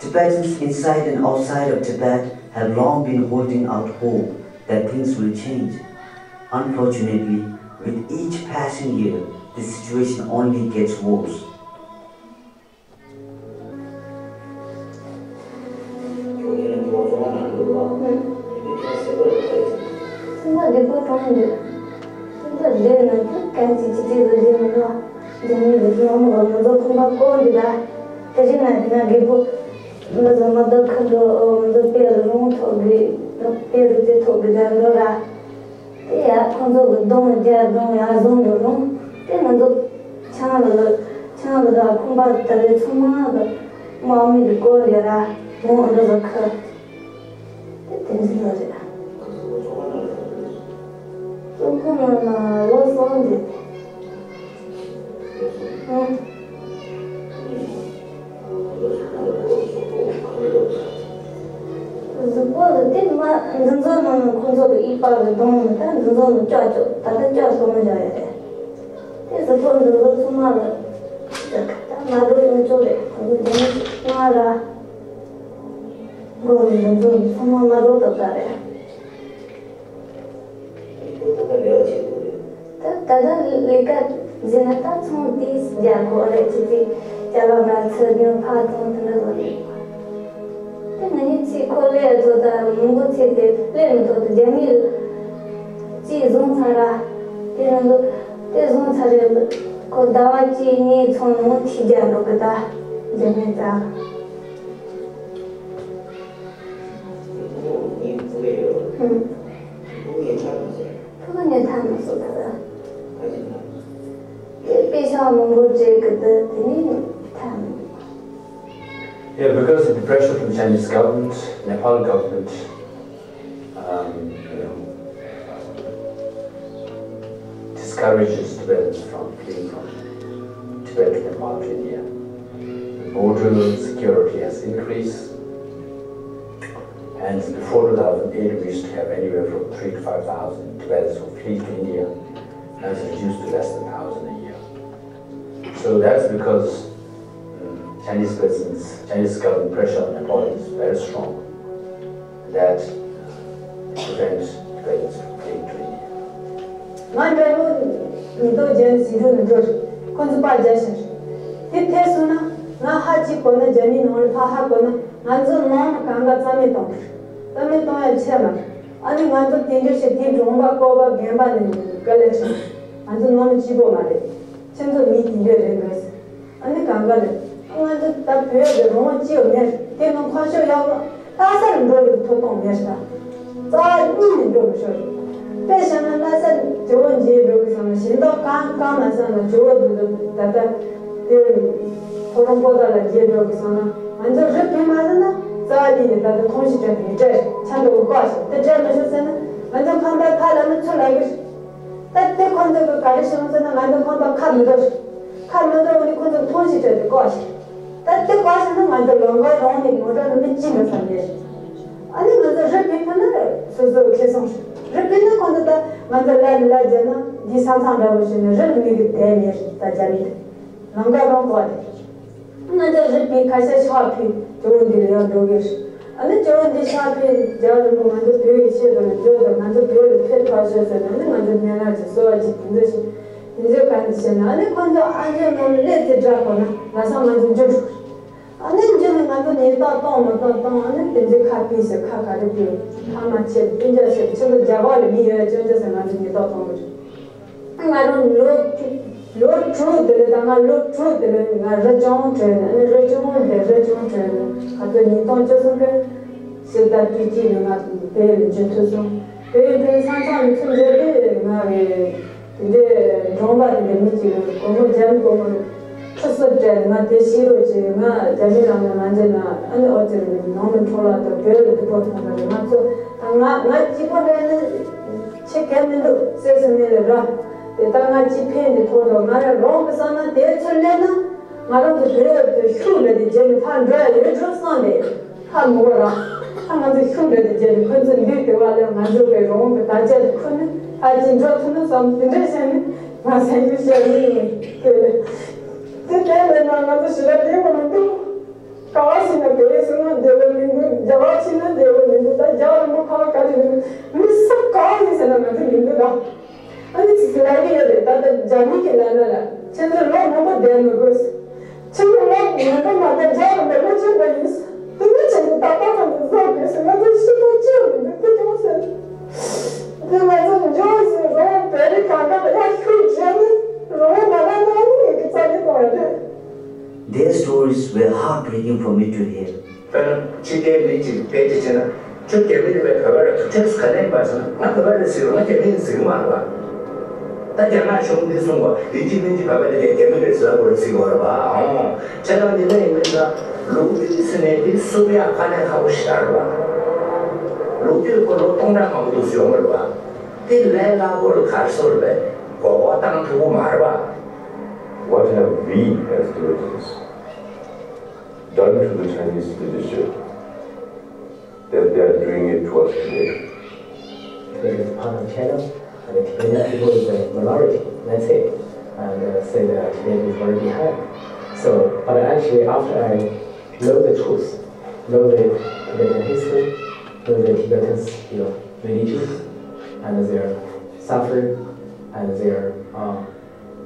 Tibetans inside and outside of Tibet have long been holding out hope that things will change. Unfortunately, with each passing year, the situation only gets worse. སེམས་པ་བདེ་པོ་གང་འདུག་སེམས་པ་བདེ་ན་དེ་ག་ཅིག་ཅི་ཅི་ལ་བདེ་མི་འདུག་རྒྱ་མི་འདི་ཚོ་མ་མོ་ག་ང་ཚོ་ཁང་པ་སྐོར་འདི་ད་དེ་རིང་ན་དེ་ན་རྒད་པོ་ང་ཚོ་མ་གཏོགས་ཁ་འགྲོ་ང་ཚོ་དཔེ་རུ་རུང་ཐོག་གི་དཔེ་རུ་དེ་ཐོག་གི་ད་འགྲོ་ར། དེ་ཡ་ཁོང་ཚོ་གི་གདོང་རྒྱ་གདོང་ཡ་བཟུང་དུ་རུང་དེ་ང་ཚོ་ཆང་ལ་ཆང་ལ་ད་ཁང་པ་ད་རེ་ཚང་མ་ད་མ་མི་འདི་སྐོར་ཡ་ར་བོང་འདི་ཚོ་ཁ། དེ་བསྟན་འཛིན་ལགས་རེད། སློབ་ཁང་ནང་ལ་ལོ་གསུམ་རེད། ཨང་། གཟུགས་པོ་ལ་དེ་མ་འཛིན་བཟོ་ནང་ནས་ཁོང་ཚོ་གི་ཡིག་པར་གི་གདོང་ནས་ད་འཛིན་བཟོ་ནས་སྐྱོ་སྐྱོ་ད་ལྟ་སྐྱོ་སོང་མི་འཇོག་ཡ་རེད། དེ་གཟུགས་པོ་འཛིན་བཟོ་ཚང་མ་ལ་ད་མ་འགྲོ་ཡོང་ཆོག་རེད་ཁོང་ཚོ་འཛིན། ང་ལ་མགོ་མི་འདུག་ཚང་མ་མ་རོགས་ཏོག་ཏག་རེད། ད་ད་ལྟ་ལས་ཀ་ཟིན་ན་ད་ཚོང་དེ་རྒྱག་དགོས་རེད། ཅི་ཅི་ཅ་ལག་འདྲ་ཚོས་ཉོ་ཕར་ཐོན་དེ་འདྲ་ལོ་རེད། དེ་ང་གཉིས་ཚེ་ཁོ་ལས་བཟོ་ད་མང་པོ་ཚེ་དེ་ལས་མི་ཐོག་ཏུ་རྒྱ་མིས་ཅི་བཟུང་ཚར་ར། དེ་ནང་དུ་དེ་བཟུང་ཚར་རེད། ཁོ་ཟླ་བ་གཅིག་གཉིས་ཚོང་མང་ཐིག་རྒྱག་འགྲོ་གི་ད་རྒྱ་མིས་ད། ཕྲུ་གུ་ཉོ་ཐབས་མ་བཟོ་ད། དེ་པེ་ཤ་མང་པོ་སྤྲད་གི་འདུག་དེ་ནས་ཐབས་མི་འདུག Yeah, because of the pressure from Chinese government, Nepal government, um, you know, discourages Tibetans from fleeing from Tibet to Nepal to India. The border security has increased, and before two thousand eight, we used to have anywhere from three to five thousand Tibetans who flee to India. Now it's reduced to less than a thousand a year. So that's because, um, Chinese presence, Chinese government pressure on Nepal is very strong. That prevents Tibetans from fleeing to India. ང་འདྲ་བོ་ཉིས་སྟོང་བརྒྱད་ཟིན་འགྲོ་མི་འགྲོ་རེད། ཁོ་ཚོ་པར་རྒྱག་བཞིན་རེད། དེ་ཐད་སོང་ན་ང་ཧ་ཅིག་གོ་ན་རྒྱ་མིའི་ནང་ལ་ཕར་ཧ་གོ་ན་ང་ཚོ་ནང་ལ་གང་ག་རྩ་མེད་གཏོང་གི་རེད། རྩ་མེད་གཏོང་ཡ་ཆད་མ་རེད། ཨ་ནི་ང་ཚོ་དེ་འདྲ་ཞིག་དེ་གྲོང་པ་ཀོ་པ་རྒན་པ་ནས་དཀའ་ལས་ཆེ། ང་ཚོ་ནང་ལ་སྐྱིད་པོ་མ་རེད། ཁྱེད་ཚོ་མི་དེ་འདྲ་རེད་འདོད། ཨ་ནི་གང་ག་རེད། ང་ཚོ་ད་བོད་ཀྱི་རང་དབང་ཅི་ཡང་མེད། དེ་ནང་ཁ་ཕྱོགས་ཡག་པོ་ལྷ་སར་འགྲོ་རྒྱུ་ཐོབ་ཐང་མེད་ད། རྩ་བ་ཉིད་ནས་འགྲོ་མི་ཆོག་དཔེ་བཞག་ན་ལྷ་སར་ཇོ་བོ་མཇལ་འགྲོ་གི་བསམ་ན་གཞན་དག་གང་གང་མ་བསམ་ན་ཇོ་བོ་འདུག་ད་ལྟ་དེ་ཁོ་རང་པོ་ཏ་ལ་མཇལ་འགྲོ་གི་བསམ་ན་ང་ཚོ་རི་བུད་མ་ཟིན་ན་རྩ་བ་ཉིད་ནས་ད་ལྟ་ཐོང་ཞིག་སྤྲད་དེ་མི་སྤྲད་ཆ་འདུག་གི་བཀག་ཞིག་དེ་སྤྲད་མི་ཆོག་ཟེར་ན་ང་ཚོ་ཁང་པ་ཁ་ལ་མི་ཚུར་ལ་གི་ད་དེ་ཁོ་ཚོ་གི་ག་རེ་བྱུང་ཟེར་ན་ང་ཚོ་ཁང་པ་ཁ་མི་འདོར། ཁ་མི་འདོར་བ་ནི་ཁོ་ཚོ་ཐོང་ཞིག་སྤྲད་དེ་བཀག་ཞིག་ད་དེ་བཀག་ཞིག་ན་ང་ཚོ་ལམ་ཁ་རང་ནས་ངོ་སྤྲོད་ནི་མི་གཅིག་མི་ཚང་མེད། ཨ་ནི་ང་ཚོ་རི་བུད་ཕེབས་ན་སོ་སོ་ཁེ་བཟང་རེད། རི་བུད་ན་ཁོ་ཚོ་ད་ང་ཚོ་ལ་ལ་རྒྱབ་ན་འདི་ས་མཚམས་འདྲ་པོ་ཞིག་ནས་རི་ལ་མི་གི་བསྡད་མེད་ད་རྒྱ་མི་དེ་ལམ་ཁ་རང་བཀག་དེ། ང་ཚོ་རི་བུད་ཁ་ཤས་ཤག་ཕུད་ཇོ་བོ་འདི་ལ་ཡང་འགྲོ་གི་རེད། ཨ་ནི་ཇོ་བོ་འདི་ཤག་ཕུད་རྒྱལ་བ་རིན་པོ་ང་ཚོ་བོད་ཡི་ཆེད་དུ་ལ་འགྲོ་དང་ང་ཚོ་བོད་ལ་ཕེབས་ཐག་ཆོད་ཟེར་ནས་ཨ་ནི་ང་ཚོ་སྨན་བླ་ཅིག་གསོལ་བ་ཅིག་དེ་ཚོ་ཞིག་དེ་ཚོའི་བཀའ་འདི་བྱས་ན་ཨ་ནི་ཁོ་ཚོ་ཨ་ཅེ་ནང་སླེབས་ཏེ་བསྒྲགས་དགོས་ན་ལ་སང་ང་ཚོ་འཇུ་འགྲོ་གི་རེད། ཨ་ནི་འཇུ་ནས་ང་ཚོ་ཉེས་རྡུང་གཏོང་མ་གཏོང་གཏོང་ཨ་ནི་དེ་ཚོའི་ཁ་ཕུད་ཟེར་ཁ་ག་རེ་ཕུད་ཕ་མ་ཆེད་སྤུན་ཀྱག་ཆེད་ཁྱེད་ཚོ་རྒྱ་གར་ལ་མི་ཡོད་ཡ་སྐྱོན་ཅོག་ཟེར་ང་ཚོ་ཉེས་རྡུང་གཏོང་གི་རེད། ང་རང་ལོ་ལོ་དྲུག་དེ་ལས་ད་ང་ལོ་དྲུག་དེ་ལས་ང་རི་ལྗོངས་བྲོས་ནས་རི་ལྗོངས་དེ་རི་ལྗོངས་བྲོས་ནས་ང་ཚོ་ཉིས་སྟོང་བཅུ་གསུམ་གི་ཕྱི་ཟླ་བཅུ་གཅིག་ནས་ང་བལ་ལ་འབྱོར་ཐུབ་སོང་། བལ་བལ་ས་མཚམས་ནས་ཚུར་འབྱོར་དུས་ང་རེ་དེ་འདྲའི་འབྲོང་པ་དེ་འདྲའི་མི་གཅིག་ལ་སྒོར་མོ་བརྒྱ་སྒོར་མོ་ཁྲི་གསུམ་སྤྲད་ནས་ང་དེ་ཤེས་རོགས་བྱས་ང་རྒྱ་མི་རང་ལ་མ་འཇལ་ན་ཨ་ནི་ཨོ་ཙི་རེ་ནང་ལ་འཕྲོ་བརླག་དང་བོད་ལ་སྡུག་པོ་ཐོན་པ་རེད། ང་ཚོ་ད་ང་ང་སྐྱིད་པོ་རེད་ནི། ཆེ་གལ་མི་འདུག་སེམས་སུ་མེད་ལ་ར། དེ་ལྟར་ང་ཅི་ཕན་གྱི་ཐོག་ཏུ་ང་རང་རང་གི་བསམ་ན་དེ་ཚུར་སླེབས་ན་ང་རང་གི་བོད་དུ་ཤུགས་མེད་དེ་རྗེས་ནས་ཕར་འགྲོ་ཡ་ཡོད་འགྲོ་བསམ་པས་ཧ་མི་གོ་ར། ཧ་ང་ཚོ་ཤུགས་མེད་དེ་རྗེས་ནས་ཁོ་ཚོ་འདུས་དེ་བ་ལས་ང་ཚོ་གི་རང་གི་དར་ཆ་དེ་ཁུར་ནས་ཕར་ཅིག་འགྲོ་ཐུབ་ན་བསམ་དེ་འདྲ་བྱས་ནས་ང་སེམས་ཤུགས་བཤད་ནས་དེ་དེ་དེ་ལས་ན་ང་ཚོ་ཞི་ལ་བདེ་བ་མི་འདུག་ག་བ་ཕྱིན་ན་བོད་སོང་ན་བདེ་བོ་མི་འདུག་རྒྱ་གར་ཕྱིན་ན་བདེ་བོ་མི་འདུག་ད་རྒྱ་གར་མོ་ཁ་བ་ག་རེ་མི་འདུག་མི་ས་ག་བ་ཡིན་ཟེར་ན་ང་ཚོ་མི་འདུག་ད། ཨ་ནི་ཅི་ཟེར་ལབ་ཀྱི་ཡོད་རེད། ད་ལྟ་རྒྱ་མི་གི་ལབ་ན་ལ་ཁྱེད་ཚོ་ལོ་མང་པོ་བསྡད་མི་དགོས། ཁྱེད་ཚོ་ལོ་མང་པོ་མ་བསྡད་རྒྱ་གར་མི་ལོ་ཆེན་པོ་ཡིན། དེ་ནི་ཁྱེད་ཚོ་ད་ལྟ་ང་ཚོ་བཟོ་དགོས་ཟེར་ང་ཚོ་ཤི་པོ་ཅི་ཡང་མི་འདུག་དེ་ཅུང་ཟད་དེ་ང་ཚོ་འཇོག་ཟེར་རོ་བེ་རི་གང་ག་ལ་ཡ་ཤུགས་བྱས་ནས་རོ་མ་ལ་ན་ནི་ངེད་ཀྱི་རྩ་ནས་གཏོང་ཡ་རེད། Their stories were heartbreaking for me to hear. དཔེར་ན་ཕྱི་རྒྱལ་མི་གཅིག་ཕལ་ཆེར་བྱས་ན་ཁྱོད་རྒྱ་མི་རེད་པས་བོད་པ་རེད་ཐུགས་ཁྲལ་ག་ནས་ཡིན་པ་ཟེར་ན་ང་བོད་པ་རེད་ཟེར་བ་ང་རྒྱ་མི་རེད་ཟེར་གི་མ་རེད་པ། ད་རྒྱ་ནག་གཞུང་འདི་གསུང་བ་ཡིན་གཅིག་མིན་གཅིག་བོད་པ་རེད་རྒྱ་མི་རེད་ཟེར་བ་རེད་ཟེར་གི་བ་རེད་པ། ཨོ་བྱས་ཙང་འདི་འདྲ་ཡིན་མིན་ཙང་ལོ་རྒྱུས་ཟེར་ནས་འདི་གསུང་ཡ་དཀའ་ལས་ཁག་པོ་ཞིག་རེད་པ། ལོ་རྒྱུས་ཁོ་ལོ་སྟོང་ཕྲག་མང་པོ་འདུག་ཟེར་ཡོང་གི་རེད་པ། དེ་ལས་སླ་པོ་ལ་ག་རེ་ཟེར་རེད་པས་མགོ་སྐོར་བཏང་ཐུབ་ཀྱི་མ་རེད་པ། What have we as Tibetans done to the Chinese leadership that they are doing it to us today? Tibet is part of China, and the Tibetan people is a minority, let's say, and uh, say that Tibet is very behind. So, but actually, after I know the truth, know the Tibetan history, know the Tibetans, you know, religion, and their suffering, and their, uh,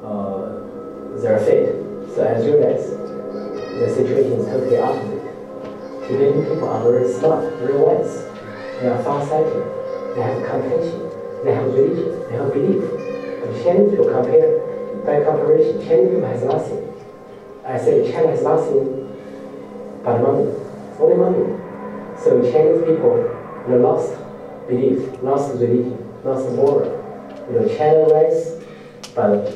uh, their fate. So I realize the situation is totally opposite. Tibetan people are very smart, very wise. They are far-sighted. They have compassion. They have religion. They have belief. But Chinese people compare, by comparison, Chinese people has nothing. I say China has nothing but money, only money. So Chinese people, you know, lost belief, lost religion, lost moral. You know, China rise, but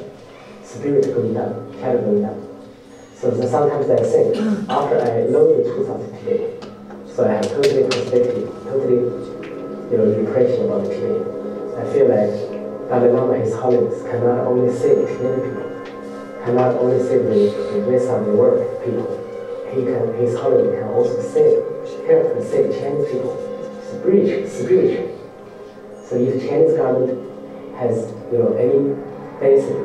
spirit going down, China going down. So, so sometimes I think, after I know the truth of today, so I have totally perspective, totally, you know, impression about today. I feel like Dalai Lama, His Holiness, cannot only save Tibetan people, cannot only save the, the rest of the world people. He can, His Holiness can also save, help and save Chinese people, spiritual, spiritual. So if Chinese government has, you know, any basic,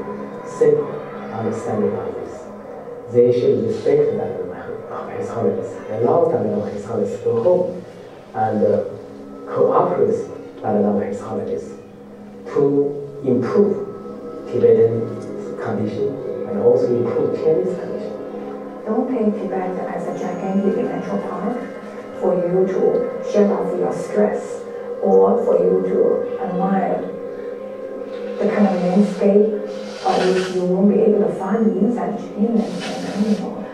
simple understanding of this, they should respect Dalai Lama, His Holiness, allow Dalai Lama, His Holiness to go home and, uh, cooperate with Dalai Lama, His Holiness, to improve Tibetan condition and also improve Chinese condition. Don't take Tibet as a gigantic natural park for you to shed off your stress or for you to admire the kind of landscape by which you won't be able to find insect, insect anymore.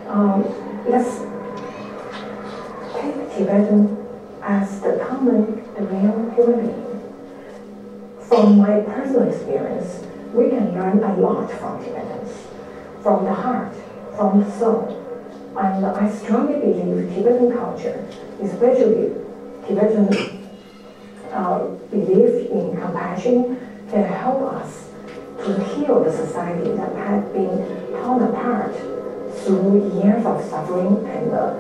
Um, let's take Tibetan as the common, the real human being. From my personal experience, we can learn a lot from Tibetans, from the heart, from the soul. And I strongly believe Tibetan culture, especially Tibetan uh, belief in compassion, can help us to heal the society that had been torn apart through years of suffering and the,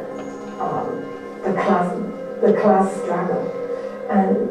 um, the class, the class struggle. And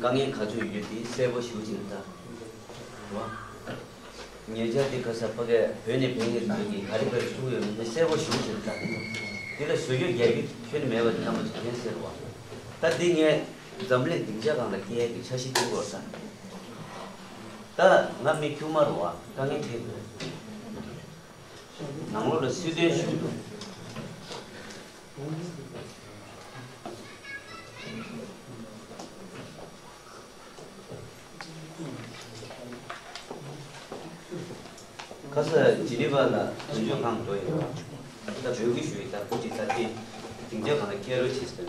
དཀའ་ངལ་ག་ཚོད་ཡོད་དེ་གསལ་པོ་ཞེ་པོ་ཅིག་རེད་ད། རེད་བ། ཉེ་ཆར་དེ་ག་ས་ཕ་གིར་བོད་ནས་བོད་ནས་བོད་ཀྱི་ག་རེ་ག་རེ་གསུང་ཡོད་མེད་དེ་གསལ་པོ་ཞེ་པོ་ཅིག་རེད་ད། དེ་ལ་བཟོ་བཅོས་རྒྱག་རྒྱུ་ཁྱོན་ནས་མེད་པ་དེ་རྣམ་པ་ཚོ་མཁྱེན་གསལ་རེད་བ། ད་འདི་ངས་འཛམ་གླིང་སྡིངས་ཆ་སྒང་ལ་སྐྱེལ་ཡག་གི་འཆར་གཞི་བཏིང་དགོས་ས། ད་ང་མི་དཀྱུས་མ་རེད་བ། དཀའ་ངལ་འཕྲད་དགོས། ནང་ལོགས་ལ་སྲིད་དོན་ཞུགས་འདུག་ཁ་ས་ཇི་ནི་ཝ་ལ་དོན་གཅོད་ཁང་འགྲོ་ཡོད། ད་བོད་སྐད་ཞུ་ཡི་ད་ཁོ་ཅིག་ད་ཅི་སྡིངས་ཆ་སྒང་ལ་སྐྱེལ་རོགས་བྱེད་ཟེར།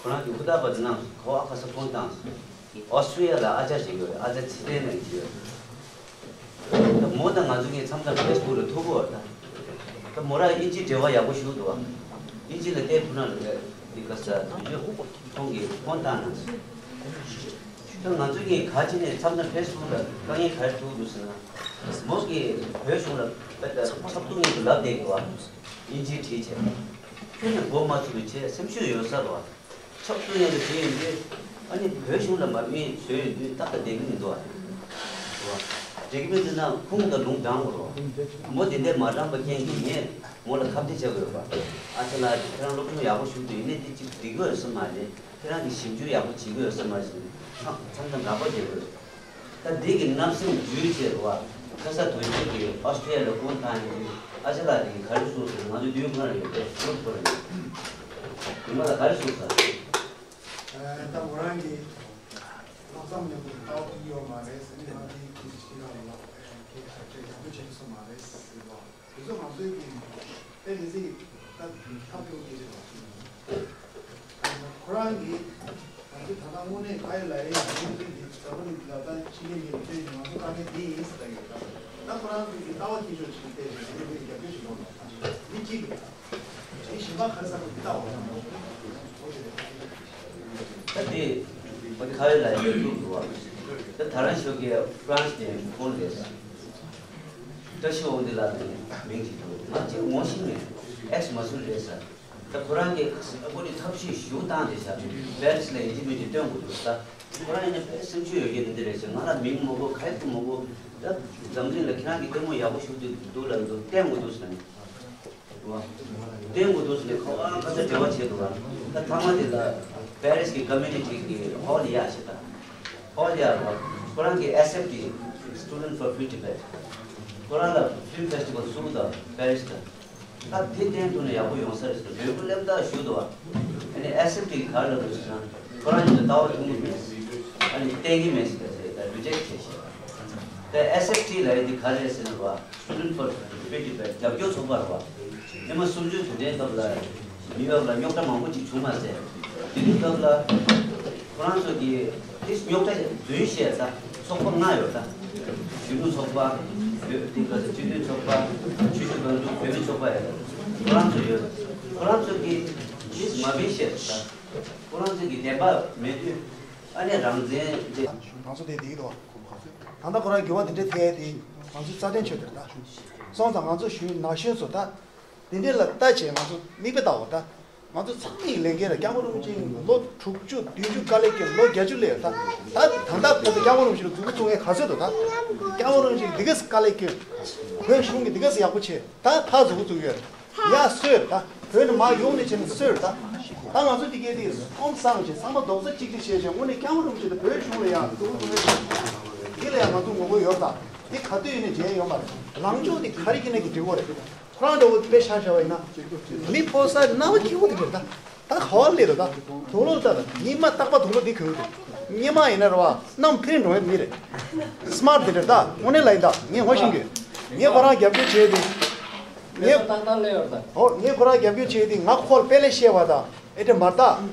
ཁོ་རང་གི་ཧུར་ཐག་པ་དེ་གནང་སོང་། ཁོ་ཨ་ཁ་ས་ཕོན་བཏང་སོང་། ཨོ་སི་ཀྲི་ཡ་ལ་ཨ་ཅག་ཅིག་ཡོད་རེད། ཨ་ཅག་ཚེ་བརྟན་ལགས་ཅིག་ཡོད་རེད། ད་མོ་དང་ང་ཚོ་གཉིས་མཚམས་མཚམས་ཕེ་སི་བུག་ལ་ཐུག་གི་ཡོད་རེད་ད། ད་མོ་རང་དབྱིན་ཇིའི་འབྲེལ་བ་ཡག་པོ་ཞིག་འདུག་བ། དབྱིན་ཇི་ལ་བལྟས་ཐུབ་ན་ལ་འདི་ག་ས་དོན་གཅོད་ཁོང་གིས་ཕོན་བཏང་གནང་སོང་། ད་ང་ཚོ་གཉིས་ག་ཅི་ནས་མཚམས་མཚམས་ཕེ་སི་བུག་ལ་དཀའ་ངལ་ག་རེ་ཐུག་འདུག་ཟེར་ན། མོ་གིས་བོད་གཞུང་ལ་དཔེ་ད་ཚབ་ཏུ་ངེས་ཀྱི་ལབ་བསྡད་ཀྱི་བ། དབྱིན་ཇིའི་བྲིས་བྱས། ཁྱོད་ནས་མགོ་མ་ཚོས་པའི་ཆེད་སེམས་ཤུགས་ཡོད་ས་རེད་བ། ཆབ་སྲིད་ཡང་དུ་བྱས་ཡོང་དུས། ཨ་ནི་བོད་གཞུང་ལ་མ་མི་བཟོས་ཡོང་དུས་ཏག་ཏག་བསྡད་ཀྱི་མི་འདུག་ཨ། འགྲིག་གི་མི་འདུག་ན་ཁོང་དང་ལུང་དྲངས་དགོས་རེད། མོ་དེ་འདྲས་མ་དྲངས་པ་རྐྱེན་གྱིས་ངས་མོ་ལ་ཁ་གཏད་བྱ་དགོས་པ། ཨ་ཅག་ལགས་ཁྱེད་རང་སློབ་སྦྱོང་ཡག་པོ་ཞུགས་འདུག་ཡིན་ནའི་དེ་གཅིག་འགྲིག་གི་ཡོད་ས་མ་རེད། ཁྱེད་རང་གིས་ཞིབ་འཇུག་ཡག་པོ་བྱེད་ཀྱི་ཡོད་ས་མ་རེད་ཟེར་ནས་མཚམས་མཚམས་དགག་པ་རྒྱག་དགོས། ད་འདི་གི་བརྣབ་སེམས་འཇུས་བྱས་རེད་བ། ཁ་ས་དོན་གཅོད་ཀྱིས་ཨོ་སི་ཀྲི་ཡ་ལ་ཁོང་བཏང་ཡོང་དུས་ཨ་ཅག་ལགས་དེ་གིས་ག་རེ་གསུངས་སོང་། ང་ཚོ་མདུན་ཁང་ལ་ཡོད་པའི་གུ་རུབ་སྐོར་ལ་ཡོད། ཉི་མ་ལ་ག་རེ་གསུངས་སོང་། ད་མོ་རང་གིས་ལྷག་བསམ་མཉམ་དུ་ལྟ་བ་ཐུབ་ཀྱི་ཡོད་མ་རེད་ཟེར་ནས། ང་འདི་ཁྱེད་ཀྱི་ཁྱེད་རང་ལ་ཁྱེད་ཞབས་ཕྱི་ཡག་པོ་བྱེད་ཐུབ་ས་མ་རེད་ཟེར་བ། དེ་ཚོ་ང་ཚོའི་གི་དཔེ་མི་སྲིད་ཀྱི་ད་ཐབས་སྐྱོ་གི་རེད་བ། ཁོ་རང་གིས་ང་ཚོས་ད་ལྟ་དངོས་གནས་ག་ཡི་ལ་ཡིན་ཡིན་ཚུལ་འདི་ད་ལྟ་ནི་ལ་ད་ཕྱི་ཉིན་ཉིན་ཚེ་ང་ཚོ་དཀའ་ངལ་འདི་ཡིན་ཟེར་ཡོད་ད། ད་ཁོ་རང་ཚོས་ཀྱི་ལྟ་བ་ཐིག་ཤོག་ཅིག་བལྟས་ནས་ང་ཚོ་གི་རྒྱབ་སྐྱོར་བྱེད་དགོས་ད། མི་གཅིག་གིས་དེ་གཞན་པ་ག་རེ་ཟེར་དགོས་འདི་ལྟ་བ་ད། ད་དེ་ཁ་ཡི་ལ་ཡིན་ཚུལ་འདུག་བ། ད་ད་རང་ཤོག་གི་ཧྥ་རན་སི་ནས་ཕོན་རེད། བཀྲ་ཤིས་དབང་འདུས་ལགས་ནས་མིང་ཅིག་འདུག་ང་གཅིག་ངོ་ཤེས་མེད། ཨེག་སི་མ་སུ་རེད་ཟེར། ད་ཁོ་རང་གིས་ཁོ་ནི་ཐབས་ཤེས་ཞུ་སྟངས་དེ་བྱ། པེ་རི་སི་ལ་ཡིན་གཅིག་མིན་གཅིག་སྟོན་དགོས་འདུག་ཟེར། ཁོ་རང་ཡིན་ན་དཔེ་སེམས་ཤུགས་ཡོད་མཁན་འདི་འདྲ་རེད་ཟེར། ང་ལ་མིང་མ་གོ་ག་ཡེ་མ་གོ། ད་འཛམ་གླིང་ལ་ཁྱེད་རང་གི་ལྟད་མོ་ཡག་པོ་ཞུ་འདུག་འདུག་ལབ་འདུག་སྟོན་དགོས་འདུག་ཟེར་ནས། བསྟན་དགོས་འདུག་ཟེར་ནས་ཁོ་ཨང་ཁ་ཚ་འབྲེལ་བ་བྱས་འདུག་ལ། ད་ཐ་མ་དེ་ལ་པེ་རི་སི་གི་ཀོ་མུ་ནི་ཊི་གི་ཧོ་ལི་ཡ་ཞེས་དང་། ཧོ་ལི་ཡ་རོ། ཁོ་རང་གི་ཨེ་སི་ཨེཕ་ཊི། Student for Free Tibet། ཁོ་རང་ལ་ཕིལམ་ཕེ་སི་ཊི་བལ་བཟོ་དགོས་དང་པེ་རི་སི་དང་། ད་དེ་བསྟན་ཐུབ་ན་ཡག་པོ་ཡོང་ས་རེད་ཟེར་འབོད་སྐུལ་སླེབས་དག་ཞུ་འདུག་བ། ཨ་ནི་ཨེ་སི་ཨེཕ་ཊི་གི་ག་རེ་ལབ་འདུག་ཟེར་ན། ཁོ་རང་ཉིད་ལ་ལྟ་བ་མཐུན་པོ་མེད། ཨ་ནི་བསྟན་གྱི་མེད་ཟེར་ད་ཟེར་ད་རི་ཇེག་བྱས་ཤག་ད་ཨེ་སི་ཨེཕ་ཊི་ལབ་ཡ་འདི་ག་རེ་རེད་ཟེར་ན་བ། Student for Free Tibet། རྒྱབ་སྐྱོར་ཚོགས་པ་རེད་བ། སྔོན་མ་གསུམ་བཅུའི་དུས་དྲན་སྐབས་ལ་ནིའུ་ཡོག་ལ་རྙོག་དྲ་མང་པོ་ཅིག་བྱུང་མ་ཟད། དེ་དུས་སྐབས་ལ་ཁོ་རང་ཚོ་གིས་དེ་རྙོག་དྲ་བདུན་བཤད་ད། ཚོགས་པ་ལྔ་ཡོད་ད། གཞོན་ནུ་ཚོགས་པ། བོད་དེ་ག་ཚོད་སྤྱི་མཐུན་ཚོགས་པ། ཆུ་ཤུར་གངས་ལྗོངས་བོད་མི་ཚོགས་པ་ཡོད་ད། ཁོ་རང་ཚོ་ཡོད། ཁོ་རང་ཚོ་གིས་དེ་མ་བྱན་བཤད་ད། ཁོ་རང་ཚོ་གི་བདེན་པ་མེད་དུས། ཨ་ནི་རང་བཙན་དེ། ང་ཚོ་དེ་འདི་གི་འདུག་བ། ད་ལྟ་ཁོ་རང་འགྱུར་བ་དེ་འདྲ་ཐེབས་ཏེ་ང་ཚོའི་རྩ་དོན་ཆེད་དུ་རེད་ད། སོང་ཙང་ང་ཚོ་གཞོན་ན་གཞོན་ཚོ་ད་དེ་འདྲ་ལ་ལྟ་བྱས་ང་ཚོ་མིག་དཔེ་ལྟ་འོ་ད། ང་ཚོ་ཚང་མའི་ལས་འགན་རེད། སྐྱབས་མགོན་རིན་པོ་ཆེ་ལོ་དྲུག་ཅུ་བདུན་ཅུ་དཀའ་ལས་བསྐྱོན། ལོ་བརྒྱད་ཅུ་སླེབས་ད། ད་ད་ལྟ་བར་དུ་སྐྱབས་མགོན་རིན་པོ་ཆེ་ལ་མཛུབ་གུ་བཙུགས་མཁན་ག་ཚོད་འདུག་ད། སྐྱབས་མགོན་རིན་པོ་ཆེ་འདི་གས་དཀའ་ལས་བསྐྱོན། བོད་གཞུང་གིས་འདི་གས་ཡག་པོ་བྱས། ད་ཕར་མཛུབ་གུ་བཙུགས་ཡོད། ཡ་སོས་ད། བོད་ནས་མར་ཡོང་ནས་བྱས་ནས་སོས་ད། ད་ང་ཚོ་འདི་གས་དེ་ཁོམ་སངས་བྱས་ཚང་མ་རྡོག་རྩ་གཅིག་སྒྲིལ་བྱས་བྱས་དངོས་གནས་སྐྱབས་མགོན་རིན་པོ་ཆེ་དང་བོད་གཞུང་ལ་ཡང་གཙོ་བོ་གཙོ་བོ་འདི་ལ་ཡང་ང་ཚོ་ངོ་རྒོལ་ཡོད་ད། འདི་ག་དུས་ཡིན་ནས་བརྗེད་ཡོད་མ་རེད། ལངས་ཕྱོགས་འདི་ག་རེ་གི་ནས་ཀྱི་འགྲིག་གོ་རེད། ཁོ་རང་འདྲ་བོ་དཔེ་ཆ་བཞག་པ་ཡིན་ན། མི་ཕོ་གསར་རྣ་བ་སྐྱིད་པོ་དེ་འདྲ་ད། ད་ག་བ་སླེབས་འདུག་ད། དུག་ལོག་ལྟ་ད་ཉི་མ་རྟག་པ་དུག་ལོག་འདི་གོན་འདུག་ཉི་མ་ཡིན་ན་རེད་བ། གནམ་འཕེལ་འགྲོ་ཡ་མི་རེད། སི་མཱར་ཊི་དེ་འདྲ་ད་དངོས་གནས་ལ་ཡིན་ད་ངས་ངོ་ཤེས་ཀྱི་ཡོད། ངས་ཁོ་རང་རྒྱབ་སྐྱོར་བྱས་ཏེ། ངས་ཏག་ཏག་སླེབས་ཡོད་ད། ཧོ་ངས་ཁོ་རང་རྒྱབ་སྐྱོར་བྱས་ཏེ་ང་ཁོ་ལ་དཔེ་ལས་བཤད་པ་ད། ཨེ་འདྲ་མ་ད།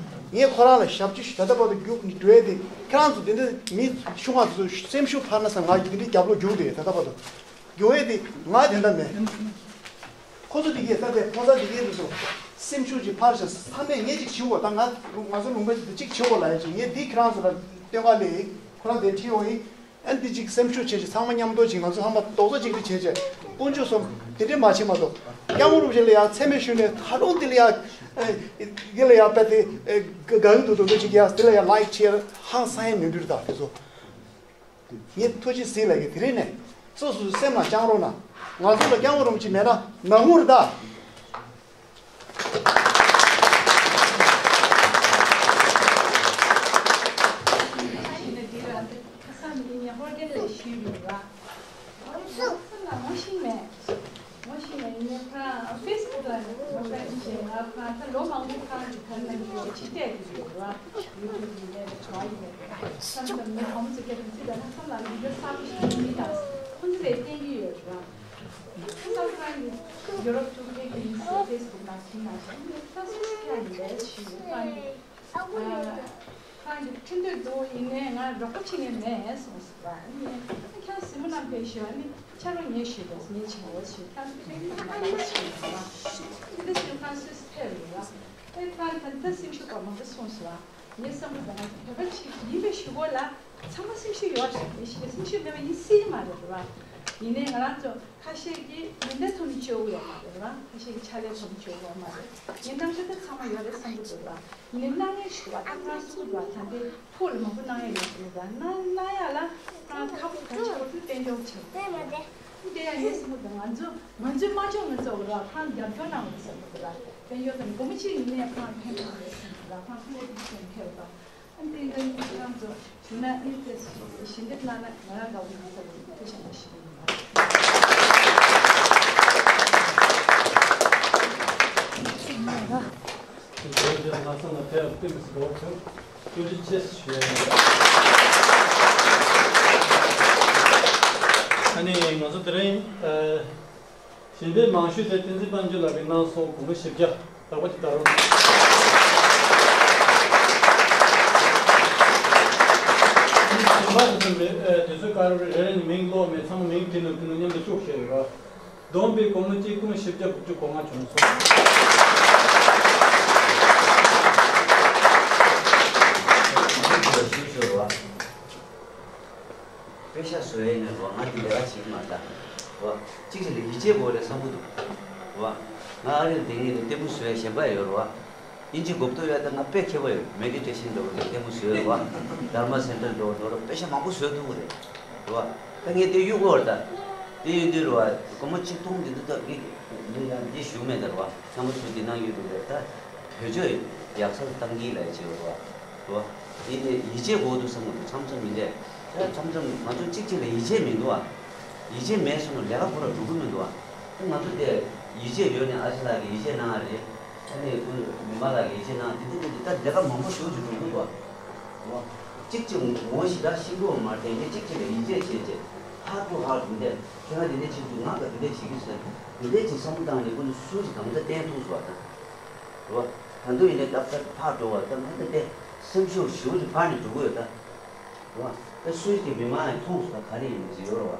ངས་ཁོ་རང་ལ་ཞབས་ཕྱི་ཞུ་ད་ལྟ་བར་དུ་རྒྱུགས་འགྲོ་ཡ་དེ་ཁྱེད་རང་ཚོ་དེ་འདྲ་མི་ཤུགས་ང་ཚོ་སེམས་ཤུགས་འཕར་ན་ས་ང་དེ་འདྲའི་རྒྱབ་ལོག་རྒྱུགས་དེ་ད་ལྟ་བར་དུ། རྒྱུ་བས་དེ་ང་དེ་འདྲ་མེད། ཁོ་ཚོ་དེ་གས་ད་ལྟའི་ཕོ་གསར་དེ་གས་དེ་ཚོ་སེམས་ཤུགས་ཀྱི་ཕར་ཞིག་ཚང་མས་ངས་ཅིག་བྱེད་དགོས། ད་ང་ང་ཚོ་ལུང་པ་ཅིག་ཏུ་ཅིག་བྱེད་དགོས་ལབ་ཡ་ཅིག་ངས་འདི་ཁྱེད་རང་ཚོ་ལ་སྟོན་ག་ལས་ཡིན། ཁོ་རང་དེ་ཁྲིད་འོང་ཡིན། ཨ་འདི་ཅིག་སེམས་ཤུགས་བྱེད་ཅིག་ཚང་མ་མཉམ་དུ་ཅིག་ང་ཚོ་ཚང་མ་རྡོག་རྩ་གཅིག་སྒྲིལ་བྱེད་ཅིག་དཀོན་མཆོག་གསུམ་དེ་འདྲའི་མ་བྱེད་མ་གཏོགས། སྐྱབས་མགོན་རིན་པོ་ཆེ་ལ་ཡང་མཚན་སྨད་ཞུས་ནས་ད་རུང་དེ་ལ་ཡང་ཨེ་དེ་ལ་ཡང་དཔེ་དེ་ཨེ་དགའ་གི་འདུག་དོ་འདོད་ཅིག་ཡང་དེ་ལ་ཡང་ལའིཀ་ཤེར་ཧང་སང་ཡང་མི་འདུག་ད་དེ་ཚོ་ངས་ཐུགས་རྗེ་གཟིགས་ལ་གི་དེ་རིང་ནས་སོ་སོའི་སེམས་ལ་བཅངས་རོགས་གནང་། ང་ཚོ་ལ་སྐྱབས་མགོན་རིན་པོ་ཆེ་མེད་ན་ནག་མོ་རེད་ད། ཁ་སང་ཉིན་ཉི་ཧོར་རྒན་ལས་ཞུས་ཡོད་ར། ཁ་སང་ལ་ངོ་ཤེས་མེད། ངོ་ཤེས་མེད་ཡིན་ནའི་ཁ་ཕེ་སི་བུག་ལ་ངོ་ཤེས་ཤེས་ང་ཁ་ད་ལོ་མང་པོ་ཁ་གི་ཁ་ན་ཡོད་ཅི་སྤྲད་དེ་ཡོད་ར། ཡུ་ཊུབ་ཡིན་ནའི་གྲྭ་ཡིན་ནའི་ཁ་སང་ལ་མི་ཧོམ་ཚུ་སྐད་དུ་ཚིག་ད་ཁ་སང་ལ་ཡུ་ཊུབ་གསར་པ་ཞིག་ཡིན་ད་ཁོང་ཚོ་ལས་བསྟན་གྱི་ཡོད་ར། ཁ་སང་ཁ་ཡུ་རོབ་ཐུག་ཕེ་གི་ཡིན་སི་ཕེ་སི་བུག་ནང་ཁྱིམ་ནང་བཞིན་ཁ་སང་སི་ཁ་ཡིན་ལས་ཞུ་ཁ་ཡིན། ཁོང་གིས་ཁྲིན་ཏུའུ་འདུག་ཡིན་ནའི་ང་རོགས་པ་བྱེད་མཁན་མེད་གསུངས་སོང་བ། ཨ་ནི་ཁྱེད་རང་གཟིགས་མོ་བསྣམས་ཕེབས་ཤོག་ཨ་ནི་ཕྱག་རོགས་ངས་ཞུས་དོ་ངས་བྱེད་འོ་ཞེས་ཁྱེད་རང་ཚོ་ཕེབས་ཤོག་ང་ལ་ཞུས་སོང་བ། ཨ་ནི་ཕྱིར་ཁོང་སུད་སི་ཕེབས་རེད་བ། ཨེ་ཁོང་ད་ལྟ་སེམས་ཤུགས་པ་མང་པོ་གསུངས་སོང་བ། ངས་བསམ་བློ་བཏང་ན་བོད་པ་ཅིག་ཡིན་པའི་ཞུ་སྒོ་ལ་ཚང་མ་སེམས་ཤུགས་ཡོད་རེད། མི་ཞིག་གི་སེམས་ཤུགས་མེད་པ་ཡིན་སྲིད་མ་རེད་བ། ཡིན་ནའི་ང་རང་ཚོ་ཁ་ཤས་ཀྱིས་མེ་མདའ་ཐོག་ནས་བཅོལ་གི་ཡོད་མ་རེད་བ། ཁ་ཤས་ཀྱིས་ཕྱག་ལས་ཐོག་ནས་བཅོལ་གི་ཡོད་མ་རེད། ངའི་རྣམ་དཔྱོད་དེ་ཚང་མ་ཡོད་རེད་བསམ་གྱི་འདུག་ལ། ཡིན་ནའི་གནང་ཡས་ཞུ་བ་དང་ང་སུ་འདུག་ད་ལྟའི་ཕུགས་ལ་མང་པོ་གནང་ཡས་ཡོད་ཟེར་ལ། གནང་གནང་ཡ་ལ་ང་ཁ་ཕོ་ག་ཆེ་བོ་དེ་དཔལ་འབྱོར་ཆེ་བོ་དེ་ཡ་ངས་སེམས་པ་དང་ང་ཚོ་ང་ཚོའི་མ་འཇོག་ང་ཚོ་ར་ཁང་རྒྱབ་སྐྱོར་གནང་བ་བསམ་གྱི་འདུག་ལ། དཔལ་འབྱོར་དང་སྒོར་མོ་གཅིག་ཡིན་ནའི་ཁང་ཕན་གནང་བ་བསམ་གྱི་འདུག་ལ། ཁང་ཕུ་བོ་དེ་ཚོ་ཕན་པ། ཨ་ནི་ཏན་ཏན་ཁྱེད་རང་ཚོ་བྱུང་ན་ཨིན་ཏེ་ཞི་འདེབས་གནང་ན་ང་རང་དགའ་པོ་ཡིན་ས་རེད། ཐུགས་རྗེ་ཆེ་ཞུ་གི་ཡིན་པ། ང་ཚོ་ལ་ཕེབས་ཏེ་མི་སི་གོ་ཚོས་ཐུགས་རྗེ་ཆེ་ཞུ་ཡ་ཡིན། ཨ་ནི་ང་ཚོ་དེ་རིང་ཨ། ཞིང་པའི་མང་ཤོས་དེ་བསྟན་འཛིན་དཔལ་འབྱོར་ལགས་ཀྱིས་གནང་སོང་། སྒོར་མོ་བཞི་བརྒྱ་རག་པ་ཅིག་ད་རུང་། ཞིང་པ་དེ་ཚོ་ལས་དེ་ཚོའི་ཀ་རུ་རེ་རེ་ནས་མིང་ཀློག་མེད། ཚང་མ་མིང་བྲིས་ནས་བསྐུར་ནས་མཉམ་དུ་བཅུག་བཞག་ཡོད་ར། བསྡོམས་པའི་སྒོར་མོ་གཅིག་སྟོང་བཞི་བརྒྱ་དགུ་བཅུ་གོ་ལྔ་བྱུང་སོང་། དཔེ་ཤག་བཟོ་ཡས་ནས་རོ་ང་འདི་ལས་ཀ་བྱེད་ཀྱི་མ་རེད་ད། རོ་གཅིག་བྱས་ལ་ཡིད་ཆེས་དགོས་རེད་བསམ་གྱི་འདུག་རོ། ང་ཨ་རིར་དེ་ངེད་ནས་ལྟད་མོ་བཟོ་ཡས་གཞན་པ་ཡོད་རོ། དབྱིན་ཇི་གོ་བསྡུར་ཡ་ད་ང་དཔེ་མཁས་པོ་ཡོད། མེ་ཌི་ཊེ་ཤན་འགྲོ་གི་ལྟད་མོ་བཟོ་ཡས་རོ། དྷརྨ་སེན་ཊར་འགྲོ་འགྲོ་རོ། དཔེ་ཤག་མང་པོ་བཟོས་ཐུབ་ཀྱི་རེད་རོ། ད་ངས་དེ་གཡུག་གོ་རེད་ད། དེ་ཡོད་དུས་རོ་སྒོར་མོ་གཅིག་སྟོང་འདི་འདུག་ད་ངས་འདི་ཡང་འདི་ཞུ་མེད་ད་རོ། ཚང་མ་ཚོས་འདི་གནང་ཡོད་འདུག་རེད་ད། བེད་སྤྱོད་ཡག་ས་ལ་བཏང་གི་ལས་བྱེད་རོ། རོ། དེ་ནས་ཡིད་ཆེས་དགོས་འདུག་བསམ་གྱི་འདུག་མཚམས་མཚམས་མི་འདྲ། ད་མཚམས་མཚམས་ང་ཚོ་གཅིག་གཅིག་ལ་ཡིད་ཆེས་མི་འདུག་ཨ། ཡིད་ཆེས་མེད་སོང་ན་ལས་ཀ་ཁོ་ར་འགྲོ་གི་མི་འདུག་ཨ། ད་ང་ཚོ་དེ་ཡིད་ཆེས་ཡོད་ནས་ཨ་ཅེ་ལགས་ཀྱིས་ཡིད་ཆེས་གནང་ཨ་རེད། ཨ་ནི་ཁོ་མི་མ་ལགས་ཀྱིས་ཡིད་ཆེས་གནང་དེ་འདི་འདི་འདི་ད་ལས་ཀ་མང་པོ་ཞེ་པོ་ཅིག་འགྲོ་གི་འདུག་ཨ། རོ། གཅིག་གཅིག་ངོ་ཞེ་དྲག་ཤེས་ཀྱི་ཡོད་མ་རེད་དེ་ངས་གཅིག་གཅིག་ལ་ཡིད་ཆེས་བྱེད་བྱེད། ཧ་ཏུ་ཧ་ཏུ་འདི་ཁྱེད་རང་འདི་འདྲ་བྱེད་འདུག་ང་ག་འདི་འདྲ་བྱེད་ཀྱི་ཟེར་འདི་འདྲ་ཅིག་བསམ་བློ་བཏང་ནས་ཁོ་ཚོ་སུ་ཞིག་དམ་བཅའ་བརྟན་ཐུབ་སོང་བ་དང་། རོ། ད་དུང་ཡིན་ནའི་སྟབས་ཚར་ཕར་འགྲོ་བ་ད་ང་ད་ལྟའི་སེམས་ཤུགས་ཞེ་པོ་ཅིག་འཕར་ནས་འགྲོ་གི་ཡོད་ད། རོ། ད་སུ་ཞིག་གིས་མི་མང་ཡང་མཐོང་སོང་ད་ག་རེ་ཡིན་ཟེར་ཡོད་རོ་བ།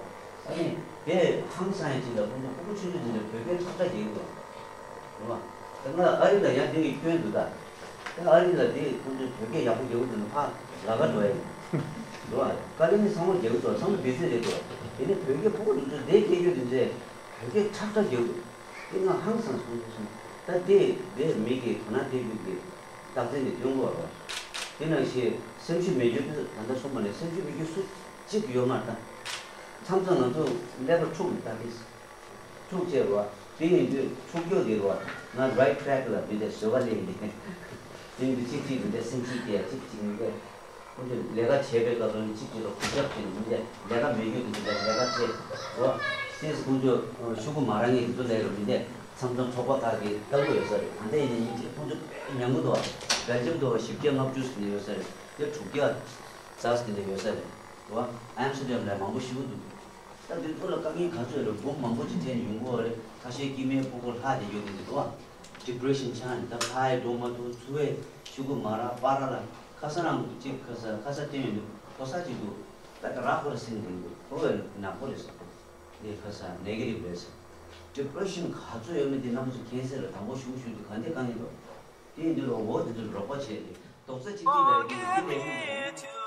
ཨ་ནི་དེ་ཧང་སང་ཡང་ཅིག་ལ་ཁོང་ཚོ་ཕྲུ་གུ་ཆུང་ཆུང་ཅིག་ལ་བོད་སྐད་ཁྲག་ཁྲག་རྒྱག་གི་འདུག་རོ་བ། ད་ང་ཨ་རི་ལ་ཡང་དེ་གི་སྐྱོན་འདུག་ད། ད་ཨ་རི་ལ་དེ་ཁོང་ཚོས་བོད་སྐད་ཡག་པོ་རྒྱག་གི་འདུག་ན་ཕར་ལ་ཁ་འགྲོ་ཡ་ཡིན། རོ་བ། དཀའ་ལས་ནི་ཚང་མ་རྒྱག་གི་འདུག་ཚང་མ་བེད་སྤྱོད་རེད་འདུག་དེ་ནི་བོད་སྐད་ཕྲུ་གུ་ཆུང་ཆུང་དེ་སྐད་ཡོད་དེ་ཚོས་བོད་སྐད་ཁྲག་ཁྲག་རྒྱག་གི་འདུག་དེ་ང་ཧང་སང་སོང་སོང་། ད་དེ་དེ་མི་གི་དོ་སྣང་སྤྲད་རྒྱུ་གི་རྟགས་མཚན་དེ་སྟོན་དགོས་པ་རེད། དེ་ནང་བཞིན་སེམས་ཤུགས་མེད་རྒྱུ་དེ་ད་ལྟ་གསུངས་པ་ནས་སེམས་ཤུགས་མེད་རྒྱུ་སུ་གཅིག་ཡོད་མ་རེད་ད། མཚམས་མཚམས་ང་ཚོ་ཀླད་པ་འཁྲུག་ནས་ད་དེ་འཁྲུག་བྱས་རོ། དེ་ཡིན་དུས་འཁྲུག་རྒྱུ་དེ་རོ། ང་right track ལ་མི་འདས་བཟོད་པ་ལེན་གྱི་དེ་ཡིན་དུས་གཅིག་གཅིག་མི་འདས་སེམས་ཤུགས་སྐྱེ་གཅིག་གཅིག་མི་འདས། ཁོང་ཚོས་ལས་ཀ་བྱེད་པའི་སྐབས་སུ་ནི་གཅིག་གཅིག་ལ་གུས་ཞབས་བྱས་ནས་མི་འདས་ལས་ཀ་མེད་རྒྱུ་དེ་མི་འདས་ལས་ཀ་བྱེད་རོ། སེམས་ཁོང་ཚོས་ཤོག་གུ་མ་རག་མཁན་དེ་ཚོ་ལས་ཀ་མི་འདས་མཚམས་མཚམས་ཚོགས་པ་ཁག་གིས་ལྟ་གི་ཡོད་ས་རེད། ད་ལྟ་ཡིན་ན་ཡིན་གཅིག་ཁོང་ཚོ་དཔེ་ཉམས་གི་འདུག་བ། སྦེལ་ཇམ་དུ་བ་བཞི་བརྒྱ་ལྔ་བཅུ་ཟིན་ནས་ཡོད་ས་རེད། དེ་དྲུག་བརྒྱ་རྩ་ཟིན་ནས་ཡོད་ས་རེད། རོ། ཨམ་སི་ཊར་ཌམ་ལ་མང་པོ་ཞེ་པོ་འདུག་ད་དེ་ཚོ་ལ་དཀའ་ངལ་ག་ཚོད་ཡོད་རེད། འབུམ་མང་པོ་ཅིག་འཐེན་ནས་ཡོང་གི་ཡོད་རེད། ཁ་ཤས་སྐྱེ་དམན་ཕྲུ་གུ་ལྷག་བསྡད་ཡོད་དེ་འདུག་བ། ཌི་པི་རེ་ཤན་ཆགས་ནས་ད་ཕར་ཡང་འགྲོ་མ་ཐུབ། ཚུར་ཡང་ཤོག་གུ་མ་རག་པར་རག་ལ་ཁ་སང་རང་གཅིག་ཁ་ས་ཁ་ས་བསྟན་ཡོད་འདུག་ཕོ་གསར་གཅིག་འདུག་ད་ག་རག་ཁོ་ར་སེམས་འགྲིག་འདུག་ཁོ་བས་ནག་པོ་རེད་ཟེར། འདི་ཁ་ས་ནེ་གེ་ཊིབ་རེད་ཟེར། ཌི་པི་རེ་ཤན་ག་ཚོད་ཡོད་མེད་དེ་རྣམ་པ་ཚོ་མཁྱེན་གསལ་རེད། དང་པོ་ཞུ་ཞུ་དུས་ག་འདི་དཀའ་ངལ་འདུག་དེ་ཡིན་དུས་ལ་འོ་དེ་ཚོ་རོགས་པ་བྱས་ཏེ་རྡོག་རྩ་གཅིག་སྒྲིལ་ལ་ཡོད་དེ་འདི་ལས་མི་འདུག